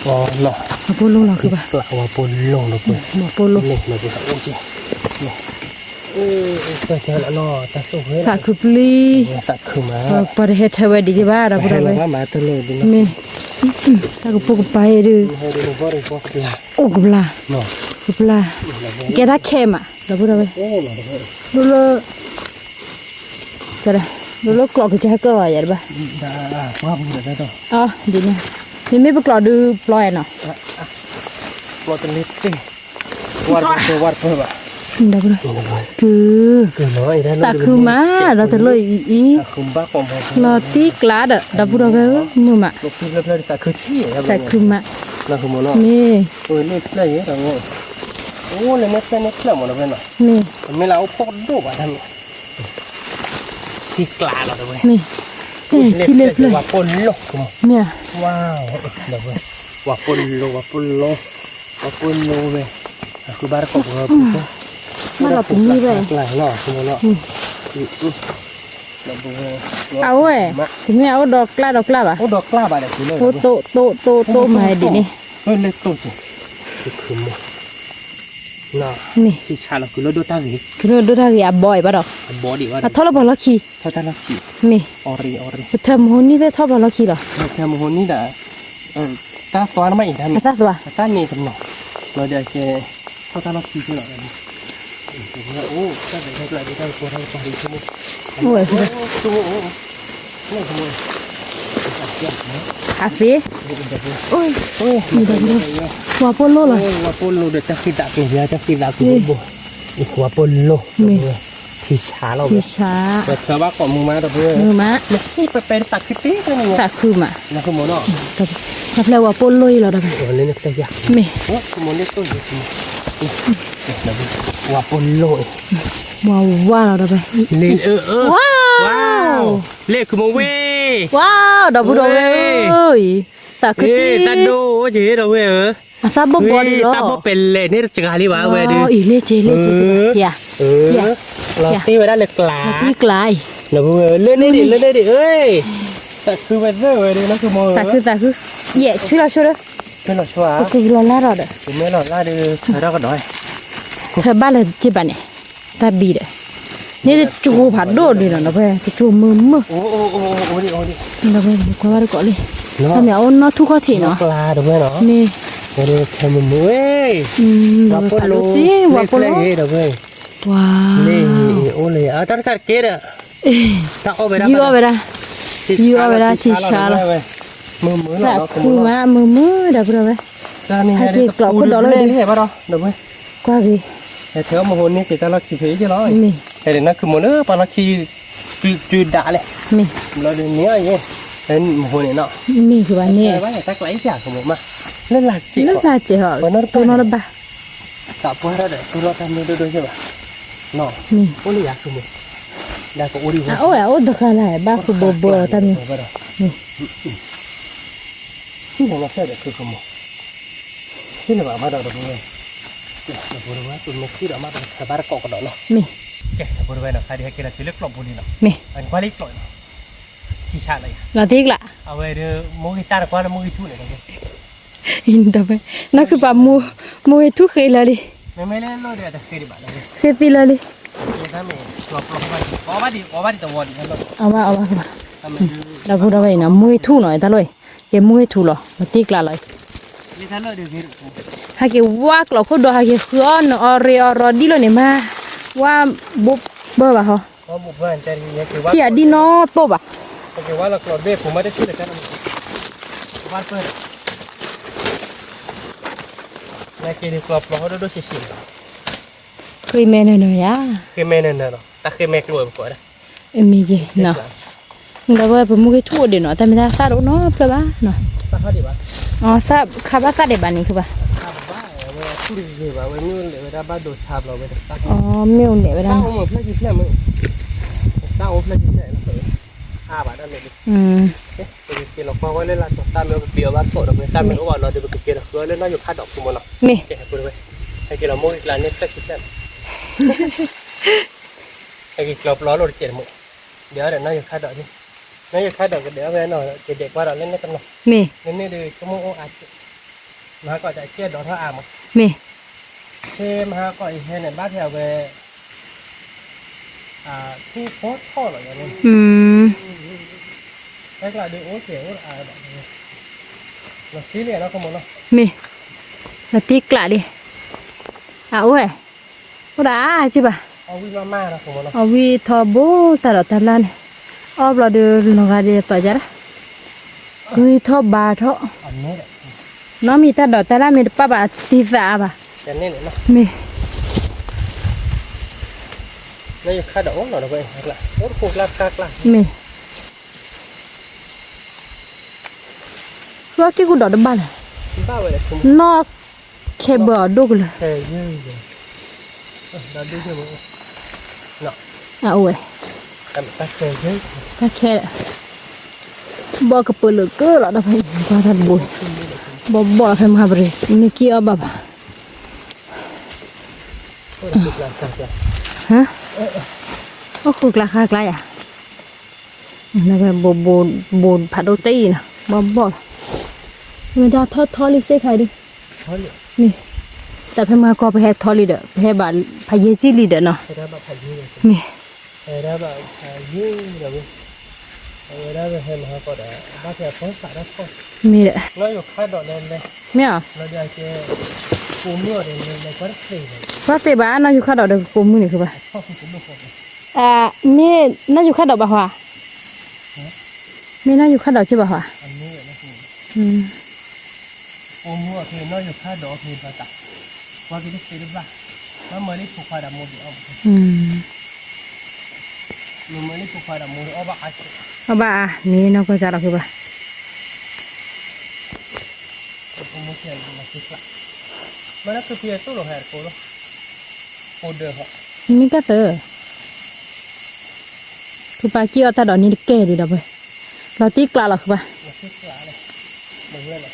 ဝၤပိၢ်လိၣ်လီၤ, ဝၤပိၢ်လိၣ်, သးခုပျံၤ, ပှၤတဟဲထၢဝဲဒံးယဘၣ်ဒီပုၢ်ဝဲၢ်, မ့ၢ်, တၢ်ကပိာ်ကပၤအံၤဒုး, အိၣ်ကဘျါ, ကဘျါ, ကဲတၢ်ခဲမး ဒီပုၢ်ဝဲၢ်, လၢလၢ, ကဲဒၣ် လၢလၢကျိးကစၢ်ကၢၢ်အီၤယၤတဘၣ်. အီၤ ဒ်န့ၣ်, မ့မ့ၢ်ပကျိးဒုးပျီအဲၣ်နီၤ. ပျီတလ့တ့ၢ်, ဝါတဝါတပၢၢ်ဘၣ်. ဒီပုၢ်ဒီဝဲၢ်, ကုၢ်, သးခုမး, ဒီးတလိၣ်အံၤအံၤ, လီၤတံၢ်ကျါဒီး ဒီပုၢ်ဒီဝဲၢ်ဧၢ, မုာ်မး, သးခုမး, မ့ၢ်, အိၣ်လၢနဲဖျၢၣ်န့ၣ်ဖျၢၣ်မ့ၢ်နီၤ, မ့ၢ်, ထံကျါလီၤဒီပုၢ်ဝဲၢ်, မ့ၢ်, ထံလၢဖျၢၣ်, ဝၤပိၢ်လိၣ်, မ့ၢ်, ဝၤ, ဒီပုၢ်ဝဲၢ်, ဝၤပိၢ်လိၣ်, ဝၤပိၢ်လိၣ်, ဝၤပိၢ်လိၣ်ဝဲ, အဃုဘၣ်တကိးပှၤပူၤ, မ့ၢ်လီၤပူၤမ့ၢ်ဝဲ, အအိၣ်ဝဲ, တမ့ၢ်အအိၣ်ဒီးကျါဒီးကျါဘၣ်, အိၣ်ဒီးကျါဘၣ်ဒီး, အိၣ်တိၢ်တိၢ်တိၢ်တိၢ်မးဒ်န့ၣ်, မ့ၢ်, ထံဆးလီၤ ကုၤလၢဒိၣ်တၢ်ဂ့ၤ, ကုၤလၢဒိၣ်တၢ်ဂ့ၤ အဘီအံၤဘၣ်ဒီး, အဘီဒံးဘၣ်ဒီး, အထီၣ်လၢပှၤလီၢ်ခံ, ထီၣ်တၢ်လီၢ်ခံ, မ့ၢ်, အီၤရ့အီၤရ့, ပထၢမဟိနံၣ်သ့ၣ်ထီၣ်ပှၤလီၢ်ခံလီၤ, ပထၢမဟိနံၣ်ဒီး, တၢ်သွါနမ့ၢ်အံၤတၢ်မ့ၢ်, အတၢ်သွါ, အတၢ်မ့ၢ်တနီၤ, လီၤဒီးကဲ, ထီၣ်တၢ်လီၢ်ခံလီၤ, အိၣ်, တၢ်ဒဲးတၢ်ကျါဒ်တၢ်ကပီၤတၢ်ကပီၤဒ်ဆိကမိၣ်, အိၣ်ဝဲ, ဆိကမိၣ်, အသ့, ဝၤပိၢ်လိၣ်လီၤ, ဝၤပိၢ်လိၣ်ဒီးတၢ်ဃံသးကျိၤ, တၢ်ဃံသးကျိၤဘိ, ဝၤပိၢ်လိၣ်, မ့ၢ်, ထံဆးလီၤဝဲ, ပထၢဘၣ်ကိးမုာ်မးဒီပုၢ်ဝဲၢ်, မ့ၢ်, သးခုမး, သးခုမး, မ့ၢ်, တၢ်ဖျဲၣ်ဝၤပိၢ်လိၣ်အံၤလီၤဒီး, မ့ၢ်, ဝၤပိၢ်လိၣ်, ဝၤဝါလီၤဒီး, လ့ၣ်, ဝါ, လ့ၣ်ခုမဝ့ၢ်, ဝါ, ဒီပုၢ်ဒီဝဲၢ်ဧၢ, သးခု, တၢ်ဒိၣ်အိၣ်က့ၤဒီပုၢ်ဝဲၢ်ဧၢ, အသၣ်ဘိၣ်ဘီဒံးလီၤ, သၣ်ဘိၣ်ပဲၤလဲၣ်န့ၣ်တစှၤလံဘၣ်ဝဲဒီး, အံၤလ့ၣ်က့ၤလ့ၣ်က့ၤ, လီၤတံၢ်ဝဲဒၣ်လၢကျါ, လီၤတံၢ်ကျါအံၤ, လၢန့ၣ်ဒံး လၢန့ၣ်ဒံး, သးခုဝဲသ့ၣ်ဝဲဒီး, သးခုသးခု, ယဲၢ်ဆူလီၤဆိဒီး, ပကလီၤလၢ်ဒီး, ထၢဘၣ်လၢက့ၤဘၣ်န့ၣ်, တၢ်ဘံဒီး, န့ၣ်တကၠိဖးဒိၣ်ဒံးနီၤ, တကၠိမုာ်မုာ်, ကွၢ်ဘၣ်တကိးလံ, တၢ်မ့ၢ်အအိၣ်နီၢ်ထူၣ်ခီၣ်ထံးနီၤ, မ့ၢ်, ဝၤပိၢ်လိၣ်, ဝၤပိၢ်လိၣ်, ဝၤ, အိၣ်လၢ, တၢ်တခါတက့ၢ်ဒီး, တၢ်အီၣ်ဝဲဒၣ်, ယုၢ်အီၣ်ဝဲဒၣ်, ယုၢ်အီၣ်ဝဲဒၣ်ထံဆးလီၤ, သးခုမးမုာ်မုာ်ဒီပုၢ်ဒီဝဲၢ်, ဟဲက့ၤကျိးခိၣ်ဒီးလၢ, ကွၢ်က့ၤ, မ့ၢ်, နီၢ်ခုမိၣ်လၢပှၤလီၢ်ခံ, တုၤဒၣ်လဲၣ်, မ့ၢ်, မ့ၢ်, မ့ၢ်ဘၣ်န့ၣ်, လၢလၢ်စဲး, လၢလၢ်စဲးဟီ, တိၢ်နီၣ်တဘၣ်, သးပှၢ်ထီၣ်ဒီး တိၢ်နီၣ်တၢ်မ့ၢ်ဒိၣ်ဒိၣ်ယဲၢ်ဘၣ်, မ့ၢ်, အိၣ်လၢယၤခုမိၣ်, အအိၣ်အအိၣ်တဃာ်လၢၤ ဘၣ်ဃုာ်ဘိဘိတၢ်မ့ၢ်, မ့ၢ်, ထံၣ်လီၤနီၢ်ဖျၢၣ်ဒီးခုခုမိၣ်, ထံၣ်လၢၤဘၣ်ဘၣ်ဒီးတပူၤဝဲ, တပူၤဝဲပမ့ၢ်ထံၣ်ဒီးမ့ၢ်ပကထၢဘၣ်တကိးကဒီးနီၤ, မ့ၢ်, တပူၤဝဲနီၤ ခါဒံးဟဲက့ၤလီၤတုၤလၢကျိးပူၤလံနီၤ, မ့ၢ်, ကွၢ်လၢကျိးနီၤ, ထံဆးလီၤယၤ, လီၤတံၢ်ကျါ, အဝဲဒီး မိၢ်ဂ့ၤတၢ်တကွၢ်လၢမိၢ်ဂ့ၤထူၣ်န့ၣ်, ဒီး, နီၢ်ခုပာ်, မိၢ်ဂ့ၤထူၣ်ဃ့လၢာ်လံ, မ့မ့ၢ်လၢလီၢ်ဒီးတဃ့ဒံးဘၣ်လၢ, ဃ့သံလၢာ်လံ, အီၣ်ဘၣ်အီၣ်ဘၣ်, ဒီပုၢ်ဒီဝဲၢ်အံၤနီၤ မိၢ်ဂ့ၤထူၣ်နီၤ တၢ်လီၢ်အံၤ, ကဲမိၢ်ဂ့ၤထူၣ်လီၤ လီၤတံၢ်ကျါလီၤအံၤ, ဟဲက့ၤဝါကျိးခိၣ်ဒီး ဟဲက့ၤဃုအီၣ်နအီၣ်ရ့အီၣ်ရီဒ်လီၤန့ၣ်မး, ဝါဘိးဘၢဘၣ်ဟီ, ထံၣ်အဒံၣ်နီၢ်တိၢ်ဘၣ်, ဃ့မဲနၢၤနၢၤယၤ, ဃ့မဲနၢၤနၢၤလီၤ တၢ်ဃ့မဲကျိၤဝဲပကိးဝဲဒၣ်, အမ့ၢ်ယဲနီၤ, ဒီးဝဲပမိၢ်ဂ့ၤထူၣ်အိၣ်ဒံးနီၤ တၢ်မ့ၢ်တၢ်သၣ်တအိၣ်နီတဖျၢၣ်ဘၣ်နီၤ, သၣ်ခါဘၣ်သၣ်ဒံးဘၣ်န့ၣ် မ့ၢ်အိၣ်နဲၣ်ဝဲဒၣ်, မ့ၢ်, ဟဲက့ၤလီၤပျီဝဲလၢလၢ်စီၤသၣ်မ့ၢ်အိၣ်ပပျံၤအီၤဘၣ်ကိးဒီး မ့ၢ်သၣ်မ့ၢ်အိၣ်ဘၣ်လီၤဒီး ပကကဲထီၣ်ဃုအီၣ်လၢနီၢ်ယိၤခါဒီးဖိမ့ၢ်နီၤ, ဟဲက့ၤလီၤမိၢ်ဂ့ၤကျါန့ၣ် ဟဲက့ၤကျီၤပျီလိာ်တကဲးတမိၣ်, ဒီးနီၢ်ယိၤခါဒီး, နီၢ်ယိၤခါဒီးကဒဲးအီၣ်ဖဲနီၤ ကဒဲးကွၢ်ဒီးလၢန့ၣ်တနီၤ, မ့ၢ်, လၢန့ၣ်ဒီးဆိကမိၣ်အိၣ်အါကဲး, မဟါကီးတကဲးဒီးထီၣ်အါမး, မ့ၢ်, ဖဲမဟါကီးအံၤဟဲန့ၣ် ဘၣ်ဖဲအဝဲ ထူၣ်ဖိထီၣ်လီၤန့ၣ်, မ့ၢ်, လီၤတံၢ်ကျါလံ, အအိၣ်ဝဲ, အိၣ်ဒၣ်အါက့ၢ်ဘၣ်, အဝံထီဘိတၢ်ဒီးတၢ်လၢ်န့ၣ်, အီၣ်ဘျီဒီးလီၤဂာ်ဒ်သိးယါဒၣ်, ဂံၢ်ထီၣ်ဘါထီၣ်, နီၢ်မံၤတၢ်ဒိးတၢ်လၢမ့ၢ်တပၣ်ဘၣ်တံၢ်သးအါဘၣ်, မ့ၢ် မ့ၢ် ဃုအီၣ်က့ၢ်ကူၣ်ဒီးတဘၣ်လဲၣ်, နီၢ်ခဲဘၢအီၤဒိၣ်ကလၢာ်, အအိၣ်ဝဲ, တၢ်ခဲ, ဘီကပၢၤလၢကၢလီၤဒီးဖဲအံၤ ကွၢ်တၢ်တဘိ, ဘီဘီၣ်လီၤဖဲမဟါပရ့ၤ နက့ၤအီၣ်ဘၣ်ဘၣ် ဟါ, အိၣ်ဃုာ်ကျါဃါကျါယၤ, ဘိးဖးဒိၣ်တအံၤနီၤ ဘီဘီၣ်လီၤ, မ့ၢ်တၢ်ထီၣ်ထီလံစ့ၢ်ခါဒု, မ့ၢ်, တၢ်ဖဲမဟါကီၢ်ပဟဲထီလံဒီး ပဟဲဘၣ်ဖးယဲၢ်ကံၣ်လံဒီးနီၤ, မ့ၢ် မ့ၢ်ဒီး, မ့ၢ်အီၤ, ကွၢ်သ့ၣ်ဘၣ်နီၢ်ယိၤခါဒီးလၢလဲၤကွၢ်တချ့, ကွၢ်သ့ၣ်ဘၣ်နီၢ်ယိၤခါဒီးဒီးကပိာ်မုၣ်န့ၣ်ဃုဘၣ်, မ့ၢ်နီၢ်ယိၤခါဒီးဘၣ်ဟါ, မ့ၢ်နီၢ်ယိၤခါဒီးက့ၢ်ဘၣ်ဟါ, ပိာ်မုၣ်အီၤဖဲနီၢ်ယိၤခါဒီးအီၤဖဲဘၣ်တၢ်, ကွၢ်က့ၤတသ့တဘၣ်, ဘၣ်မၤလံဖိခွါဒီးမိၢ်ဒံးအီၣ်ဘၣ်, မ့ၢ်မၤလံဖိခွါဒီးမိၢ်ဒံးအီၣ်ဘၣ်အါ, အီၣ်ဘၣ်အါ, မ့ၢ်နီၢ်ကီၢ်စၢ်လီၤဃုဘၣ် မ့ၢ်နီၢ်ကီၢ်စၢ်လီၤဃုဘၣ်, မ့ၢ်ကသၢ ဖုပၢ်က့ၢ်အီၣ်တၢ်ဒီးန့ၣ်တကဲဒံးဒီးပှဲၤ, လီၤတံၢ်ကျါလီၤဃုဘၣ်, မ့ၢ်,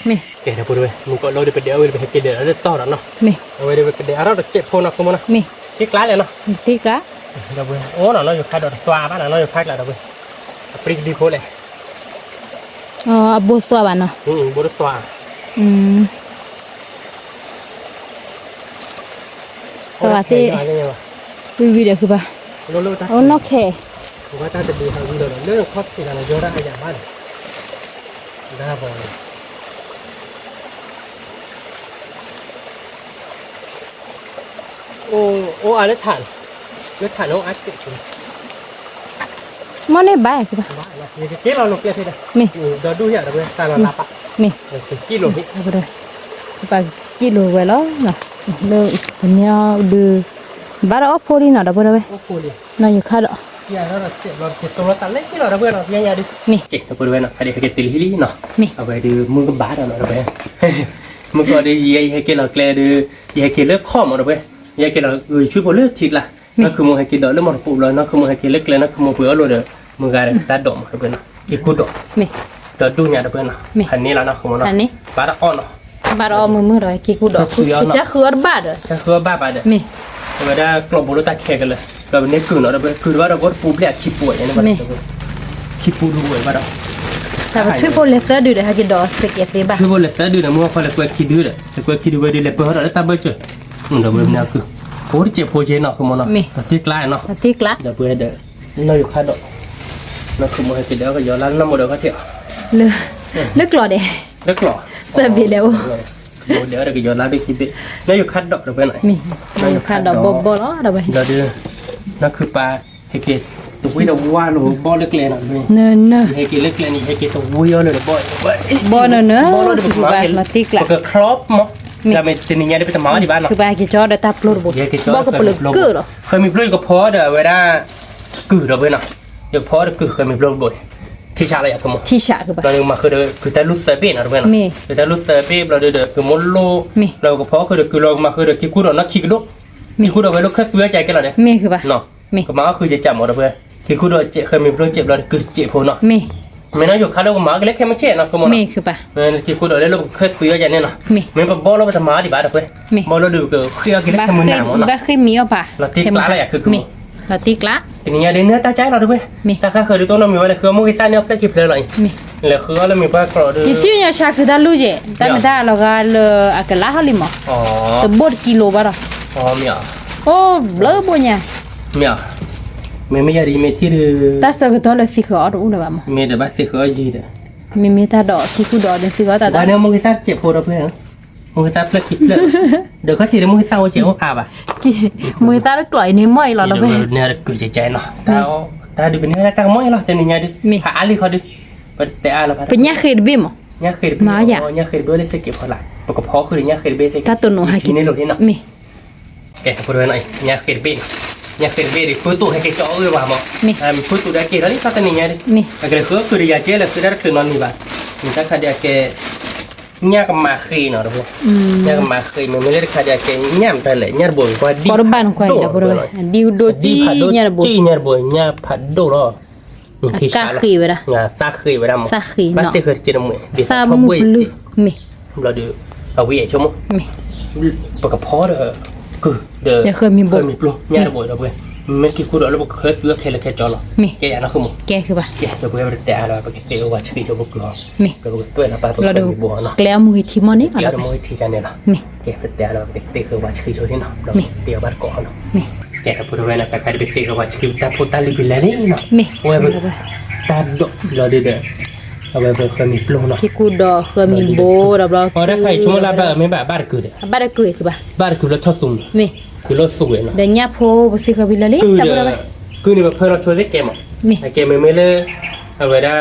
မ့ၢ်, ကဲဒီးပဒဝဲ မုၢ်ကီၢ်လီၤဒီးပတဲအီၣ်ဘၣ်တကိးလၢက့ၢ်နီၤတနံၤညါ, မ့ၢ်, အဝဲဒီးပကဒဲးအါထီၣ်တစဲးဖိနီၤ ကမနီၤ, မ့ၢ်, တံၢ်ကျါလဲၣ်နီၤ, တံၢ်ကျါ, ဒီးပအိၣ်နီၤ နီၢ်ယိၤခါဒီးတသွါဘၣ်နီၤ နီၢ်ယိၤခါကျါဒီးပှဲၤ, အပြံကဒုဖိလဲၣ် အဘိသွါဘၣ်နီၤ, ဘိတသွါ, သွါသ့ၣ်, ဝံၤဝံၤဒီးဃုဘၣ်, အိၣ်နီၢ်ခဲ, တၢ်တဒုးဟးဝံၤလီၤဒီး လၢခီၣ်ထံးတၢ်လီၤယီတၢ်အယၤဘၣ်ဒီး, ဒၣ်ဘီ အိၣ်အါလၢထး, လၢထးန့ၣ်အိၣ်အါတ့ၢ်, မ့ၢ်န့ၣ်ဘၣ်, ယကက့ၤလီၤလိာ်ကျဲသ့ဒီး, မ့ၢ်, ဒီဒူၣ်ယၤဒီးဝဲတၢ်လီၤလါပၢ်, မ့ၢ်, ကက့ၤလိာ်, ပကက့ၤလိာ်ဝဲလီၤ, လၢပမ့ၢ်အီၣ်ဒုး, ဘၣ်ဒီးအီၣ်ဖိလံနီၤ ဒီပုၢ်ဒီဝဲၢ်, နီၢ်ယိၤခါဒီး, မ့ၢ်, ဒီပုၢ်ဒီဝဲၢ်နီၤ ဖဲဒၣ်ဟဲက့ၤတုၤလံလံနီၤ, အဝဲဒုးမုၢ်ကဘၣ်ဒီးနီၤ ဒီပုၢ်ဝဲၢ်, မုၢ်ကီၢ်ဒီး ယဟဲက့ၤလီၤကျဲဒီး, ယဟဲက့ၤလၢခီၣ်မး ဒီပုၢ်ဝဲၢ်, ယဟဲက့ၤလီၤဂုာ်ဆူၣ်ဖိလၢထံကျါ, နီၢ်ခုမိၢ်ဟဲက့ၤဒီးလၢမီၢ်တပိးဘျီ နီၢ်ခုမိၢ်ဟဲက့ၤလၢကျဲ နီၢ်ခုမိၢ်ပှ့ၤအီၣ်လိာ်ဒီး, မုၢ်ဂၤဒီးတၢ်ဒိးမး ဒီပုၢ်ဝဲၢ်နီၤ, က့ၤကူၣ်ဒီး, ဒီဒူၣ်ညါ ဒီပုၢ်ဝဲၢ်နီၤ, ဖးန့ၢ်လီၤနီၢ်ခုမိၢ်နီၤ, ဘၣ်ဒီးအီၣ်နီၤ, ဘၣ်ဒီးအီၣ်မုၢ်မုၢ်ဒီးက့ၤကူၣ်ဒီး, ကၢဃုအီၣ်ဘၣ်ဘၣ်ဒီး, အဝဲဒၣ်ကျိးဘိလၢတၢ်ခဲကလၢာ်, ဒီးပန့ၢ်ကုၢ်နီၤ ဒီပုၢ်ဝဲၢ် ကုၢ်တဘၣ်ဒီးဘိတပူၤဘျဲၣ်အခံပူၤန့ၣ်, ခံပူၤတဝဲဘၣ်ဒီး, တၢ်ပထုၣ်ဖိလဲၤသၢဒုးဒီး ဟဲက့ၤဒီးစကဲးသ့ဘၣ်, ထုၣ်ဖိလဲၤသၢဒုးဒီး မုၢ်အီၣ်ခီလဲၤကွဲခံဒုဒီး လဲၤကွဲခံဒုဝဲဒီး လဲၤပၢၢ်ထီၣ်ဒီးတၢ်ဘၢၣ်စၢၤ, ဒီပုၢ်ဝဲၢ်မ့ၢ်ကုၢ်, ဖိတစဲးဖိက့နီၤ ခုမိၢ်နီၤ, တံၢ်ကျါနီၤ, တံၢ်ကျါ, ဒီပုၢ်ဝဲၢ်ဒီး, နီၢ်ယိၤခါဒီး, နီၢ်ခုမိၢ်ဟဲက့ၤဒီးကယီၤလါနီၢ်မိၢ်ဒီးခီၣ်ထံး, လၢကျိးဒဲး, လၢကျိး, သၢဘ့ၣ်လဲၣ်အိၣ်, မိၢ်ဒီးကယီၤလါဘ့ၣ်ခံဘ့ၣ်, နီၢ်ယိၤခါဒီး ဒီပုၢ်ဝဲၢ်နီၤ, နီၢ်ယိၤခါဒီးဘီဘီလီၤ ဒီပုၢ်ဝဲၢ်, ဒီးဒုး, နီၢ်ခုပၢ်, ဟဲက့ၤ, တဝံတဝါလၢဘီလၢကျဲနီၤ, နၢနၢ, ဟဲက့ၤလၢကျဲန့ၣ် ဟဲက့ၤတဝံအီၤလၢဘီ, ဘီနၢနၢ, ပကချီမး, တနံၤညါဒီးပတမၤအီၣ်ဒံးဘၣ်နီၤ, ခုပၢ်ဟဲက့ၤကၠီဒီးတၢ်ပျိတဘိ, ဘီကပလၢကၢလီၤ, ဃဲမံၤပျိယကဖီဒီးအဝဲဒၣ်, ကုၢ် ဒီပုၢ်ဝဲၢ်နီၤ, ယကဖီဒီးကုၢ်ဃဲမံၤပျိတဘိ, ထံဆးလီၤယၤ ခုမိၢ်, ထံဆးကဘၣ်, ဘျီဒီးကမၤဃုာ်ဒီးကုၢ်တၢ်လူၢ်သၢဘ့ၣ်နီၤ ဒီပုၢ်ဝဲၢ်နီၤ, ကုၢ်တၢ်လူၢ်သၢဘ့ၣ်ဘျီဒီး ကုၢ်မိၢ်လိၣ်, ဘျီကဖီဃုာ်ဒီးကုၢ်လီၤကမၤဃုာ်ဒီးက့ၤကူၣ်ဒီးနီၢ်ခံကဒိၣ်, က့ၤကူၣ်ဒီးဝဲလၢခၢၣ်သွံအကဲကလီၤဒီး, ကမၤအီၣ်ဃုာ်ယကမၢ် ဒီပုၢ်ဝဲၢ်, က့ၤကူၣ်ဒီးဃဲမံၤပျိစဲးဘျီဒီးကုၢ်စဲးဖိနီၤ, မ့ၢ်နီၢ်ယိၤခါဒီးကမၤအီၣ်က့ၤလၢခဲမုၢ်ဆ့ၣ်နီၤ ခုမိၢ်နီၤ, က့ၤကူၣ်ဒီးလၢလၢပကခၢၣ်သွံအကဲန့ၣ်နီၤ, မ့ၢ်ပဘီလီၤပတမၤအီၣ်ဒံးဘၣ် ဒီပုၢ်ဝဲၢ်, ဘီလီၤဒီးပကဃ့အီၣ်က့ၤလၢခဲမုၢ်နၤမၢ်နီၤ, လီၤတံၢ်ကျါလီၤယၤ ခုမိၢ်, လီၤတံၢ်ကျါ, တနံၤညါဒီးနၢ်တၢ်ကၠဲလီၤ ဒီပုၢ်ဝဲၢ်, တၢ်ဃါဃၢၤဒုးတိၢ်နီၣ်မံၤဝဲလဲၣ် ဃုအီၣ်မိၢ်ဂ့ၤသၣ်န့ၢ်အီၣ်ဖျၢၣ်ခံဖျၢၣ်လီၤအံၤ, လဲၤဃုအီၣ်လၢမံၤပှၢ်ကျိးဒီး, ယထံၣ်ညါဆါကုၢ်တၢ်လူၢ်ယဲၢ် တၢ်မ့ၢ်တၢ်လီၤဂာ်လၢအကလးထီၣ်လံမၢ်, တဘိၣ်တကံလိဘၣ်ဒီး, အိၣ်ဘျုးဘိၣ်ညါ, မ့ၢ်, မ့မ့ၢ်ယၤဒ်မ့ၢ်ထံၣ်ဒီး, တၢ်ဆၢကတီၢ်လၢသံဃုာ်အီၣ်တအိၣ်လၢၤဘၣ်မၢ်, မ့ၢ်ဒီးဘၣ်သံဃုာ်အီၣ်ယံၤဒီး, မ့မ့ၢ်တၢ်ဒီးသံဃုာ်ဒီးဒီးသံဃုာ်အီၣ်တၢ်ဒီး, မိၢ်ဂ့ၤသၣ်တစဲးဖိ ဒီပုၢ်ဝဲၢ် မုၢ်သၣ်ဖျၢၣ်ခံဖျၢၣ်, ဒီးခီၣ်ထံးဒီးမုၢ်သၣ်အိၣ်ကဲအိၣ်အါဘၣ်, မုၢ်သၣ်တကျိးအံၤန့ၣ်မီၢ်အံၤလီၤလီၤဖဲ, န့ၣ်တကုာ်ကဲကဲနီၤ, တၢ်ဒုးပန့ၢ်ဝဲဒၣ်တၢ်ကမီၢ်အံၤလီၤ တနံၤညါဒုး, ဟးအါလံဃီဒုး, ပတတဲအါလၢၤဘၣ်, ပညၣ်ဃ့တဘ့ၣ်မး, ညၣ်ဃ့တဘ့ၣ်, ညၣ်ဃ့တဘ့ၣ်လၢစ့ၢ်ကီးဖီလာ်, ပကဖီဃုာ်ဒီးညၣ်ဃ့တဘ့ၣ်သ့ၣ်ကဲ, တၢ်တိၢ်နီၣ်ဟဲက့ၤန့ၣ်လိာ်န့ၣ်နီၤ, မ့ၢ် ကဲ ပဝဲနီၤအံၤ ညၣ်ဃ့တဘ့ၣ်န့ၣ် ဖုသူၣ်ဟဲက့ၤကၠီအီၣ်ဂ့ၢ်ဝဲမး, မ့ၢ် ဖုသူၣ်ဒီးက့ၤထီၣ်လံ တၢ်တနံၤညါဒုး, မ့ၢ် အကလဲၤဃုအီၣ်ဃုာ်ဒီးယၤကဲလၢဃုတၢ်တချုးနီတမံၤဘၣ်, မ့ၢ်တၢ်ခါဒုးအကဲ ညၣ်ကမၤဃ့နီၤတဘိ, ညၣ်ကမၤဃ့ မ့မ့ၢ်လၢတခါဒုးအကဲ ညၣ်မတၤလဲၣ် ညၣ်တဘိ ပှၤဒံၣ်ဒိၣ်နီၤ, အဒံၣ်ဒိၣ်ကံၣ်ညၣ်တဘိ, ညၣ်ဖးဒိၣ်လီၤ, က့ၤဃ့ဝဲဒၣ်, သၣ်ဃ့ဝဲဒၣ်မး, ဘၣ်သ့ၣ်ဃၢတက့ၢ်တမှဲ, ဒ်သၣ်ဖီဘှ့ၣ်တက့ၢ်, ဘျီဒီး အဝံၤအဆိကမိၣ် ပကဖီဒီး ကုၢ်ဒီး ဃၢမံၤဘိ, ညၣ်တဘိဒီးပှဲၤ, မ့ၢ်က့ၤဃုာ်ဒီးလၢပကဃၢသုခဲလၢာ်ခဲဆ့လီၤ, ကဲယၤနီၢ်ဃုမး, ကဲ ပဝဲပတတဲအါလၢၤ ပကသ့အဝဲဆှံဆိပကျိၤ, ပကသွဲၣ်လီၤပၢ်ပကျိၤမံၤဘိနီၤ, ကျဲအမုၢ်ဂံၢ်ထံမီၢ်န့ၣ်လီၤ, ကဲပတဲအါလၢၤ ပကသ့ဃၢဝဲဆှံဆိန့ၣ်နီၤ, ပကသ့အီၤဘၣ်တကိးနီၤ, ကဲ ပဝဲန့ၣ် တၢ်ခါဒုးပသ့ဃၢဝဲဆှံတၢ်ဖိတၢ်လံၤပလဲၤလံနီၤ, ဝဲ တၢ်ဒိးလီၤဒုးဒီး အဝဲပဃၢမံၤပျိနီၤ, က့ၤဃုာ်ဒီးဃၢမံၤဘိဒီးဘျီ, တၢ်ခါအံၤဆိကမိၣ်လၢဘၣ်မ့ၢ်ဘၣ်ဘၣ်တကုာ်ဒီး, ဘၣ်တကုာ်, ဘၣ်တကုာ်လၢထီၣ်သူမး, မ့ၢ် ကုာ်လၢသူဝဲနီၤ, ဒီးညၣ်ဖိပသ့ဃၢဖဲလၢာ်လံ, ကုာ်ဒီး ကုာ်န့ၣ်ပဖၢလီၤဆိသ့ၣ်ကဲမး, အကဲမ့မ့ၢ်လၢ အဝဲဒၣ်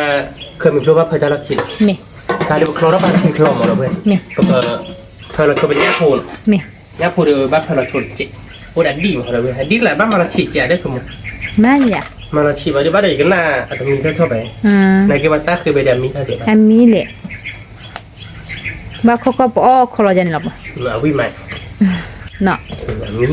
ဃၢမံၤပျိဘၣ်ဖၢတၢ်လီၢ်ခံလီၤ, တၢ်ဒုးပချီထီၣ်ဘၣ်ခံချီမးဒီးပှဲၤ, ပကဖၢလီၤဆိပညၣ်ဖိနီၤ, ညၣ်ဖိဒီးဘၣ်ဖၢလီၤဆိတကဲး, အိၣ်ဒၣ်ဒံၣ်မးဒီးပှဲၤ, အဒံၣ်ကျါဘၣ်မၤလီၤဆံးကဲးဒီးဖုမး, မၤလီၤဆံးဘၣ်ဒီးဘၣ်ဒီးယကနၣ်အတမံၤထီၣ်ထီၣ်ဘၣ်, နာ်က့ပှၤသၣ်ဃ့ဝဲဒီးအမံထီၣ်ကဲးဘၣ်, အမံလဲၣ် ဘၣ်ခီခီပအီၣ်ခီလီၤယၤန့ၣ်လီၤမး, အဝံၣ်မး, အမံဒံး တ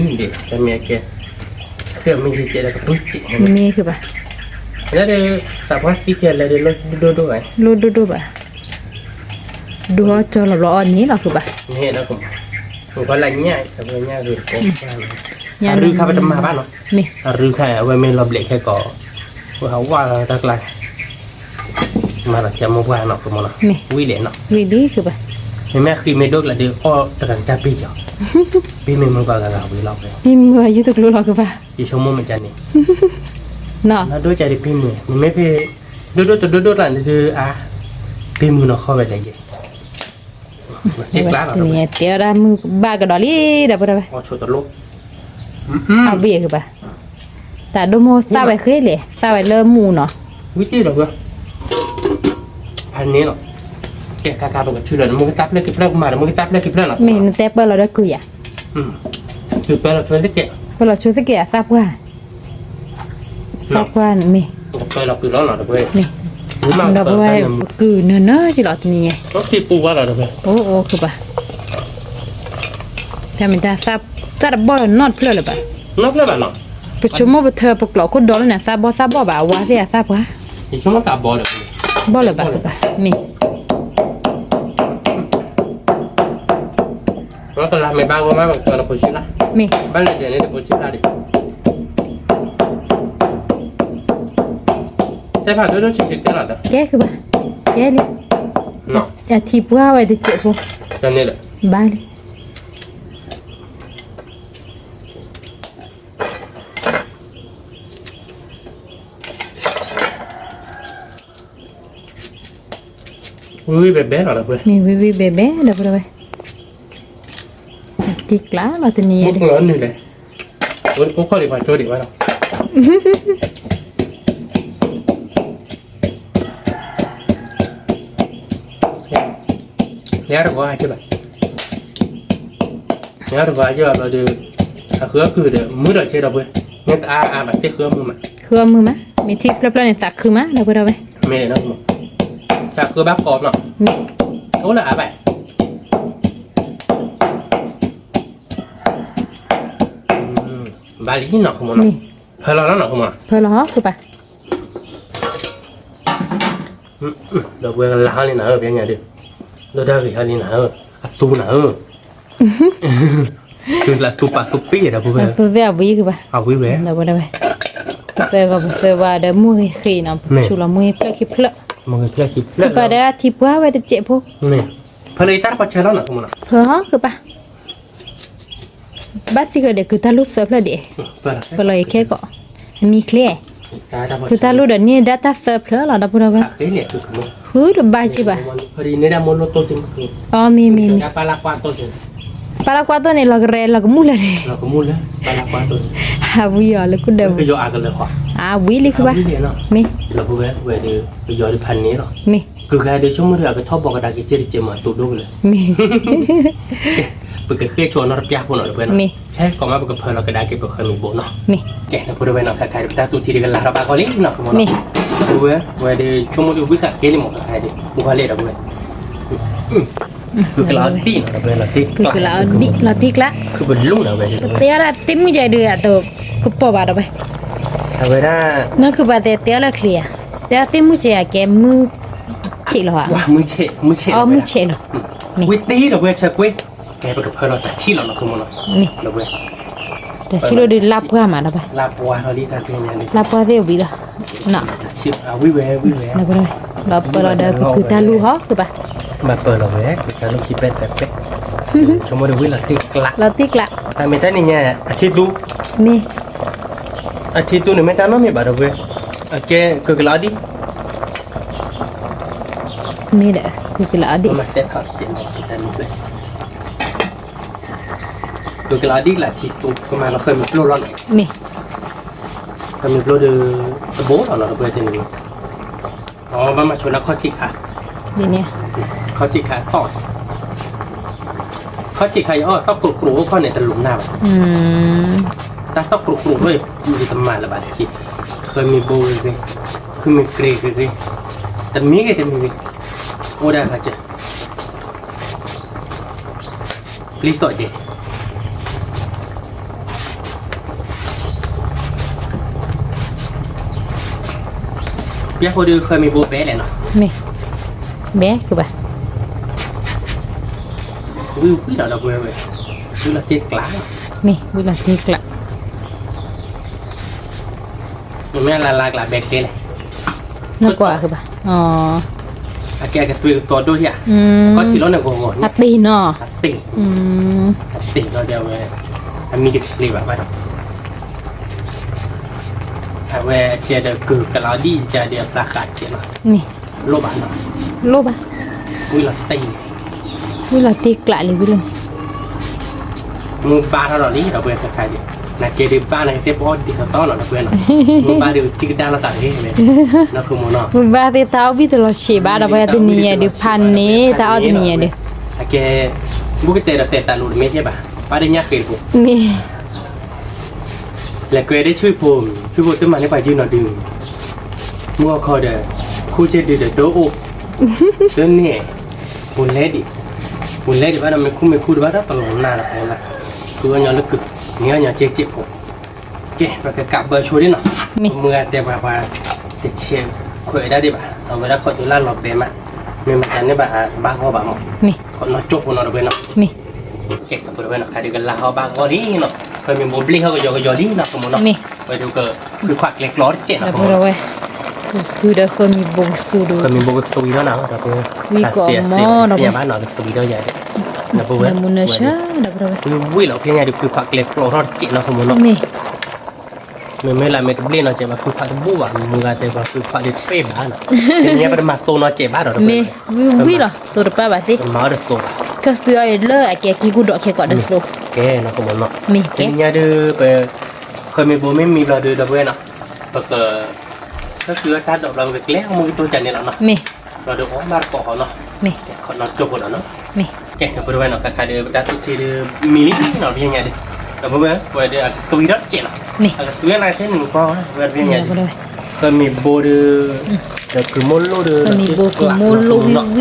မ့ၢ်အကဲ, ဃ့အမံယကဲးဒီးကပုၢ်ကဲး, မ့ၢ်ဃုဘၣ်, လၢဒုး သးပှၢ်သံခဲလၢာ်ဒုး လိၣ်ဒိၣ်ဒိၣ်ဘၣ်, လိၣ်ဒိၣ်ဒိၣ်ဘၣ်, ဒုးအီၣ်ကၠီလီၤဘျီအီၣ်န့ၣ်လီၤဃုဘၣ်, ပှၤလၢညၣ် အဝဲညၣ်ဂ့ၤတကိး, အရုခါပတမၤဘၣ်နီၤ, အရုခါအဝဲမ့ၢ်လီၤဘျဲးခဲကီး, ဝဲဟးဝါတၢ်ကျါ မၤလီၤဆံးအမိၢ်ပှၢ်နီၤ ပမၤနီၤ, ဝံၤလဲၣ်နီၤ, ဝံၤလံဃုဘၣ်, မ့မ့ၢ်ဃံမ့ၢ်ဒိၣ်ကျါဒုး အီၣ်တဂၤတၢ်ပ့ၢ်ကီး, ပ့ၢ်မ့ၢ်မုၢ်ပှၢ်ဂၤဂၤဝံၤလီၤ, ပ့ၢ်မုၢ်အယုၢ်တကျိၤလီၤဃုဘၣ်, ယဆိကမိၣ်မ့ၢ်ကန့ၣ်, နီၤ ဒိၣ်ကဒီးပ့ၢ်မုၢ်, မ့မ့ၢ်ဖဲ ဒိၣ်ဒိၣ်တဒိၣ်ဒိၣ်ကျါန့ၣ်ဒုး အါ, ပ့ၢ်မုၢ်နီၤခီဝဲလဲၣ်ယဲ တ့ကျါလီၤ, တဲဝဲဒၣ်မုၢ်ဘၣ်ကဒီးလံ ဒီပုၢ်ဝဲၢ်, အဘ့ၣ်ဃုဘၣ်, တၢ်ဒိၣ်မိၢ်သၣ်ဝဲဃ့လဲၣ် သၣ်ဝဲလၢမူနီၤ, ဝံၤတ့ၢ်လီၤ, ဖးန့ၣ်လီၤ, ကဲကါကါပကဆူလီၤ နမုၢ်ကသၣ်ဖျၢၣ်ခံဖျၢၣ်ကမၤ နမုၢ်ကသၣ်ဖျၢၣ်ခံဖျၢၣ်လီၤ, မ့ၢ်နတဲပၢၢ်လီၤဒီးကုၤယၤ, သုပၢၢ်လီၤဆိသ့ၣ်ကဲး, ပၢၢ်လီၤဆိသ့ၣ်ကဲးအသၣ်ပှၢ် သၣ်ပှၢ်န့ၣ်မ့ၢ်, ပၢၢ်လီၤကုၤလီၤနီၤတပှဲၤ, မ့ၢ်, ဒီပုၢ်ဝဲၢ် ကုၤနၢၤနၢၤက့ၤလီၤတနံၤညါ, အိၣ်ဃုဘၣ်, တၢ်မ့ၢ်တၢ်သၣ်တဘီၣ်လီၤနီတဖျၢၣ်လၢၤဘၣ်, ပဆိကမိၣ်ပထၢပကျိးခိၣ်ဒီလၢန့ၣ် သၣ်ဘီၣ်သၣ်ဘီၣ်ဘၣ် အဝါသ့ၣ်အသၣ်ပှၢ်, ဘီၣ်လၢၤဘၣ်ဃုဘၣ်, မ့ၢ် မ့ၢ်, ကဲဃုဘၣ်, ကဲလံ, အထံပှၢ်ဝဲတစဲးဖိ, ဘၣ်လံ ဝံၣ်ဝံၣ်ဘဲဘဲလီၤဒီပုၢ်ဝဲၢ်, မ့ၢ်ဝံၣ်ဝံၣ်ဘဲဘဲဒီပုၢ်ဝဲၢ်, တံၢ်ကျါလီၤတနံၤညါ, အိၣ်ခီၣ်ဒံး ပှၤကၠိဒံးဝဲလီၤ, လၢတဂီၤဟဲက့ၤဘၣ်, လၢတဂီၤဟဲက့ၤဘၣ်ဘျီဒီး, အဃုအီၣ်ကုၤဒီး မုၢ်ဒီးကဲဒီပုၢ်ဝဲၢ်, မ့ၢ်တအါအါဘၣ်သ့ၣ်ဃုအီၣ်မုၢ်မး, ဃုအီၣ်မုၢ်မး, မ့ၢ်ထံဖျၢၣ်ဖျၢၣ်န့ၣ် သးခုမးဒီပုၢ်ဝဲၢ်, မ့ၢ်, သးဃုဘၣ်ကီနီၤ, အိၣ်လၢအါဘၣ် ဘၣ်လံနီၤ, ဖၢလီၤနီၤ, ဖၢလီၤဟီၣ်ခိၣ်ပၢ်, ဒီပုၢ်ဝဲၢ်ကလၤဟီၣ်လံနၤဧၢ, ပညါဒုး, ဒီတၢ်ဂ့ၤဟီၣ်လံနၤဧၢ, အသူနၤဧၢ, သူကျးသူပာ်သူပ့ၢ်ဒီပုၢ်ဝဲၢ်, သူသ့ၣ်အဝံၣ်ကဘၣ်, အဝံၣ်ဝဲ, ဒီပုၢ်ဝဲၢ်, သၢဂီၤပသၢဝါဒီးမုၢ်ဂ့ၤဃ့နီၤ, ဆူလီၤမုၢ်ဂ့ၤဖျၢၣ်ခံဖျၢၣ်, မုၢ်ဂ့ၤဖျၢၣ်ခံဖျၢၣ်, ပၢ်ဒီးထံပှၢ်ဝဲတစဲးဖိ, ဖၢလီၤယသၣ်တပီၤဆၢလီၤနီၤ, ဖၢဟီၣ်ခိၣ်ပၢ် ဘၣ်သံဃဲဒီးကုၤတၢ်လူၢ်သၢဖျၢၣ်ဒံး, ပလီၤယခဲကီး, အမံၤချ့, ဖုတၢ်လူၢ်ဒီးန့ၢ်ဒၣ်တၢ်သၢဖျၢၣ်လီၤ ဒီပုၢ်ဒီဝဲၢ်, ဃုတဘၣ်က့ဘၣ်, အီ မ့ၢ်မ့ၢ်မ့ၢ်, ပၢ်လၢကွၢ်သိၣ်န့ၣ် လီၤကရဲလီၤကမူၣ်လၢန့ၣ်, အဝံၤအီၤလၢကူၣ်ဒၢးဝံၤ, အဝံၤလံဃုဘၣ်, မ့ၢ်, မ့ၢ်, ကဂၤဒုးဆိကမိၣ်ဒုးအကထီၣ်ဘီကဒါက့ၤကဲတကဲးမးသူဒိၣ်ကလၢာ်, မ့ၢ်, ပကဃ့ၢ်ဆိနီတပျၢ်ဖိနီၤတပှဲၤနီၤ, မ့ၢ်, ဟဲကီးမးပကဖၢလီၤကဒါက့ၤပဃၢၤမံၤဘိနီၤ, မ့ၢ်, ကဲ ဒီပုၢ်ဒီဝဲၢ်နီၤ ခဲခါဒုး ပတၢ်သူထံဒုးကလၤထီၣ်ဘၣ်ကီလံနီၤ ကမိၣ်နီၤ, မ့ၢ်, ဒီပုၢ်ဝဲၢ် ဝဲဒုးဆိကမိၣ်ဒုးဝံဃာ်က့ၤလံမး ခဲခါဒုး မူခီလဲၣ်ဒီပုၢ်ဝဲၢ် ကုကလးအီၤဒံးနီၤ ဒီပုၢ်ဝဲၢ် လီၤတံၢ်ကျး, လီၤတံၢ်ကျး, ခုပလူနီၤဝဲ, တဲအီၤဒၣ်သ့ၣ်မုၢ်ကဲဒုးအတကပီၤဘၣ်ဒီပုၢ်ဝဲၢ်, အဝဲဒၣ်, နီၢ်ခုပှၤတဲတဲအီၤလၢချံဧါ, တဲအီၤသ့ၣ်မုၢ်ကဲအကဲမုၢ်ဆ့ၣ်လီၤဧါ, မုၢ်ဆ့ၣ်, မုၢ်ဆ့ၣ်လီၤ, ဝံတ့ဒီပုၢ်ဝဲၢ် ဆၢကွ့ ကဲ ပကဖၢလီၤတၢ်ဆံးလီၤနီၤ ကမိၣ်နီၤ, ဒီပုၢ်ဝဲၢ်, တၢ်ဆံးလီၤဒုးလါပှၢ်မးဒီပုၢ်ဝဲၢ်, လါပှၢ်လီၤလံတၢ်သ့ၣ်ညါဒုး, လါပှၢ်သ့ၣ်ဝံၤလီၤ, ဝံဝဲ, ဝံဝဲ, ဒီးပၢလီၤဒီးပကုတၢ်လူၢ်ဟီ ဃုဘၣ်, ဘၣ်ပၢလီၤဝဲ ကုတၢ်လူၢ်ခံပဲသၢပဲ, ဆိကမိၣ်ဒုးဝံလီၤတံၢ်ကျး, လီၤတံၢ်ကျး, တၢ်မ့ၢ်တၢ်န့ၣ်ညါ အထံသူ, မ့ၢ်, အထံသူန့ၣ်မ့ၢ်တၢ်နီတမံၤဘၣ်ဒီပုၢ်ဝဲၢ်, အကဲ ကုကလးအီၤဒံး မ့ၢ်ဒီး ကုကလးအီၤဒံး, ကုကလးအီၤဒံးလၢထံသူ ကမၤလီၤဃၢမံၤပျိလီၤန့ၣ်, မ့ၢ်, ဃၢမံၤပျိဒီး တဘိလီၤနီၤ တဘိတနံၤ, အဘၣ်မၤဆိလၢခီၣ်ထံးခါ, ခီၣ်ထံးခါထီၣ်, ခီၣ်ထံးခါအံၤအီၣ်သီၣ်ကြိးကြိးအိၣ်ခီၣ်န့ၣ် တလိၤနၢ်ဘၣ်, တၢ်သီၣ်ကြိးကြိးအိၣ် ယတမၤလၢၤဘၣ်တက့ၢ်, ဃၢမံၤဘိဂ့ၤဂ့ၤ, ဃုမံၤကြ့ဂ့ၤဂ့ၤ, တမံၤဂ့ၤတမံၤဂ့ၤ, အိၣ်ဒၣ်ခါစၢၤ ပျံၤစီၣ်က့ၤ, ပျဲၢ်ဖိဒုးဃၢမံၤဘိဘဲလဲၣ်နီၤ, မ့ၢ်, ဘဲကဘၣ်, ဝံဝံလီၤဒီပုၢ်ဝဲၢ်, ဝံလီၤတံၢ်ကျး, မ့ၢ်, ဝံလီၤတံၢ်ကျး မ့ၢ်လၢ်လၢ်ကျးဘဲကဲလဲၣ်, နကွၢ်ကဘၣ်, အကဲအကသွံကသီဒိၣ်ဧါ, ကီၢ်ထံးလီၤန့ၣ်ဂီၤဂီၤ, အတ့ၢ်နီၤ, အတ့ၢ်, အတ့ၢ်လီၤဒီးအဝဲ, အမံၤတချ့ဘၣ်ဘၣ်ဒီး, အဝဲကဲဒီးကုကလးအီၤဒံးကဲဒီးအဖျါဃာ်ကဲလီၤ, လိၣ်ဘၣ်နီၤ, လိၣ်ဘၣ်, ဝံလီၤတံၢ်, ဝံလီၤတံၢ်ကျးလံဝံလီၤန့ၣ် မုၢ်ဘါထီၣ်ဒီးလံ ဒီပုၢ်ဝဲၢ်ခဲခါဒုး, နကဲဒုးဘါနကသ့ၣ်ပအီၣ်ဒံးသီသီနီၤ ဒီပုၢ်ဝဲၢ်နီၤ, မုၢ်ဘါဒုးကံကဒါလိာ်သးတဂ့ၤဝဲ, နီၢ်ခိမိၢ်နီၤ, မုၢ်ဘါသ့ၣ်တၢ်အီၣ်ဘံၣ်တလီၤဆံးဘၣ်ဒီပုၢ်ဝဲၢ်တနံၤညါဒုး ဖးန့ၢ်တၢ်အီၣ်တနံၤညါဒုး, အကဲ, ဘူးကတဲဒီးတဲသးလိၤတမ့ၢ်ထဲဘၣ်, ပၢ်တညၣ်ဃ့တပူၤ, မ့ၢ် လဲၤကွဲဒ်ဆူဖှိၣ်, ဆူဖှိၣ်တမၤန့ၢ်ပှၤယုၢ်နီၢ်ဒုး, မုၢ်အခီဒီး, ခူက့ဒုးဒီးတအိၣ်, တန့ၢ်, ပူၤလဲဒံး, ပူၤလဲဒံးဘၣ်ဒီးမ့ၢ်ခူမ့ၢ်ခူတဘၣ်ဒီးတလီၤနၢ်လီၤ, ကုအီၣ်ညီလၢကု, န့ၢ်အီၣ်ညီက့က့ဖိ, ကဲ ပကကးဘၢဆိဒ်နီၤ, မုၢ်ဂၤတဲပှၤပှၤ, တဆဲးခွဲးဒၣ်ဒံးဘၣ်, အဝဲဒၣ်ခီၣ်တုၤလၢလီၤဘဲမး, မ့ၢ်မတၤန့ၣ်ဘၣ်အဘၣ်ဂီၢ်ဘၣ်မး, ခီၣ်နီၢ်ကၠိဖိနီၤဒီပုၢ်ဝဲၢ်နီၤ, ကဲ ဒီပုၢ်ဝဲၢ်နီၤ ခါဒုးကလၤဟီဘၣ်ဂီၢ်လံနီၤ, ဖဲမ့ၢ်ဘိဘျ့ဟီၣ်ကယီကယီလံနီၤ ကမိၢ်နီၤ, ဝဲဒုးကဃုခွးကျဲကျီတကဲးနီၤ ကမိၢ်နီၤ, တုၤဒီးဃၢမံၤဘိကသူဒီး, ဃၢမံၤဘိကသူအံၤနီၤ ဒီပုၢ်ဝဲၢ်, ဝံကိးမီၤဒီပုၢ်ဝဲၢ်, ဘၣ်နီၤကသူအံၤဒီးယၤ, ဒီပုၢ်ဝဲၢ်, ဝံၤလီၤဖဲညါဒုးဃုခွးကျဲကျီထီၣ်တကဲးနီၤ ကမိၢ်နီၤ, မ့ၢ်, မ့မ့ၢ်လၢမ့ၢ်တဘျ့နီၤ ကဲဘၣ်ဃုခွးတဘူၣ်ဘၣ် မုၢ်ဂၤတဲပှၤဃုခွးဒုးတပ့ၢ်ဘၣ်နီၤ, တနံၤညါပတမၤသိနီၤကဲဘၣ်ဒီး မ့ၢ်ဝံၤဝံၤလီၤ သိတပၣ်ဘၣ်သ့ၣ်, ပမၤအီၤဒီးသိဘၣ်, ကသူအီၤလၢအကဲကံကူဒီးခဲကိးဒီးသိ, ကဲနီၤ ကမိၢ်နီၤ, မ့ၢ်ကဲ, တနံၤညါဒုးပ, ဃၢမံၤဘိမ့ၢ်မံၤဘျီဒုး ဒီပုၢ်ဝဲၢ်နီၤ, ပက, ကသူအီၤတၢ်ဒိးဘျီ ပကကျဲအီၣ်မူကတိၢ်ကၢ်န့ၣ်လီၤနီၤ, မ့ၢ်, ဘျီဒုးအီၣ်ဘၣ်တကိးဃီနီၤ, မ့ၢ်, ခီၣ်နီၢ်ကၠိဖိဒီးနီၤ, မ့ၢ်, ကဲ ဒီပုၢ်ဝဲၢ်နီၤ ခါခါဒုး ပတၢ်သူၣ်ထံဒုး, မံၤလံနီၤ ဖဲညါဒုး, ဒီပုၢ်ဝဲၢ် ပဝဲဒုးအကသွံထီၣ်တကဲးနီၤ, မ့ၢ်, အကသွံအနၤသ့ၣ်န့ၣ်ပှၤဝဲဒုးဖဲညါ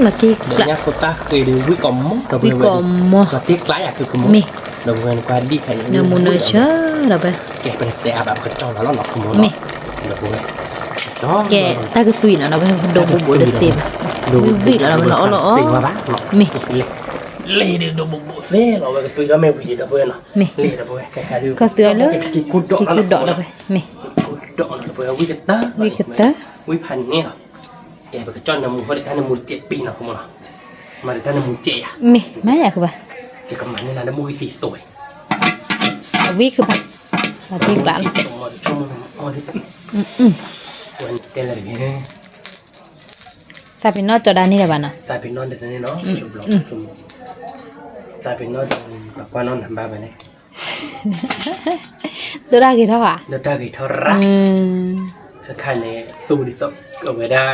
ဒုး, ဃၢမံၤဘိဒုး, ဒီးကုမိၢ်လိၣ်ဒုး, ဃၢမံၤဘိကုမိၢ်လိၣ်ဝံၤဝံၤလီၤ လီၤတံၢ်ကျး, ညါဖိသၣ်ဃ့ဒုး ဝံၤကိးမီၤ ဒီပုၢ်ဝဲၢ်, လီၤတံၢ်ကျးယၤကုကမိၢ်, မ့ၢ်, ဒီပုၢ်ဝဲၢ်နကွၢ်ဒံၣ်ခါအံၤ, နမူနဆၢ, ဒီပုၢ်ဝဲၢ်, ကဲပတဲအါဘၣ်ပကတီၢ်လီၤလီၤနီၤ ကမိၢ်နီၤ, ဒီပုၢ်ဝဲၢ်, ကဲ, တၢ်ကသွံနီၤ ဒီပုၢ်ဝဲၢ် ဒိးဘူးဘူးတသ့ဘၣ်, ဝံၤဝံၤလီၤ ဒီပုၢ်ဝဲၢ်နီၤ အီၣ်လီၤအီၣ်, မ့ၢ်, လ့ၣ်ဒုးဒိးဘူးဘူးသ့လီၤ ဝဲကသွံဒီးမ့ၢ်ဝံၤဒံး ဒီပုၢ်ဝဲၢ်နီၤ, မ့ၢ်, လ့ၣ်ဒီပုၢ်ဝဲၢ် ကဲခါဒုး, ကသွံအီၤလၢ, ကံကူဒီး, ဒီပုၢ်ဝဲၢ်, မ့ၢ်, ကံကူဒီး ဒီပုၢ်ဝဲၢ် ဝံၤကတၢၢ်, ဝံၤဖးန့ၣ်လီၤ, ကဲပကကၠီၣ်နၢမူဟီၣ်ဒီး တၢ်နၢမူတစဲးပံၤနီၤ ကမိၢ်နီၤ, မၤဒီးတၢ်နၢမူတစဲးယၤ, မ့ၢ်, မၤယၤကဘၣ်, ယကမၤန့ၢ်နၤလၢမူဂံၢ်သံသိးဝဲ, အဝံၤကဘၣ်, သ့ကျါလီၤ, သးပ့ၤနီၣ်ကၠီဒၣ်န့ၣ်လၢၤဘၣ်နီၤ, သးပ့ၤနီၣ်ဒၣ်န့ၣ်, ဒိၣ်တၢ်ဂ့ၤထီၣ်ဧါ, ဒိၣ်တၢ်ဂ့ၤထီၣ်ရၣ်, ခါန့ၣ် သူဒ်သိးအဝဲဒၣ်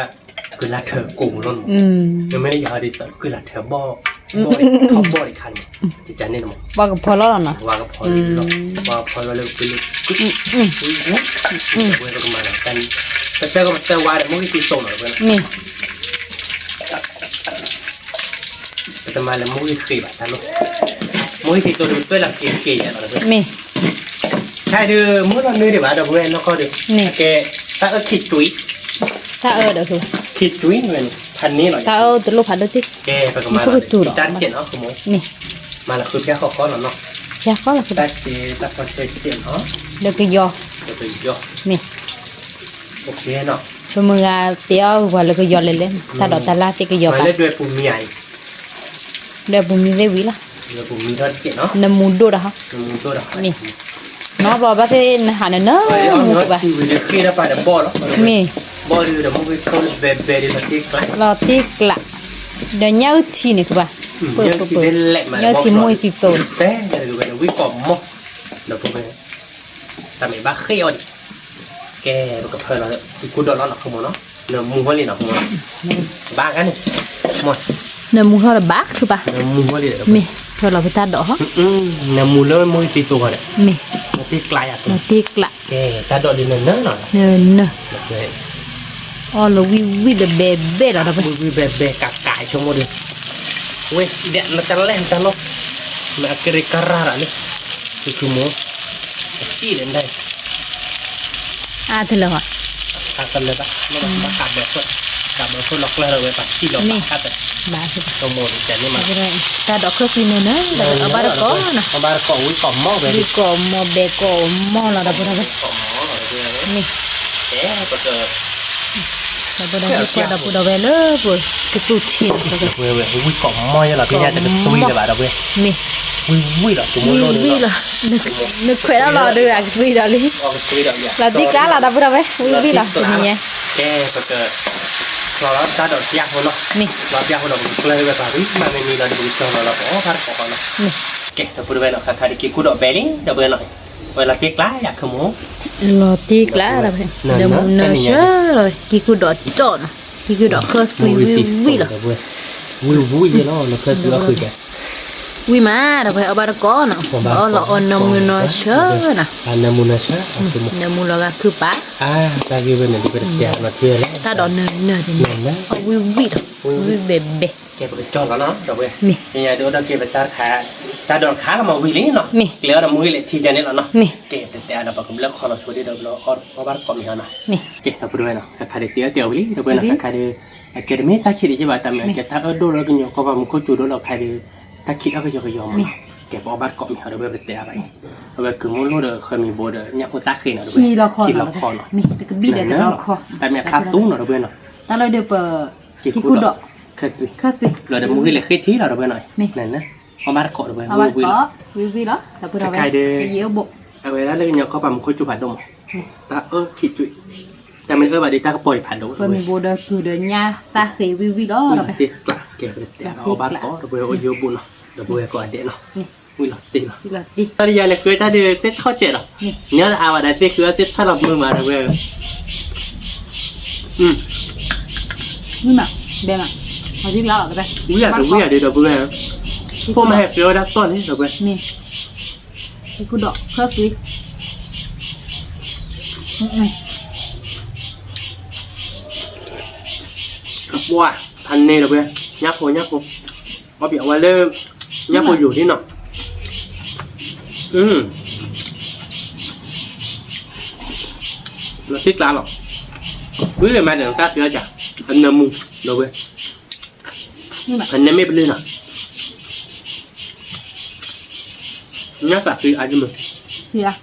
ကုၢ်လၢ်ထၢကိးမးလီၤ, မ့မ့ၢ်လၢယဟီဒ်သိး ကုၢ်လၢ်ထၢဘီၣ်, ထီၣ်ဘီၣ်ဒံးခါန့ၣ်, ကန့ၣ်မး, ပှၤကဖီလီၤလီၤနီၤ, ပှၤကဖီလီၤ, ပှၤကဖီလီၤလၢပလၢ, ပကမၤလီၤ, ပတၢ်ကပတၢ်ဝါဒီး မ့ၢ်ဂ့ၤသ့သိးနီၤ, မ့ၢ် ပတမၤလၢမ့ၢ်ဂ့ၤဃ့ဘၣ်တၢ်လီၤ, မ့ၢ်ဂ့ၤသ့သိးဒီး ပတၢ်လၢက့ၤက့ၤယဲလီၤ, မ့ၢ်, ခဲအံၤဒီး မုၢ်လီၤနုာ်ဒံးဘၣ် ဒီပုၢ်ဝဲၢ်နီၢ်ကီၢ်ဒီး, ကဲ, တၢ်အၢခံတွံ, တၢ်အၢဒီး, ခံတွံဝဲန့ၣ် ဖးန့ၢ်လီၤ, တၢ်အၢတလိၣ်ဖးဒိၣ်က့, ကဲ ပကမၤလီၤ, တၢ်တကဲးနီၤ, မ့ၢ်, မၤလီၤဃုဖၠၣ်ဃီဃီလီၤနီၤ, ဖၠၣ်ဃီလီၤ, တၢ်ကဲတၢ်ဖီဆၢကဲးနီၤ, လၢကယီၤ, လၢကယီၤ, မ့ၢ်, ပမုၢ်ဂၤတဲအီၤပှၤလၢကယီၤလဲၤလဲၤ, တၢ်ဒိးတၢ်လၢ်သ့ၣ်ကယီၤဘၣ်, မၤလၢဒွဲၣ်ပူၤမံၤဧါအံၤ ဒွဲၣ်ပူၤမံၤသ့ၣ်ဝံၤလီၤ, နမူဒိၣ်ဒီး, မ့ၢ်, နီဘျီဘၣ်သ့ၣ်နဟးနနၢမူဘၣ်, မ့ၢ်, လီၤတ့ၢ်ကျး, ဒီးညၣ်အုၣ်ထံန့ၣ်ကဘၣ်, ညၣ်အုၣ်ထံမိၢ်သံသိး, တၢ်မ့ၢ်ဘၣ်ဃ့အီၤဒံး, ကဲ ပကဖၢလီၤ, က့ၤကူၣ်ဒီးလီၤနီၤ ခိၣ်မိၢ်နီၤ, နမူဟီလံနီၤ ခိၣ်မိၢ်, ဘၣ်ဂၤန့ၣ်, နမူဟီလီၤဘၣ်ခုဘၣ်, မ့ၢ်, ဖၢလီၤပတၢ်ဒိးဟီ, နမူလၢမိၢ်သံသိးဂီၤဒီး, မ့ၢ်, နတ့ကျးယၤ, နတ့ကျး, ကဲ တၢ်ဒိးဒ်နနၢၤနီၤ, နနၢၤ အီၣ်လၢဝံၣ်ဝံၣ်ဒီးဘဲဘဲလီၤ, ဝံၣ်ဝံၣ်ဘဲဘဲကးကးဆိကမိၣ်ဒီး, ဝဲ ဒဲးနတလဲၣ်နတလီၢ်, မ့ၢ်အကရံၣ်ကရၢ်ဒၣ်လံ, သုခိၣ်မိၢ်, အစံၣ်ဒီးဒၣ်, အါတလၢၤဘၣ်, အါတလၢၤဘၣ်, ဘၣ်ကးဘၢဖှိၣ်, ကးဘၢဖှိၣ်လီၤကျၢၢ်ဒီးဝဲပှၤစံၣ်လီၤဘၣ်တၢ်, ဘၣ်ဆိကမိၣ်, တၢ်ဒိးခၢၣ်သံန့ၣ်နၢၤ, အဘၣ်တကိးနီၤ, အဘၣ်တကိး ဝံၣ်ကိးမီၢ်ဝဲ, ဝံၣ်ကိးမီၢ်ဘဲကိးမီၢ်လီၤ ဒီပုၢ်ဒီဝဲၢ်, မ့ၢ် ဒီပုၢ်ဒီဝဲၢ်လၢပကသူၣ်ထံၣ်, ဝံၣ်ကိးမီၢ်ယဲလီၤ ပညါတကသွံလၢၤဘၣ်ဒီပုၢ်ဝဲၢ်, မ့ၢ်, ဝံၣ်ဝံၣ်လီၤ, ဝံၣ်ဝံၣ်လီၤ, နခွဲးဒၣ်လီၤဒီးအကသွံဒီးလံ, လီၤတံၢ်ကျါလီၤ ဒီပုၢ်ဒီဝဲၢ် ဝံၣ်ဝံၣ်လီၤ တနံၤညါ, ကဲ ပက ချီလီၤတၢ်ဒိးပျၢ်ဖိနီၤ, လီၤပျၢ်ဖိဒီးပကကျၢၤဝဲပှၤဝံၤ မ့မ့ၢ်လီၤဒီး ပကဆှၢလီၤလီၤ ပအီၣ်ဘၣ်တကိးဃီနီၤ, မ့ၢ်, ကဲ ဒီပုၢ်ဒီဝဲၢ်နီၤ ခါခါဒ်က့ၤကူၣ်ဒီးဘဲလံ ဒီပုၢ်ဝဲၢ်နီၤ, ဝဲလီၤတံၢ်ကျါယၤခိၣ်မိၢ်, လီၤတံၢ်ကျါ, ဒီပုၢ်ဝဲၢ် နမူနၢၤဆၢ, က့ၤကူၣ်ဒီးကၠီၣ်နီၤ, က့ၤကူၣ်ဒီးခၢၣ်သွံဝံၣ်ဝံၣ်လီၤ, ဝံၣ်ဝံၣ်ယဲလီၤ လီၤခၢၣ်သွံအီၣ်ကွံာ်ကဲ ဝံၣ်မး ဒီပုၢ်ဝဲၢ် အီၣ်ဘၣ်တကိးနီၤ, အီၣ်လီၤအီၣ်နမူနၢၤဆၢနီၤ, နမူလီၤဂာ်ခုၣ်ပၢ်, တၢ်ဂ့ၢ်ဝဲန့ၣ် ဒ်ပတဲလီၤတံၢ်လီၤ, တၢ်ဒိးနၢၤနၢၤန့ၣ်, အီၣ်ဝံၣ်ဝံၣ်ဒီး, ဝံၣ်ဘဲဘဲ, ကဲ ပကကၠီၣ်လီၤနီၤ ဒီပုၢ်ဝဲၢ်, မ့ၢ်, မ့ၢ်ယၤဒုးအိၣ်ဒီးက့ၤပတၢ်တခါ, တၢ်ဒိးတခါလီၤမ့ၢ်ဝံၣ်လံနီၤ, မ့ၢ်, ကျဲအီၣ်ဒီးမူဂ့ၤလဲၣ်ထံကန့ၣ်လီၤနီၤ, မ့ၢ်, ကဲ ပတဲအါဒီးပကဘျၢၣ်ခီလီၤဆိဒ်ဒီးဘျၢၣ်အီၣ်ဘၣ်တကိးမ့ၢ်ဟီနီၤ, မ့ၢ်, ကဲ ဒီပုၢ်ဝဲၢ်နီၤ ခါခါဒ်တဲအီၣ်တဲအီၣ်ဝံၤလံ ဒီပုၢ်ဝဲၢ်နီၤ ခါခါဒ်, အကဲတမ့ၢ်တၢ်ခံးဒံးယဲဘၣ် တၢ်မ့ၢ်အကဲတၢ်အၢၣ်ဒိၣ်လၢကညီကီၢ်ပှၤမူခိၣ်စူၤဒိၣ်လီၤခါဒ်, တၢ်ခံးအီၣ်ကယီကယီမးနီၤ, ကဲ ပအီၣ်ဘၣ်တကိးမ့ၢ်ဟီဒီပုၢ်ဝဲၢ် ပတဲအါဘၣ်အံၤ, အဝဲကုၤမိၢ်လိၣ်ဒီးဃၢမံၤဘိဒီးညၣ်ဖိသၣ်ဃ့နီၤ ဒီပုၢ်ဝဲၢ်, ခံလီၤခီနီၤ, မ့ၢ်, တၢ်မ့ၢ်အခါသူနီၤ ဒီပုၢ်ဝဲၢ်နီၤ, တၢ်လၢဒီးပ, က့ၤကူၣ်ဒီး, ခၢၣ်သွံ, လီၤဒီးမူဂ့ၤလဲၣ်ဃ့ထံလီၤ ဒီပုၢ်ဝဲၢ်နီၤ, မ့ၢ်, အီၣ်ဘၣ်တကိး ဒီပုၢ်ဝဲၢ် ဝံၣ်ဝံၣ်လီၤ, ဝံၣ်ဝံၣ်လီၤ ခါခါဒ်, အဝဲဒၣ်လၢကညီကီၢ်ပှၤမူခိၣ်စူၤဖးဒိၣ်မး, တၢ်အၢခံးသွံ, တၢ်မ့ၢ်အၢဘၣ်ဒီးတၢ်ကပီၤဒံးဖးဒိၣ်, ဃၢမံၤဘိဒီးကုၤဒီးညၣ်သၣ်ဃ့ဝံၣ်ဝံၣ်လီၤ, တ့ကျး ကဲ ပတဲအါဘၣ် အီၣ်ဘၣ်တကိး ဒီပုၢ်ဝဲၢ် အိၣ်ယိဘိနီၤ, ဒီပုၢ်ဝဲၢ်ကိးဂၤဒဲးနီၤ, ဝံၣ်လီၤတ့လီၤ, တၢ်တယၤလဲၤဃုတၢ်ဒီးစ့ထီၣ်ကဲးဒီး, ညီလၢအါဘၣ်ဒီးသ့ၣ်ဃုအီၣ်စ့ထီၣ်လီၤမုာ်မး ဒီပုၢ်ဝဲၢ်, ဝံၣ်မး, ဘဲမး, ဝံၣ်အကဝံၣ်အဒုး ဒီပုၢ်ဝဲၢ်, ဖိမ့ၢ်ဟဲဃုဝဲဒၣ်သီၣ်န့ၣ် ဒီပုၢ်ဝဲၢ်, မ့ၢ်, က့ၤကူၣ်ဒီးခၢၣ်သွံ, ပှၤ, ဖးန့ၢ် ဒီပုၢ်ဝဲၢ်, ညၣ်ဖိ ညၣ်ဖိ, အီၣ်ဘၣ်အဝဲလၢ, ညၣ်ဖိယိာ်လံနီၤ, လီၤတ့ကျါလီၤ, ဝံၣ်မးဒီးတၢ်ဖံးအီၣ်က, အနၢမူ, ဒီပုၢ်ဝဲၢ်, အနၢမ့ၢ်ပလုၢ်နီၤ, ညၣ်သးဖံးအါဒံးမး, ဝံၣ်လီၤတ့, တ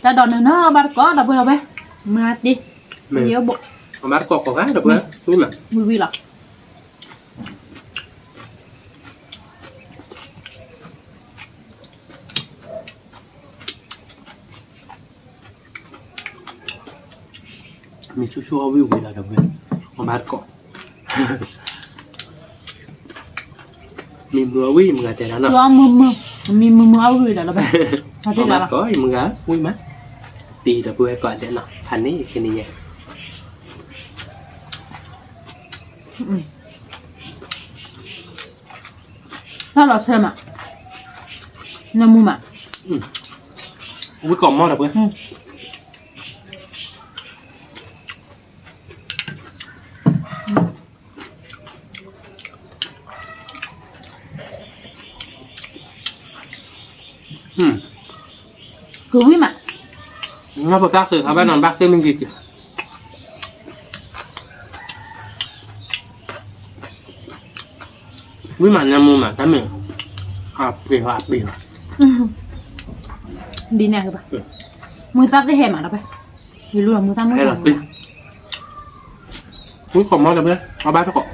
ၢ်ဒိးနၢၤနၢၤဘၣ်တကိး ဒီပုၢ်ဝဲၢ်, မုၢ်အါတ့, ယဲအိၣ်ဘိ, ဘၣ်တကိးကိးဂၤဒီးပှၤ ဝံၤမး ဝံၤဝံၤလီၤ. မ့ၢ်ဆူၣ်ဆူၣ်အီၣ်ဝံၣ်ဝံၣ်လီၤဒီးပှၤ အဘၣ်တကိး မံမုာ်အီၣ်ဝံၣ်မုာ်ဂၤတဲဒၣ်နီၤ မံမုာ်မုာ်အီၣ်ဝံၣ်ဝံၣ်လီၤဒီးပှၤ အဘၣ်တကိးမုာ်ဂၤ ဝံၣ်မး တံၤဒီးပှၤကိးဒဲးနီၤ ဖးန့ၣ်ကန့ၣ်ညါ တၢ်လီၤဆၢမး နမူမး ဝံၣ်ကိးမီၢ်ဒီးပှၤ ကဝံၣ်မး နီၢ်ဖိသၣ်ဃ့ခါဘၣ်နီၤ ဘၣ်ဃ့မ့ၢ်ယံၤက့ၤ ဝံၣ်မးနမူမး တၢ်မ့ၢ် အပှ့ၤအပှ့ၤ ဒ်န့ၣ်ကဘၣ် မုၢ်သၣ်သ့ၣ်ဟဲမးဒီးဖဲ ယလူၤမုၢ်သၣ်မုၢ်သၣ် ဝံၣ်ကိးမီၢ်ဒီးဖဲ အဘၣ်တကိး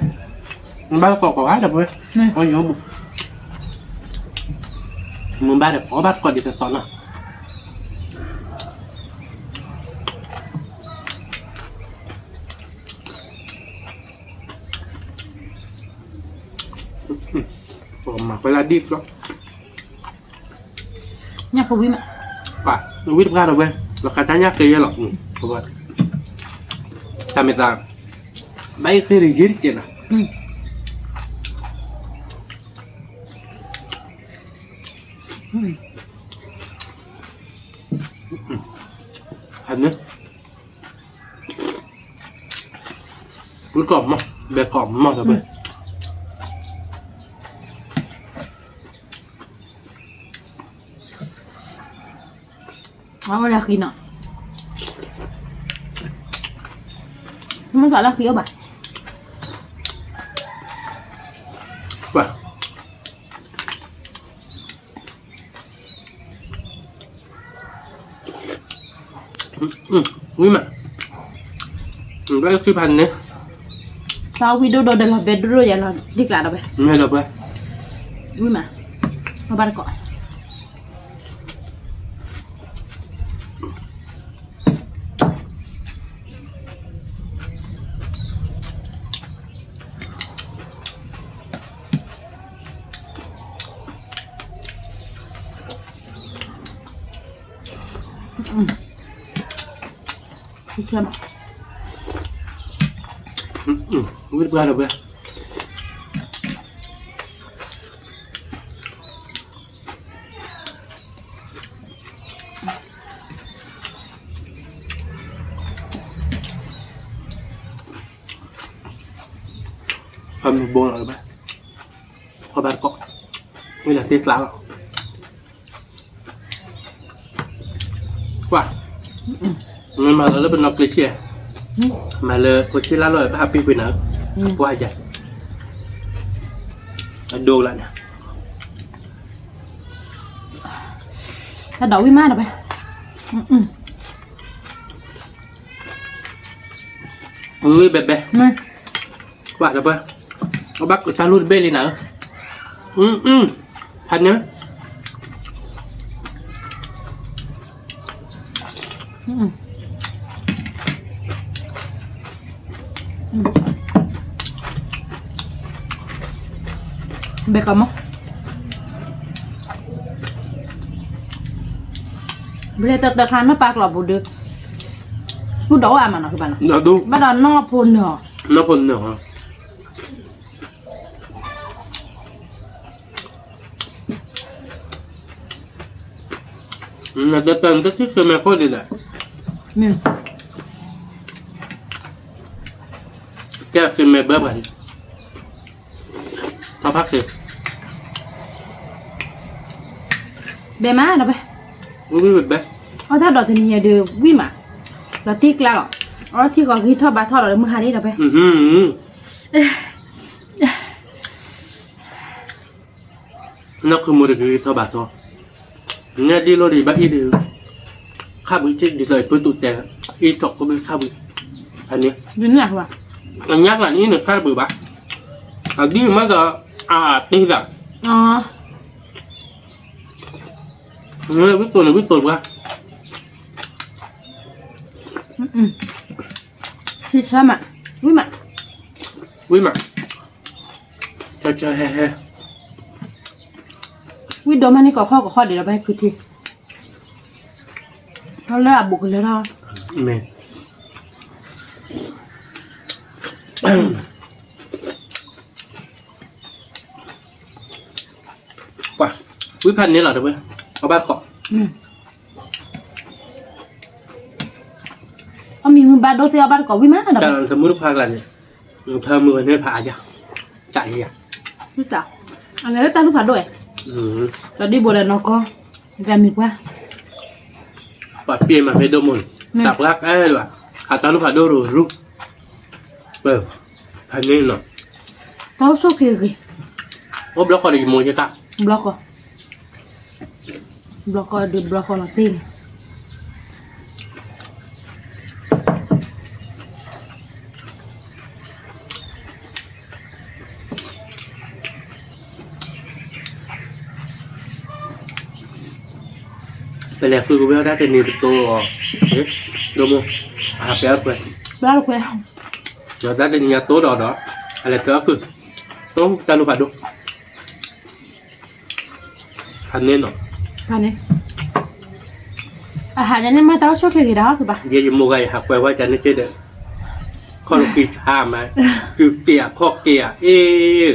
ဘၣ်တကိးကိးဂၤဒီးဖဲ အီၣ်ယိဘိ မုၢ်ဘၣ်ဒီးကိးဘၣ်တကိးဒ်သိးသိးနီၤ မၤဝဲလၢဒ်ဖျီ ညၣ်ကဝံၣ်မး ပှၤ ဝံၣ်တပှၢ်ဒီးဝဲ လီၤခါတၢ်ညၣ်ကယဲလီၤ တၢ်မ့ၢ်သး ဘၣ်အ့ၣ်သ့ၣ်ရယ့ၣ်တကဲးနီၤ ခါန့ၣ် ဝံၣ်ကိးမီၢ် ဘဲကိးမီၢ်ဒီးဝဲ အဝဲလၢဃံနီၤ မ့ၢ်ကလၢဃံအီၣ်ဘၣ် ပှၤ ဝံၣ်မး ဘၣ်ဃံဖးန့ၣ် သးဝံၣ်ဒိၣ်ဒိၣ်ဒီးလီၤဘဲဒိၣ်ဒိၣ်ယဲလီၤ ဒ်ကျးဒီးဝဲ မ့ၢ်ဒီးပှၤ ဝံၣ်မး အဘၣ်တကိး ဝံၣ်တပှၢ်ဒီးဝဲ အမ့ၢ်ဘိလီၤလၢၤဘၣ် အဘၣ်တကိး ဝံၣ်လၢသ့ကျါလီၤ ကွၢ် မ့ၢ်မၤလီၤလၢပနီၢ်ကျ့ဆံး မၤလၢဖိဆံးလၢ်လီၤ ဘၣ်ဟးပ့ၤကွံာ်နၤ အပှၢ်ယၤ အဒိလၢန့ၣ် တၢ်ဒိးဝံၣ်မးဒီးဖဲ ဝံၣ်ဝံၣ်ဘဲဘဲ ကွၢ်ဒီးဖဲ အဘၣ်ကတၢ်လူၢ်တဘ့ၣ်လံနၤ ဖးန့ၣ် ဘဲကမီၤ ဘျဲၣ်တၢ်တခါနီၢ်ပၢ်ကျီၢ်ပူၤဒီး ကူၣ်ဒီးအိၣ်အါမးနီၤ ကဘၣ်နီၤ ဘၣ်ဒီးနီၢ်ဖိနၢၤ နီၢ်ဖိနၢၤ နတၢ်တၢ်နတၢ်စံၣ်စၢၤမဲာ်ခိၣ်ဒ်လဲၣ်, ကဲစံၣ်မဲာ်ဘၢပှၤန့ၣ်, ထီၣ်ဖးက့ၤ, ဘဲမးဒီးဘဲ, ဝံၣ်ဝံၣ်ဘဲဘဲ, အီၣ်တၢ်ဒီးတနံၤညါဒီးဝံၣ်မး, ဒီးတံၢ်ကျါလီၤ, အီထံကီၢ်ဂ့ၤထီၣ်ဘါထီၣ်ဒီးမုၢ်ဟါန့ၣ်ဒီးဘဲ နီၢ်ခုမိၢ်တဂ့ၤထီၣ်ဘၣ်ထီၣ်, နဲဒ်လိၣ်ဒီးဘၣ်အံၤဒီး, ခါဘုးဒ်သိးအံၤပတုာ်တဲ, အံၤထီၣ်ခိၣ်ဘုးခါဘုး, ဖ န့ၣ်, အညါကျါန့ၣ် အံၤန့ၣ်ခါတဘုးဘၣ်, အဒ်မးဒီး, အတ့သး, ဝံသိးန့ၣ် ဝံသိးပှၤ, ဆံဆၢမး, ဝံမး, ဝံမး, ဆၢဆၢဟဲဟဲ, ဝံဒိးမးန့ၣ် ကီၢ်ခီကီၢ်ခီဒံးဒီး ပဟဲခုးထံ, ထီလၢအဘူးကလၢထီ, မ့ၢ် ပှၤ, ဝံဖးန့ၣ်လီၤတဝဲ, အဘၣ်တကိး, အမံၤမုၢ်ဘၣ်ဒိၣ်သ့ၣ်အီၤဘၣ်တကိးဝံမးဒီး, တမုၢ်တခွါကျါန့ၣ်, ဖၢမုၢ်ဝဲန့ၣ်ဖးအါယၤ, တၢ်ယၤ, အလဲၤလၢတၢ်လူၢ်ဖးဒိၣ်ဝဲ, ဒီးဒံးဘိဒီးနီၢ်ကီၢ်, တၢ်မံၤပှၢ် ပှၤပျဲမးဖဲဒိၣ်မိၢ်န့ၣ်, တၢ်ပှၢ်ကဲလၢၤဘၣ်, အတၢ်လူၢ်ဖးဒိၣ်ရိၤရူၢ်, ဖးန့ၣ်နီၤ, တၢ်အိၣ်ဆိၣ်က့ၤဂ့ၤ, အိၣ်ဘျီဃီဒီးယမိၢ်ယကၣ်, ဘျီဃီ, ဘျီဃီဒီးဘျီဃီလီၤတ့ၢ်န့ၣ် ပလဲၤဃုကဝဲဒၣ်တနံၤပတိၢ်အီၤ, ဒိၣ်မိၢ်, အဟးပဲအီၣ်တခွဲ, ပဲအီၣ်တခွဲ, ဒီးတၢ်တနံၤညါတိၢ်ဒီးဒီး, အလဲၤပဲအီၣ်ခုၣ်, တိၢ်တၢ်လူၢ်ဖးဒိၣ်, ဖးန့ၣ်နီၤ, ဖးန့ၣ်, အဟးန့ၣ်မ့ၢ်တၢ်အိၣ်ဆူၣ်ချ့ဂ့ၤဒီးဘၣ်, ယဲယမိၢ်ဂၤယဟးကွဲးဝဲကန့ၣ်က့ဒီး, ခီၣ်လီၤကံဆါမး, တုၤက့ၤအခီၣ်က့ၤဧါ, အ့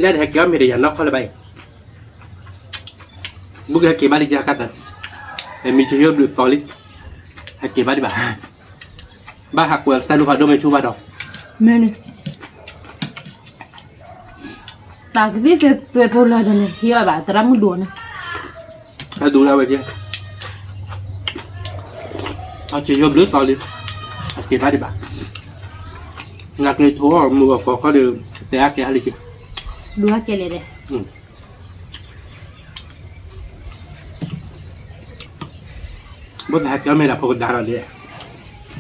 လၢတဟဲက့ၤအီၣ်မ့ၤဒီးယၤနီၢ်ခီၣ်လၢၤဘၣ်အံၤ, ဘူးကဟဲက့ၤဘၣ်လံယကၢ်သး, မံၤဆယိၣ်ဘျုးသီလံ, ဟဲက့ၤဘၣ်ဒံးဘၣ်, ဘၣ်ဟးကွဲးတၢ်လူၢ်ဖးဒိၣ်မ့ၢ်ဆူၣ်ဘၣ်ဒီး, မ့ၢ်န့ၣ်, တၢ်ကသံၣ်သ့ၣ်သိလၢာ်ဒီးန့ၣ် ဟံးအီၤဘၣ် သရၣ်မုၣ်ဒိၣ်န့ၣ်, အဒိၣ်ဒၣ်ဝဲက့, အဆယိၣ်ဘျုးသီလံ, ဟဲက့ၤဘၣ်ဒံးဘၣ်, နကျ့ၤထိအီၤမုၢ်ဂီၤဖီခီဒီး, တဲအါကဲအါလံက့, ဒိၣ်အါကဲလဲၣ်ဒဲး ဘၣ်သးဟဲကၠီမဲာ်ဒၣ်ဖိကဒါဒီးဒဲး,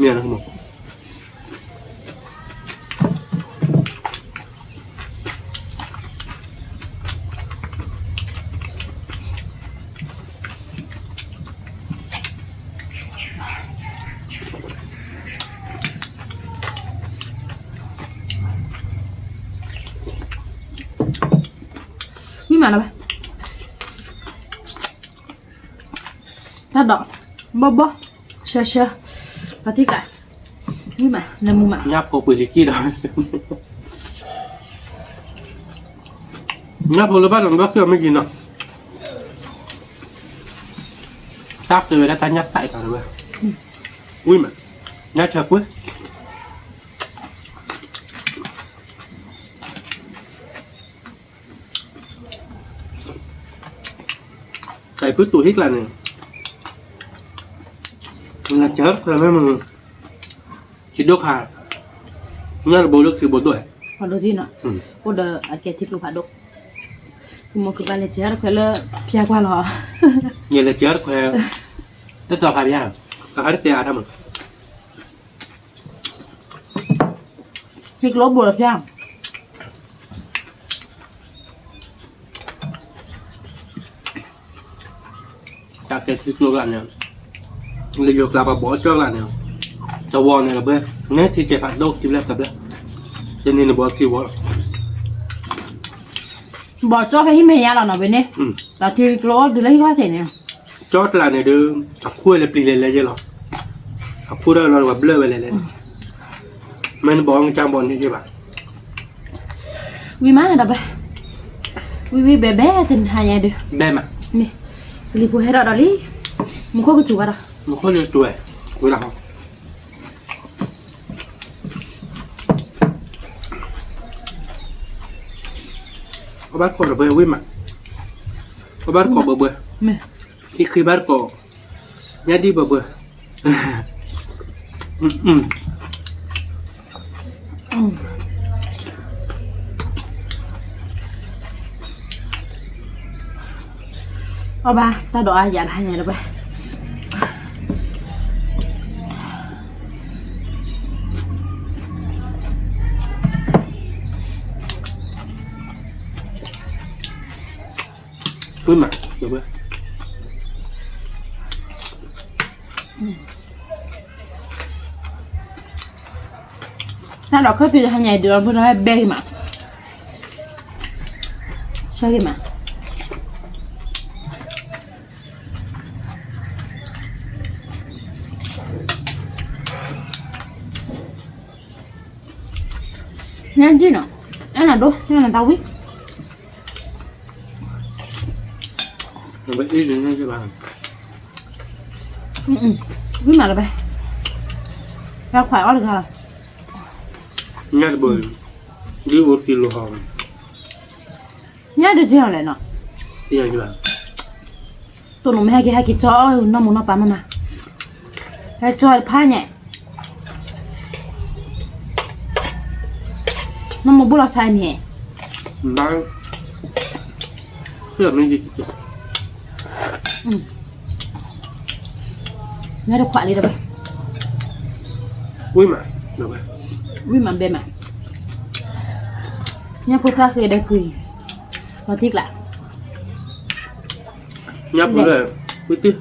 မ့ၢ်, ဝံမးလီၤဘၣ်, တၢ်ဒီး, ဘီဘီ, ဆၢဆၢ, ပှၤထံၣ်ကး, ဝံမး, နမူမး, ညၣ်ဖိပှ့ၤလံကံၢ်ဒီး, ညၣ်ဖိလၢဘၣ်လီၤဘၣ်ဃ့အီၤမ့ၢ်ယံၤနီၤ, တၢ်ဃ့ဝဲဒၣ်တၢ်ညၣ်သးအံၤဒီးဝဲ, ဝံမး, ညၣ်ဆၢကွ့ တၢ်ဖုတူာ်ဟံၣ်ကျါန့ၣ်, လဲၤစၢၤတခွဲမ့ၢ်မုၢ်, ထံဒိၣ်ခါ, ညၣ်တဘိလၢခံဘိဒိၣ်, အိၣ်ဒီးအကဲထံကျိဖးဒိၣ်, ကမီၤကဘၣ်လဲၤစၢၤတခွဲလၢဖၠါကွၢ်လီၤ, ယလဲၤစၢၤတခွဲ, တသီခါဖၠါ, အခါတတဲအါထီၣ်မး ထံကျိဘိလီၤဖၠါ, တၢ်ကဲထံကျိကျါန့ၣ်, လၢယိၤကျါပှၤဘီအီၣ်ကၠီကျါန့ၣ်, တဝီန့ၣ်လီၤဘၣ်, န့ၢ်ထံကဲးဖးဒိၣ်ခံဘျဲၣ်သၢဘျဲၣ်, တနံၤန့ၣ်ဘီခံဝီလီၤ, ဘီကၠီဖဲဟံၣ်မဲာ်ညါလီၤနီၤဝဲန့ၣ်, တၢ်ထံကျိအီၣ်ဒုးလၢဟံၣ်ခီၣ်ထံးန့ၣ် ကၠီကျါန့ၣ်ဒီး, အခိၣ်လၢပျံၤလဲၤလဲၤယဲလီၤ, အခိၣ်ဒီးလီၤဝဲဘျၢၣ်ဝဲလဲၤလဲၤ, မ့ၢ်နဘီကၠီဘီန့ၣ်ယဲဘၣ်, ဝံၤမးဒီးဘဲ, ဝံၤဝံၤဘဲဘဲတနၤညါဒီး, ဘဲမး, မ့ၢ်, ကလံၤဖိဟဲထီၣ်ဒီးလံ, မူခိၣ်ကစူၤဘၣ်ဒီး, မူခိၣ်ကစူၤဝဲ, ဝဲဒၣ်ဟီ အဘၣ်တကိးဒီးဘၢဝံၣ်မး, အဘၣ်တကိးဘၢဘၢ, ဟံၣ်ဃ့ဘၣ်တကိး, ညၣ်ဒံၣ်ဘၢဘၢ, အဘၣ်တၢ်ဒိးအါယၤတဟါညါဒီးဘၢ, ဝံၣ်မး, တၢ်ဒီးခၢၣ်သ့ၣ် ဟါညါအံၤဒုး အီၣ်ဘၣ်ဒီး ဟဲဘဲဂ့ၤမး, ဆၢဂ့ၤမး. ညၣ်ဒံၣ်နီၤ, အဲၣ်နၤဒိၣ်, ညၣ်နၤတၢ်ဝံၣ်, ဝံၣ်မးလၢၤဘၣ်, တၢ်ခွါအီၣ်တဂၤလီၤ, ညၣ်တဘိ, ဒ်အိၣ်တံၢ်လိာ်ဟီ, ညၣ်တက့ၢ်အီၤလဲၣ်နီၤ, တိၢ်နီၣ်မ့ၢ်ဟဲက့ၤ ဟဲက့ၤကၠီအီၣ်နီၢ်မိၢ်နီၢ်ပၢ်မးမး, ဟဲကၠီတဖၣ်ညါ, နီၢ်မိၢ်ဘိၣ်လီၤဆါန့ၣ်, ဘၣ်, ညၣ်တခွါလံတဘၣ်, ဝံၣ်မး, ဝံၣ်မးဘဲမး, ညၣ်ဖိသၣ်ဃ့ဒီးကွံာ်, လီၤတံၢ်ကျး, ညၣ်ဖိလၢ, ဝံၣ်တံၢ်,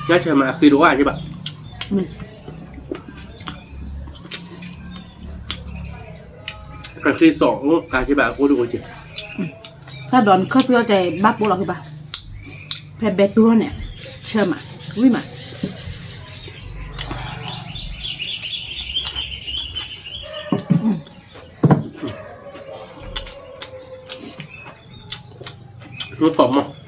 ညၣ်ဆၢမးအဃ့တအိၣ်က့ဘၣ်, အဃ့စီၤအိၣ်က့ဘၣ် အိၣ်တအိၣ်က့, တၢ်ဒီးနခၢၣ်သ့ၣ်အီၣ်ကဲ ဘၣ်ပိာ်လီၤက့ဘၣ်, ဖဲဘဲတူၢ်ထီၣ်န့ၣ်, ဆၢမး, ဝံၣ်မး, မ့ၢ်ကီးမး, မ့ၢ်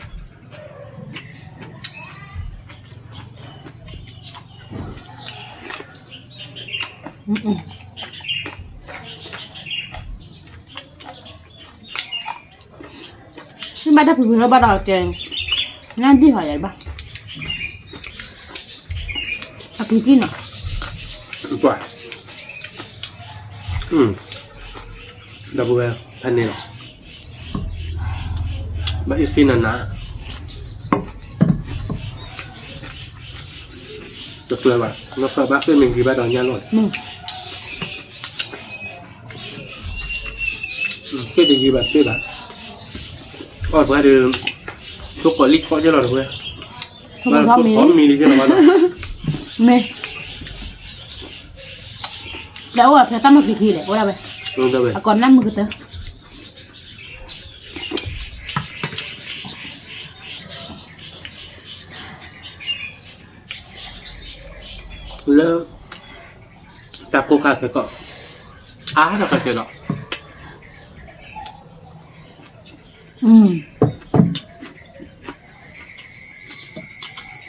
ဘၣ်တၢ်ပူၤပူၤလၢဘၣ်ဒီးကဲ, ညၣ်ဒံၣ်ဟီယဘၣ်, အပူၤကံၢ်နီၤ, ပှၤ, ဒီပုၢ်ဝဲၢ်ဖဲန့ၣ်လီၤ, ဘၣ်အ့ၣ်သံနၤနၤ, တကျၢၤဘၣ် နဃၢၤဘၣ်ဃ့ၢ်မ့ၢ်ယံၤဘၣ်ဒီးညၣ်လီၢ်န့ၣ်, ဃ့ၢ်တယံၤဘၣ်ဃ့ၢ်ဘၣ်, အီၣ်ပှၤဒီး, ထိၣ်ကိးလံၢ်ခီက့လီၤတဝဲ, ထိၣ်ကိးမံၤလံက့လီၤဘၣ်နီၤ, မ့ၢ်, ဒီးအိၣ်ဖဲတၢ်မၤက့ၤခံလဲၣ် အိၣ်ဒၣ်ဝဲ, အကိးနၢ်မုာ်ကတၢၢ် လၢ, တၢ်ကိၢ်ခါခဲကီး, အါတၢ်ကဲဒီး,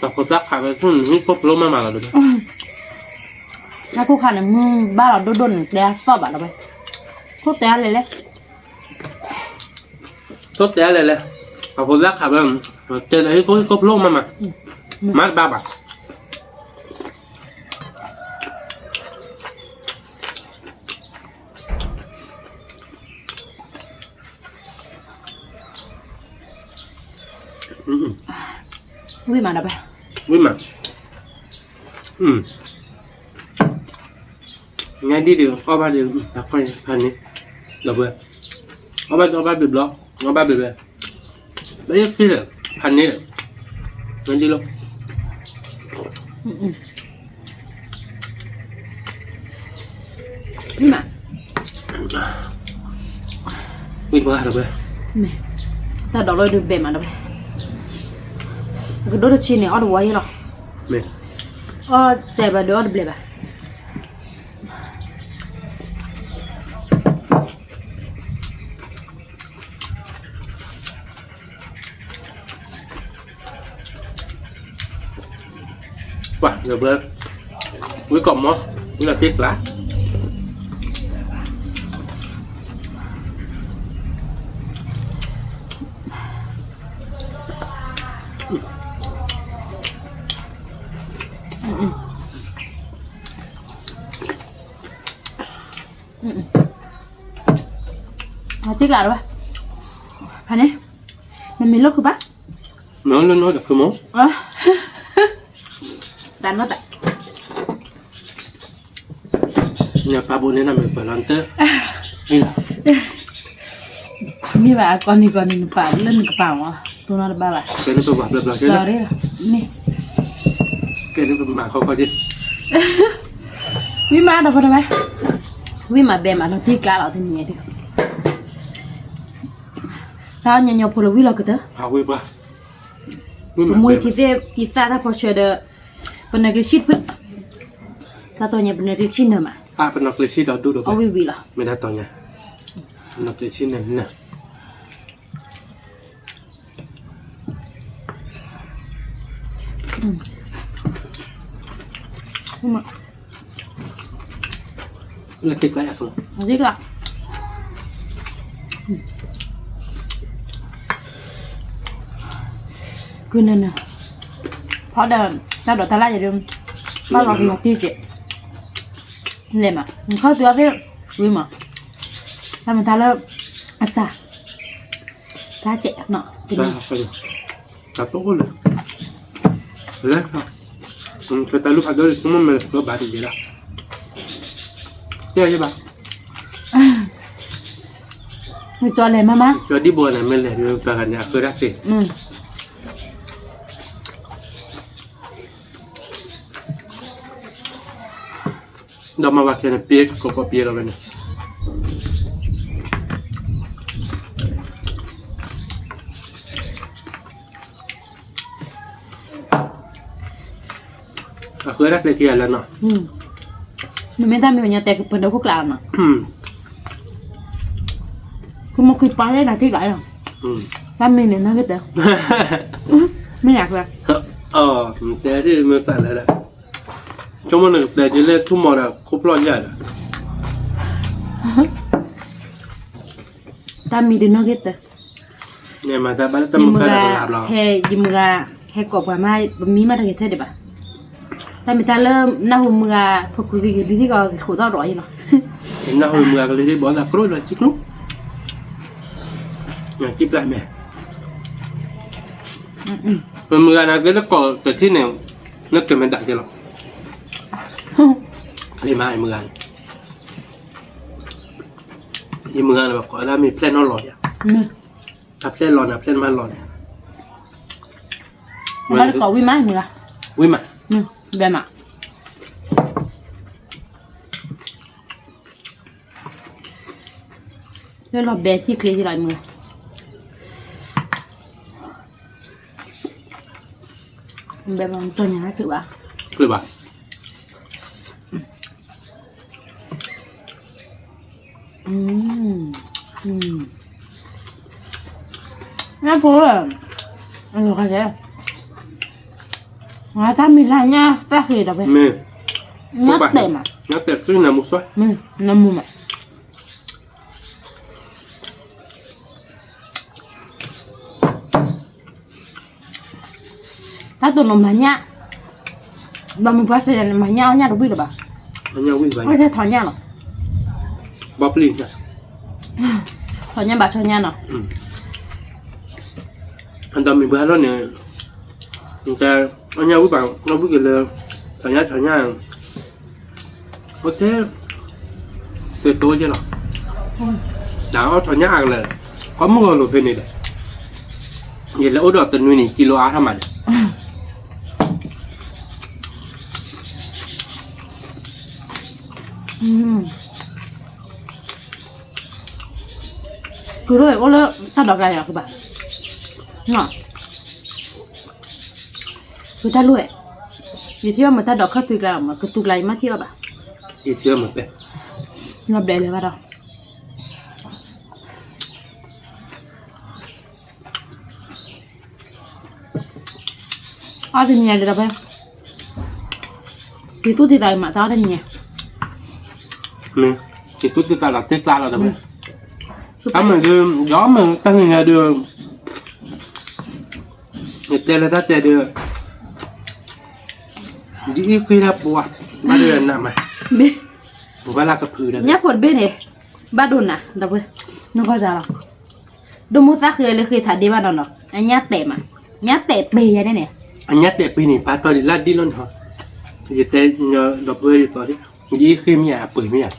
တၢ်ဖိသၣ်ခးဝဲဆူၣ်န့ၣ် ဟံၣ်ခိၣ်ဖျိမးမးလီၤဒီး, တၢ်ကိၢ်ခါန့ၣ် မုၢ်ဘၣ်လီၤဒိၣ်ဒိၣ်န့ၣ် တဲအသီၣ်ဘၣ်လီၤဝဲ, ခိၣ်တဲလဲၣ်လဲၣ် ခိၣ်တဲလဲၣ်လဲၣ်, အဖိသၣ်ခးဝဲ, တဲလၢဟံၣ်ခိၣ်ဟံၣ်ခိၣ်ဖျိမးမး, မၤတဘၣ်ဘၣ်, ဝံၣ်မးဒီး, ဝံၣ်မး, ညၣ်ဒံၣ်ဒီး အီၣ်ဘၣ်ဒီး ဖးန့ၣ်, ဒီးဝဲ, အီၣ်ဘၣ်ဒီးအီၣ်ဘၣ်ဘျီဘျီ, အီၣ်ဘၣ်ဘျီဘျီ, ဘၣ်ယဲၢ်ခံဒီး, ဖးန့ၣ်ဒီး, ညၣ်ဒံၣ်လီၤ မ့ၢ်မး, ဝံၣ်ပှၤဒီးဝဲ, တၢ်ဒိးလီၤဒုးဘဲးမးဒီးဝဲ, ကဒိၣ်တဆံန့ၣ် အီၣ်တဝီယဲၢ်လီၤ, အီၣ်စဲးဘၣ်ဒီးအီၣ်တဘျဲးဘၣ် ပှၤ, ဝံၣ်ကီးမီ, ဝံၣ်လီၤတ့ကျါ, တ့ကျါလီၤဘၣ်, ဖဲန့ၣ်, မ့မ့ၢ်လီၢ်ခုၣ်ဘၣ်, မ့ၢ်လီၢ်နီတခုမီ, တၢ်နီတၢ်, နပာ်ဘိးန့ၣ်နမ့ၢ်ပာ်လီၤတၢ်, မ့ၢ်ဘၣ်အကိးနံၤကိးနံၤနပာ်လၢနကပာ်မီ တိၢ်နီၣ်တဘၣ်ဘၣ်, ကဲန့ၣ်ပမၤဘျီဘျီကဲ, ကဲန့ၣ်ပမၤခီခီကဲ, ဝံၣ်မးဒီးဖီတဝဲ, ဝံၣ်မးဘဲမးလီၤတံၢ်ကျါလီၤတနံၤညါဒုး, တၢ်ညီညီဖိလၢဝံၣ်လီၤကတၢၢ်, ပမူခံသ့ၣ်အံသၣ်တၢ်ဖီဆၢဒီး, ပနၢၤကျ့ဆံၣ်တဖျၢၣ်, တၢ်တီညါပနၢၤကျ့ဆံၣ်နၢၤမး, ပနၢၤကျ့ဆံၣ်ဒီးဒိၣ်ဒီးဖျၢၣ်, အီၣ်ဝံၣ်ဝံၣ်လီၤ, မ့ၢ်တၢ်တီညါ, ပနၢၤကျ့ဆံၣ်နၢၤနၢၤ လၢက့ၤကျါယၤဖိလီၤ, က့ၤကျါ, ကုနၢၤနၢၤ, ဖီဒီး, တၢ်ဒိးတၢ်လၢ်ယၤဒုး, ဘၣ်လီၤကလီၤတံၢ်ကဲး, လဲၤမး, နခီၣ်သုအီၣ်သ့ၣ်, ဝံၣ်မး, တၢ်မတၤလၢ, အစၢ် စၢ်ကဲးနီၤ, တၢ်တိၢ်အိၣ်လၢ, လၢ, ကတၢၢ်လူၢ်ဖးဒိၣ်ဆိကမိၣ်မဲာ်လၢဘၣ်တယဲလီၤ, တဲယဲဘၣ်, မ့ၢ်ကၠီလဲၤမးမး, ကၠီဒံၣ်ဘိန့ၣ် မ့ၢ်လဲၤဒုးပှၤဂၤန့ၣ် အဃၢတၢ်သ့ ဒီးမၤဝဲခဲန့ၣ် ပျဲကီကီပျဲလီၤဝဲန့ၣ်, အဃၢတၢ်သ့က့ၤယၤလၢနီၤ, မ့မ့ၢ်တၢ်မံၤဝဲညါတဲကပၢၤဒီးခိၣ်ကျးနီၤ, ခိၣ်မုၣ်ခွံပှၤလၢနၤတ့ၢ်လီၤ, တၢ်မံၤန့ၣ်နီၢ်က့ၤတၢၢ်, မ့ၢ်ယၤခွဲ, တဲဒ်မ့ၢ်သးလၢ, ဆိကမိၣ်နကတဲဒ်လၢထူၣ်မီၤဒီးခိၣ်ဖျီၣ်ယၤဒီး, တၢ်မံၤဒုးနီၢ်က့ၤတၢၢ်, မုၢ်ဂၤ, ဟဲယမုၢ်ဂၤ, ဟဲကိးပှၤမး ပမံမးတဂ့ၤထဲဒံးဘၣ်, တၢ်မ့ၢ်တၢ်လၢနၢ်ဟူမုၢ်ဂၤ ဖိကူသံကလံၤထံၣ်ကီးက့ၤခိးထီၣ်ရီၤအံၤလီၤ, နၢ်ဟူမုၢ်ဂၤကလံၤထံၣ်ဘီသးကျိလီၤ ကံကျိ, ကံပျၢ်မဲာ်, ပမုၢ်ဂၤန့ၣ်သ့လၢကိးတထံၣ်န့ၣ်, နကမ့ၢ်ဒၣ်က့ၤလီၤ, လံမးယမုၢ်ဂၤန့ၣ်, ယမုၢ်ဂၤန့ၣ် ပကိးဒၣ်မ့ၢ်ဖျဲၣ်နီၢ်လီၤယၤ, တၢ်ဖျဲၣ်လီၤန့ၣ် ဖျဲၣ်မးလီၤန့ၣ်, ဘၣ်လၢကိးဝံၣ်မးမုၢ်ဂၤ, ဝံၣ်မး, ဘဲမး, လၢလီၤဘဲထံချ့ထံလီၤမုၢ်ဂၤ, ဘဲမး ကၠီညါတချုးဘၣ်, ချုးဘၣ် နၢ်ဖိ, အလီၤခါကဲ, ငါတၢ်မံၤလၢညၣ်တၢ်ဃ့ဒီးဖဲ, ညၣ်တဲာ်မး, ညၣ်တဲာ်ဃ့နမူစွဲ, နမူမး, တၢ်တိၢ်နီၣ်မၤညၣ်, ဘၣ်မုၢ်ပှၢ်ဆၢယၤန့ၣ် မၤညၣ်အီၣ်ညၣ်တဝံၣ်လၢၤဘၣ်, အီၣ်ညၣ်ဝံၣ်ဘၣ်, အီၣ်ထဲထီၣ်ညၣ်နီၤ, ဘၣ်ပျံၤ, ထီၣ်ညၣ်ဘၣ်ဆီညၣ်နီၤ, ဒီးမုၢ်ပှၢ်လီၤန့ၣ်, အီၣ်ညၣ်ဝံၣ်ဘၣ် အီၣ်ဝံၣ်က့ၤလၢ, ထီၣ်ညၣ်ထီၣ်ညၣ် အိၣ်ထဲ, တတိယဲလီၤ, တၢ်အီၣ်ထီၣ်ညၣ်အါကလၢာ်, ကီမုၢ်ဂီၤလိာ်ဖဲန့ၣ်ဒီး, ယလဲၤအိၣ်ဒီးတနွံန့ၣ် ကံလိအါထီၣ်မးန့ၣ်, ကအိၣ်လၢတၢ်ဒိးကရၢယၤကဘၣ်, ကတၢ်လိၣ်ဝဲ, ယထံၣ်အီၣ်မ့ၢ်တၢ်ဒိးခီၣ်ထံးကျါမး ကသူကျါယမ့ၢ်ထံၣ်အီၣ်ဘၣ်, ယထံၣ်အီၣ်မ့ၢ်ပဲ, လီၤဘျဲးလၢၤဘၣ်ဒီး, အီၣ်တနံၤညါဒီးဖဲ, တံၤသူၣ်တံၤသးမး တၢ်အီၣ်တနံၤညါ, မ့ၢ်, တံၤသူၣ်တံၤသးဒီးတ့ၢ်သးလီၤဒီးဖဲ, အမ့ၢ်ဒုး, ဒီးမ့ၢ်တၢ်နံၤညါဒုး ယတဲလၢတၢ်တဲဒုး, ဒ်အံၤဃ့တၢ်ပှၤ, ဘၣ်ဒိနးမး, ဘၣ်လၢကဖုဒီး, ညၣ်ဖိတဘ့ၣ်န့ၣ်, ဘၣ်ဒိနး ဒီးဖဲ, နကွၢ်စၢ်လီၤ, ဒိၣ်မိၢ်သၣ်ဃ့လၢဃ့ထးဒ့ဘၣ်နီၤနီၤ အညၣ်တဲာ်မး, ညၣ်တဲာ်ပ့ၤယၤန့ၣ်န့ၣ်, အညၣ်တဲာ်ပ့ၤန့ၣ် ပာ်တီၢ်ဒံးလၢဒ်လီၤနီၤ, ယတဲ, ဒီပုၢ်ဝဲၢ်ဒ်သိး, ဒ်ဃ့မ့ၢ်ယၤ အပှ့ၤမ့ၢ်ယၤ,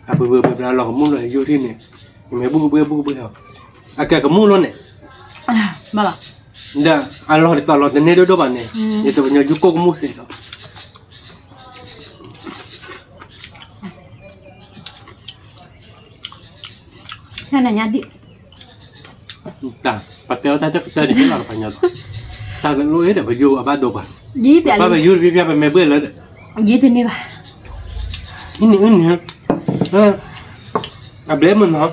အပှ့ၤပှ့ၤပှ့ၤပှ့ၤလီၤကမူၣ်လီၤယိၣ်ထံၣ်န့ၣ်, ယမ့ၢ်ဘူၣ်ကဘှဲဘူၣ်ကဘှဲအီၤ, အကဲကမူၣ်လီၤန့ၣ်, ဘၣ်လီၤ ဒီးအလီၢ်ဒ်သိးလီၤတန့ၢ်ဒိၣ်ဒိၣ်ဘၣ်န့ၣ် ယတပညီယူကိၣ်ကမူၣ်စ့ၢ်ဒီး နညါဒံၣ် တၢ် ပတဲအီၤတၢ်တကတၢၢ်န့ၣ် ဟ့ၣ်လီၤတပှၤညီလီၤ. တၢ်ကလိၣ်အ့ၣ်ဒီး ပယူၤအဘၣ်ဒိပှၤ ယံၤပျဲၢ်လံ ပယူၤတဘ့ၣ်ပျဲၢ် ပမဲာ်ဘှ့ၣ်လၢ ယံၤတန့ၢ်ဘၣ် အံၤန့ၣ် အံၤန့ၣ် အဘျဲမုၢ်နီၤ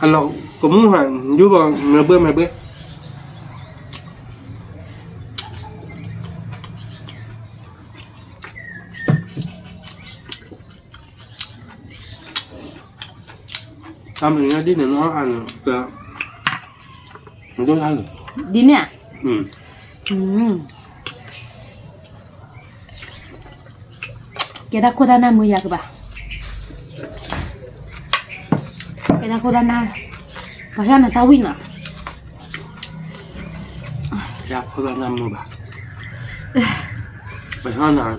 အလီၢ်ကမူၣ်ဟး ယူၤဘၣ်မဲာ်ဘှ့ၣ် မဲာ်ဘှ့ၣ် တၢ်မနုၤဒ်န့ၣ် နအီၣ်အါန့ၣ် ကဒိၣ်တၢ်လၢ ဒ်န့ၣ်ဧါ ကဲတၢ်ခိၣ်တၢ်နၢ်မုာ်ယၤကဘၣ် ကဲတၢ်ခိၣ်တၢ်နၢ် ပှၤဟီၣ်နၤတၢ်ဝံၣ်နီၤ တၢ်ခိၣ်တၢ်နၢ်မုာ်ဘၣ် ပှၤဟီၣ်နၤ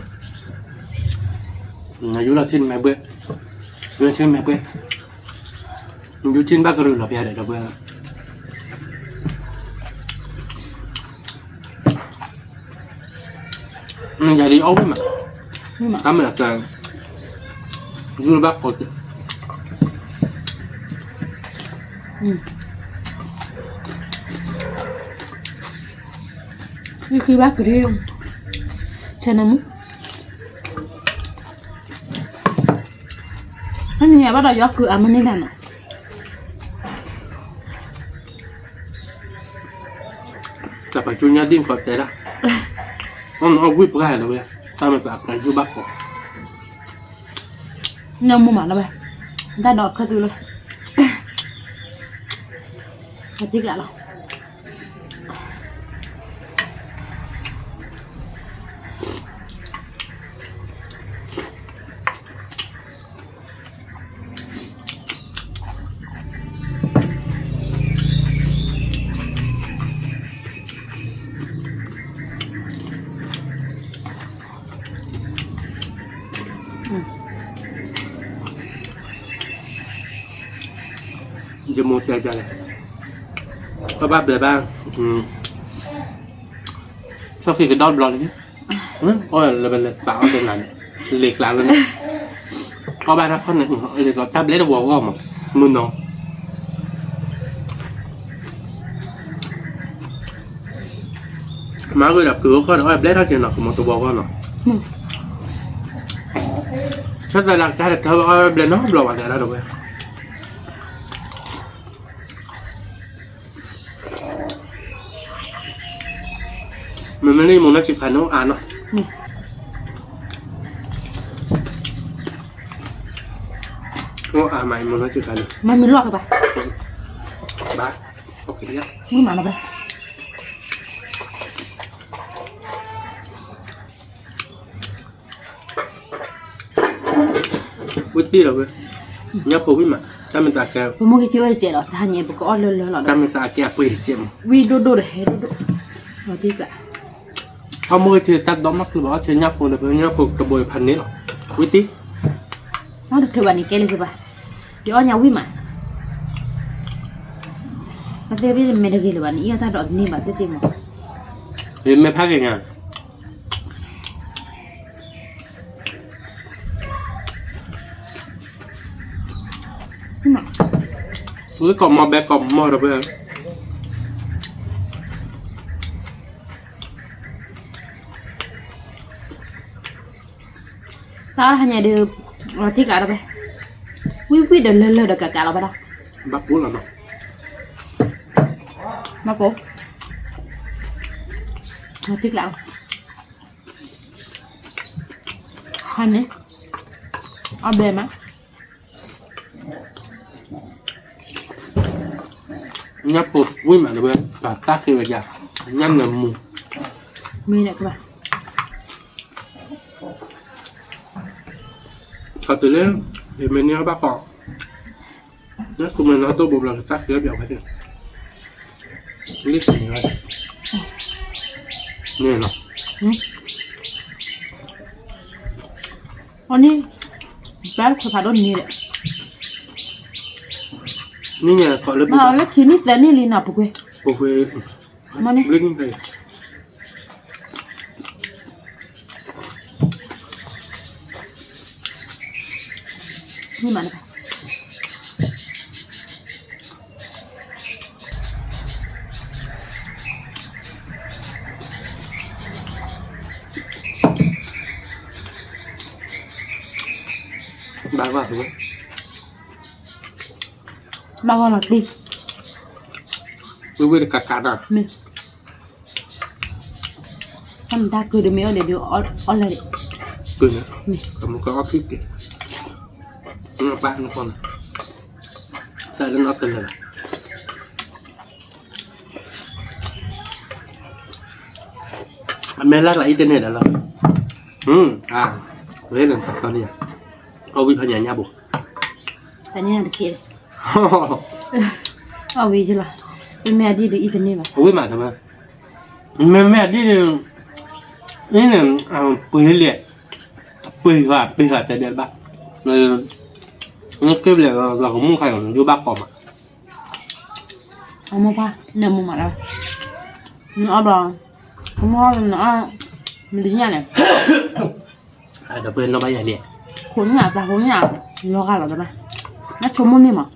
နယူၤလီၤထံမဲာ်ဘှ့ၣ် ယူၤလီၤထံမဲာ်ဘှ့ၣ် ယူၤထံဘၣ်ကရၢလီၤပျဲဒီး ဒီပုၢ်ဝဲၢ် ယၤဒ်အီၣ်ဝံၣ်မး တၢ်မ့ၢ်အကဲ ယူၤလၢဘၣ်ကိးက့ၤ ယဃုဘၣ်ကရၢ ဆဲနမူ ဟဲနံၤဘၣ်ဒီးယီၤကုၤအမုၢ်န့ၢ်တၢ်နီၤ တၢ်ပာ်ကၠိညါဒ်နခီတဲဒၣ် အီၣ်နအီၣ်ဝံၣ်ပှၢ်လီၤဝဲ တၢ်မ့ၢ်သးအကဲယူၤဘၣ်ကိး နမူမးလီၤဝဲ တၢ်ဒီးခၢၣ်သုလၢ အတံကျးလီၤ ယမိၢ်တဲဒ်လဲၣ်, အီၣ်ဘၣ်ဘျဲးဘၣ်, ဆီၣ်ဃံကဒီးဘျီလံ, အီၣ်လၢပလဲၤပာ်အီၣ်တနၤန့ၣ်, လ့ၤကျးလၢန့ၣ်, အီၣ်ဘၣ်တၢ်ခီၣ်န့ၣ်, လ့ၤကျးတၢ်ဘျဲးတဝီၤဂီၢ်မး, မုၢ်နီၤ မၤဂ့ၤဒီးကုၢ်အိၣ်ခီၣ်ဒီးအီၣ်ဘျဲးထီၣ်က့ၤနီၤ, ကမီၤတဝီၤဂီၢ်နီၤ, ဆၢသးလၢကစၢ်တၢ်အီၣ်ဘျဲးနီတဘျီဘၣ်တဲဒၣ်တဝဲ မ့မ့ၢ်လၢယမိၢ်နီၢ်ဆံးခါန့ၣ်အိၣ်အါနီၤ, အိၣ်အါမးယမိၢ်နီၢ်ဆံးခါန့ၣ်, မၤမုာ်လီၢ်ကဘၣ်, ဘၣ်, မုၢ်မးလီၤဘၣ် ဝံၣ်တံၢ်လီၤဝဲ, ညၣ်ဖိဝံၣ်မး, တၢ်မ့ၢ်သးကဲ, ပမိၢ်က့ၤက့ၤဝဲတကဲးလီၤ, တဟါညါပကအီၣ်လၢလၢလီၤ, တၢ်မ့ၢ်သးကဲအပှ့ၤတကဲးမး, ဝံၣ်ဒိၣ်ဒိၣ်ဒီးဟဲဒိၣ်ဒိၣ်, လီၤတံၢ်သး, ထီၣ်မိၢ်က့ၤက့ၤတၢ်ဒီမါကျၢၤဘၣ်, အီၣ်ဆဲညၣ်ဖိလၢပညၣ်ဖိတဘိဖးန့ၣ်လီၤ, ဝံၣ်တံၢ်, အီၣ်တချုးဘၣ်န့ၣ်ကဲလၢၤစ့ၢ်ဘၣ်, ယအီၣ်ညၣ်ဝံၣ်မး, မ့ၢ်သ့ၣ်မဲာ်တဂ့ၤလၢၤဘၣ်န့ၣ် အီၣ်တၢ်ဒီးတန့ၢ်ဘၣ်သ့ၣ်သ့ၣ်မး, ယမဲာ်ဖးဂ့ၤညါ ဝံၣ်ကိးမီၤဘဲကိးမီၤဒီးဝဲ, တၢ်ဟါညါဒီး, ထံၣ်ကးဒီးဝဲ, ဝံၣ်ဝံၣ်ဒီးလၢလၢဒီးကးကးလီၤဘၣ်ဒီး, ဘၣ်ပိၢ်လီၤနီၤ, ဘၣ်ပိၢ်, ထံၣ်ကးလီၤ ဟါန့ၣ်, အဘဲမး, ညၣ်ဖိဝံၣ်မးတဝဲ, ပှၤတၢ်ဃ့ဝဲယၤ, ညၣ်နၢမူ, မ့ၢ်န့ၣ်ကဘၣ်, ကတုၤလၢ, ယမ့ၢ်န့ၢ်အီၣ်ဘၣ်ဃီ, ညၣ်ဖိမ့ၢ်နီၢ်ဒိၣ်ဘိဘျီကတၢ်ဃ့အီၣ်ပၠးဝဲသ့ၣ်, လံၣ်န့ၣ်လီၤ, အီၤန့ၣ်, ဘၣ်ခွဲးဖးဒိၣ်န့ၣ်ဒီး, န့ၣ်ညါကီးလၢ, လၢခံနံၣ်သၢနံၣ်လံနီၤ ပူၤကွံာ်, ပူၤကွံာ်, မ့ၢ်န့ၣ် ဘျုးနံၣ်တၢ် မ့ၢ်မးန့ၣ် ဘၣ်ဂီၢ်လီၤတံၢ်, ဝ့ၢ်ဝ့ၢ်တကးကးဒီး မ့ၢ် တၢ်မတၤကုာ်ဒီးမ့ၢ်အီၣ်ဒီးဒုးအီၣ်လဲၣ်, ကုာ်န့ၣ် မ့ၢ် ကမူကအီၣ်ခံက့ၤ, ပၢ်နဃီန့ၣ် တၢ်လၢနအီၣ်ကလၢာ်ဘၣ်, အမဲာ်လၢ်လၢ်အံၤတန့ၢ်ဒီးလီၤ, အါ, ဝဲလၢနတၢ်ကီန့ၣ်, အီၣ်ဝံၤဖးညၣ်ညၣ်ဘိ, ဖးညၣ်တက့ၢ် အီၣ်ဝံၤယလီၤ, ပမ့ၢ်အဒံၣ်ဒုးအံၤတန့ၢ်ဘၣ်, အဝံၤမးတဝဲ, မ့မ့ၢ်အဒံၣ်ဒုး, အံၤန့ၣ်, ပှ့ၤလံ, ပှ့ၤဃာ်ပှ့ၤဃာ်တဲဒဲးဘၣ်, နက့ဘျဲၣ်လီၤကမူၣ်ခါန့ၣ် ယိၣ်ဘၣ်ကီမး, အမိၢ်ပှၢ်, နမူမးလၢ, နအီၣ်ဘျီ, ကမူၣ်နအီၣ်, မဒုးညၣ်န့ၣ် ဒီးပှဲၤနီၣ်ဘၣ်ယၤလံ, ခိးညၣ်တၢ်ခိးညၣ်, လီၤဂာ်လီၤတဘၣ်, နဆိကမိၣ်န့ၢ်မး,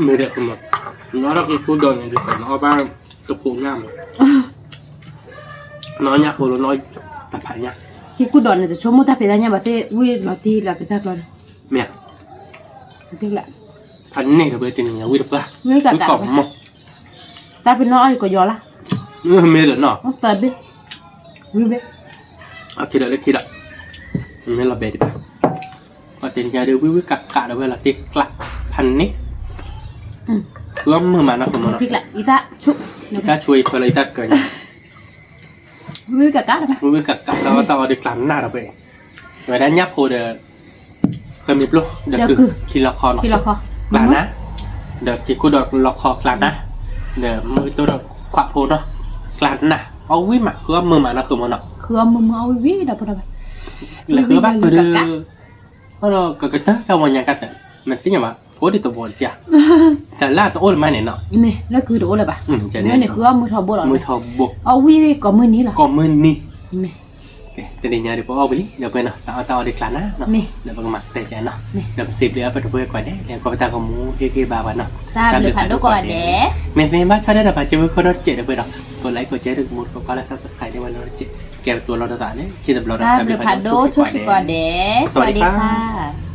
မ့ၢ်ဒီး, နအီၣ်ဒီးက့ၤကူဒီးန့ၣ်ဒုး နအီၣ်ဘၣ်တခိးညၣ်မး, နအီၣ်ညၣ်ဖိလီၤ နအီၣ်တၢ်ဖးညၣ်, က့ၤကူဒီးန့ၣ် တဆိကမိၣ်တၢ်ဖံးတၢ်ညၣ်ဘၣ်သ့ၣ် ဝံၤလီၤတံၢ်လၢကစၢ်ကျီန့ၣ်, မ့ၢ်ဧါ, ဖးန့ၢ်ဒီးပှဲၤတနံၤ ဝံၤတပှၢ်, ဝံၤကီးမး တၢ်ပနီၣ်အီၣ်ယကယီၤလၢ, မ့ၢ်ဒီးနီၤ, သၢဘ့ၣ်, ဝံၤဘ့ၣ်, အခံဒီးလၢခံဒီး, မ့ၢ်လီၤဘဲဒံးဘၣ်, ပှၤတနံၤညါဒီး ဝံၤဝံၤကးကးဒီးဝဲလီၤတံၢ်ကျး, ဖးန့ၢ်, ဃုအီၣ်မုာ်မးနီၤ ယသးဆိအံၤဖဲလၢယသးကၢၤညါ, ဝံၤဝံၤကးကးဒီး ဝဲတၢ်အီၣ်ဒီးကျးနၢ်ဒီးပှဲၤ, ဝဲဒၣ်ညၣ်ဖိဒီး ဃဲမ့ၢ်ပျိ ဒီးကုၢ် ခံလီၤခီနီၤ, ကျးနၢ်, ဒီးက့ၤကူဒီးလီၤခီကျးနၢ်, ဒီးမုၢ်ကတိၢ်ဒီးခွးဖိနီၤ, ကျးနၢ်, အီၣ်ဝံၤမး ဃုအီၣ်မုာ်မးနီၤ ဃုမးနီၤ, ဃုအီၣ်မုာ်မုာ်အီၣ်ဝံၤဝံၤဒီးဖိဒီး, လဲၤဃုဘၣ်ဖုဒီး, အဒီးကကတၢၢ်တၢ်ဝီညါကသၢး, မ့ၢ်သ့ၣ်ညါဘၣ် အိၣ်ဒံးတဝီတပျၢ်, တၢ်လၢတအိၣ်လၢၤမးန့ၣ်နီၤ, လၢကုၢ်တအိၣ်လၢၤဘၣ်, န့ၣ်ဃုအီၣ်မုာ်ထီဘိလီၤ, မုာ်ထီဘိ, အီၣ်ဝံၤကိးမုၢ်နံၤလီၤ, ကိးမုၢ်နံၤ တနံၤညါဒီးပအီၣ်ဝံၤလံ ဒီးပှဲၤနီၤ တၢ်အီၣ်တၢ်အီဒုးကျးနၢ်နီၤ, ဒီးပကမၤတဲကဲနီၤ, ဒီးပစံးဘျုးအပတပှဲၤကိးဂၤဒဲး လၢကွၢ်ပတၢ်ဂီၤမူဟ့ၣ်ဂံၢ်ဘါပှၤနီၤ, တၢ်ဘျုးဖးဒိၣ်ကိးဂၤဒဲး, မ့ၢ်သ့ဘၣ်ဆီဒၣ်တၢ်ပာ်စၢၤဝဲခိၣ်ဒီတစဲးဒီးပှဲၤဒီး, ကိးlikeကိးshareဒီးကမူတကိးကွၢ်လၢ subscribe ဒ်ဝဲနီၤတစဲး, ကဲပတူၢ်လိာ်တသးလၢခံတဘျီဒီး တၢ်ဘျုးဖးဒိၣ်ဆိၣ်ဂ့ၤကိးဂၤဒဲး, စဝးဒံခါ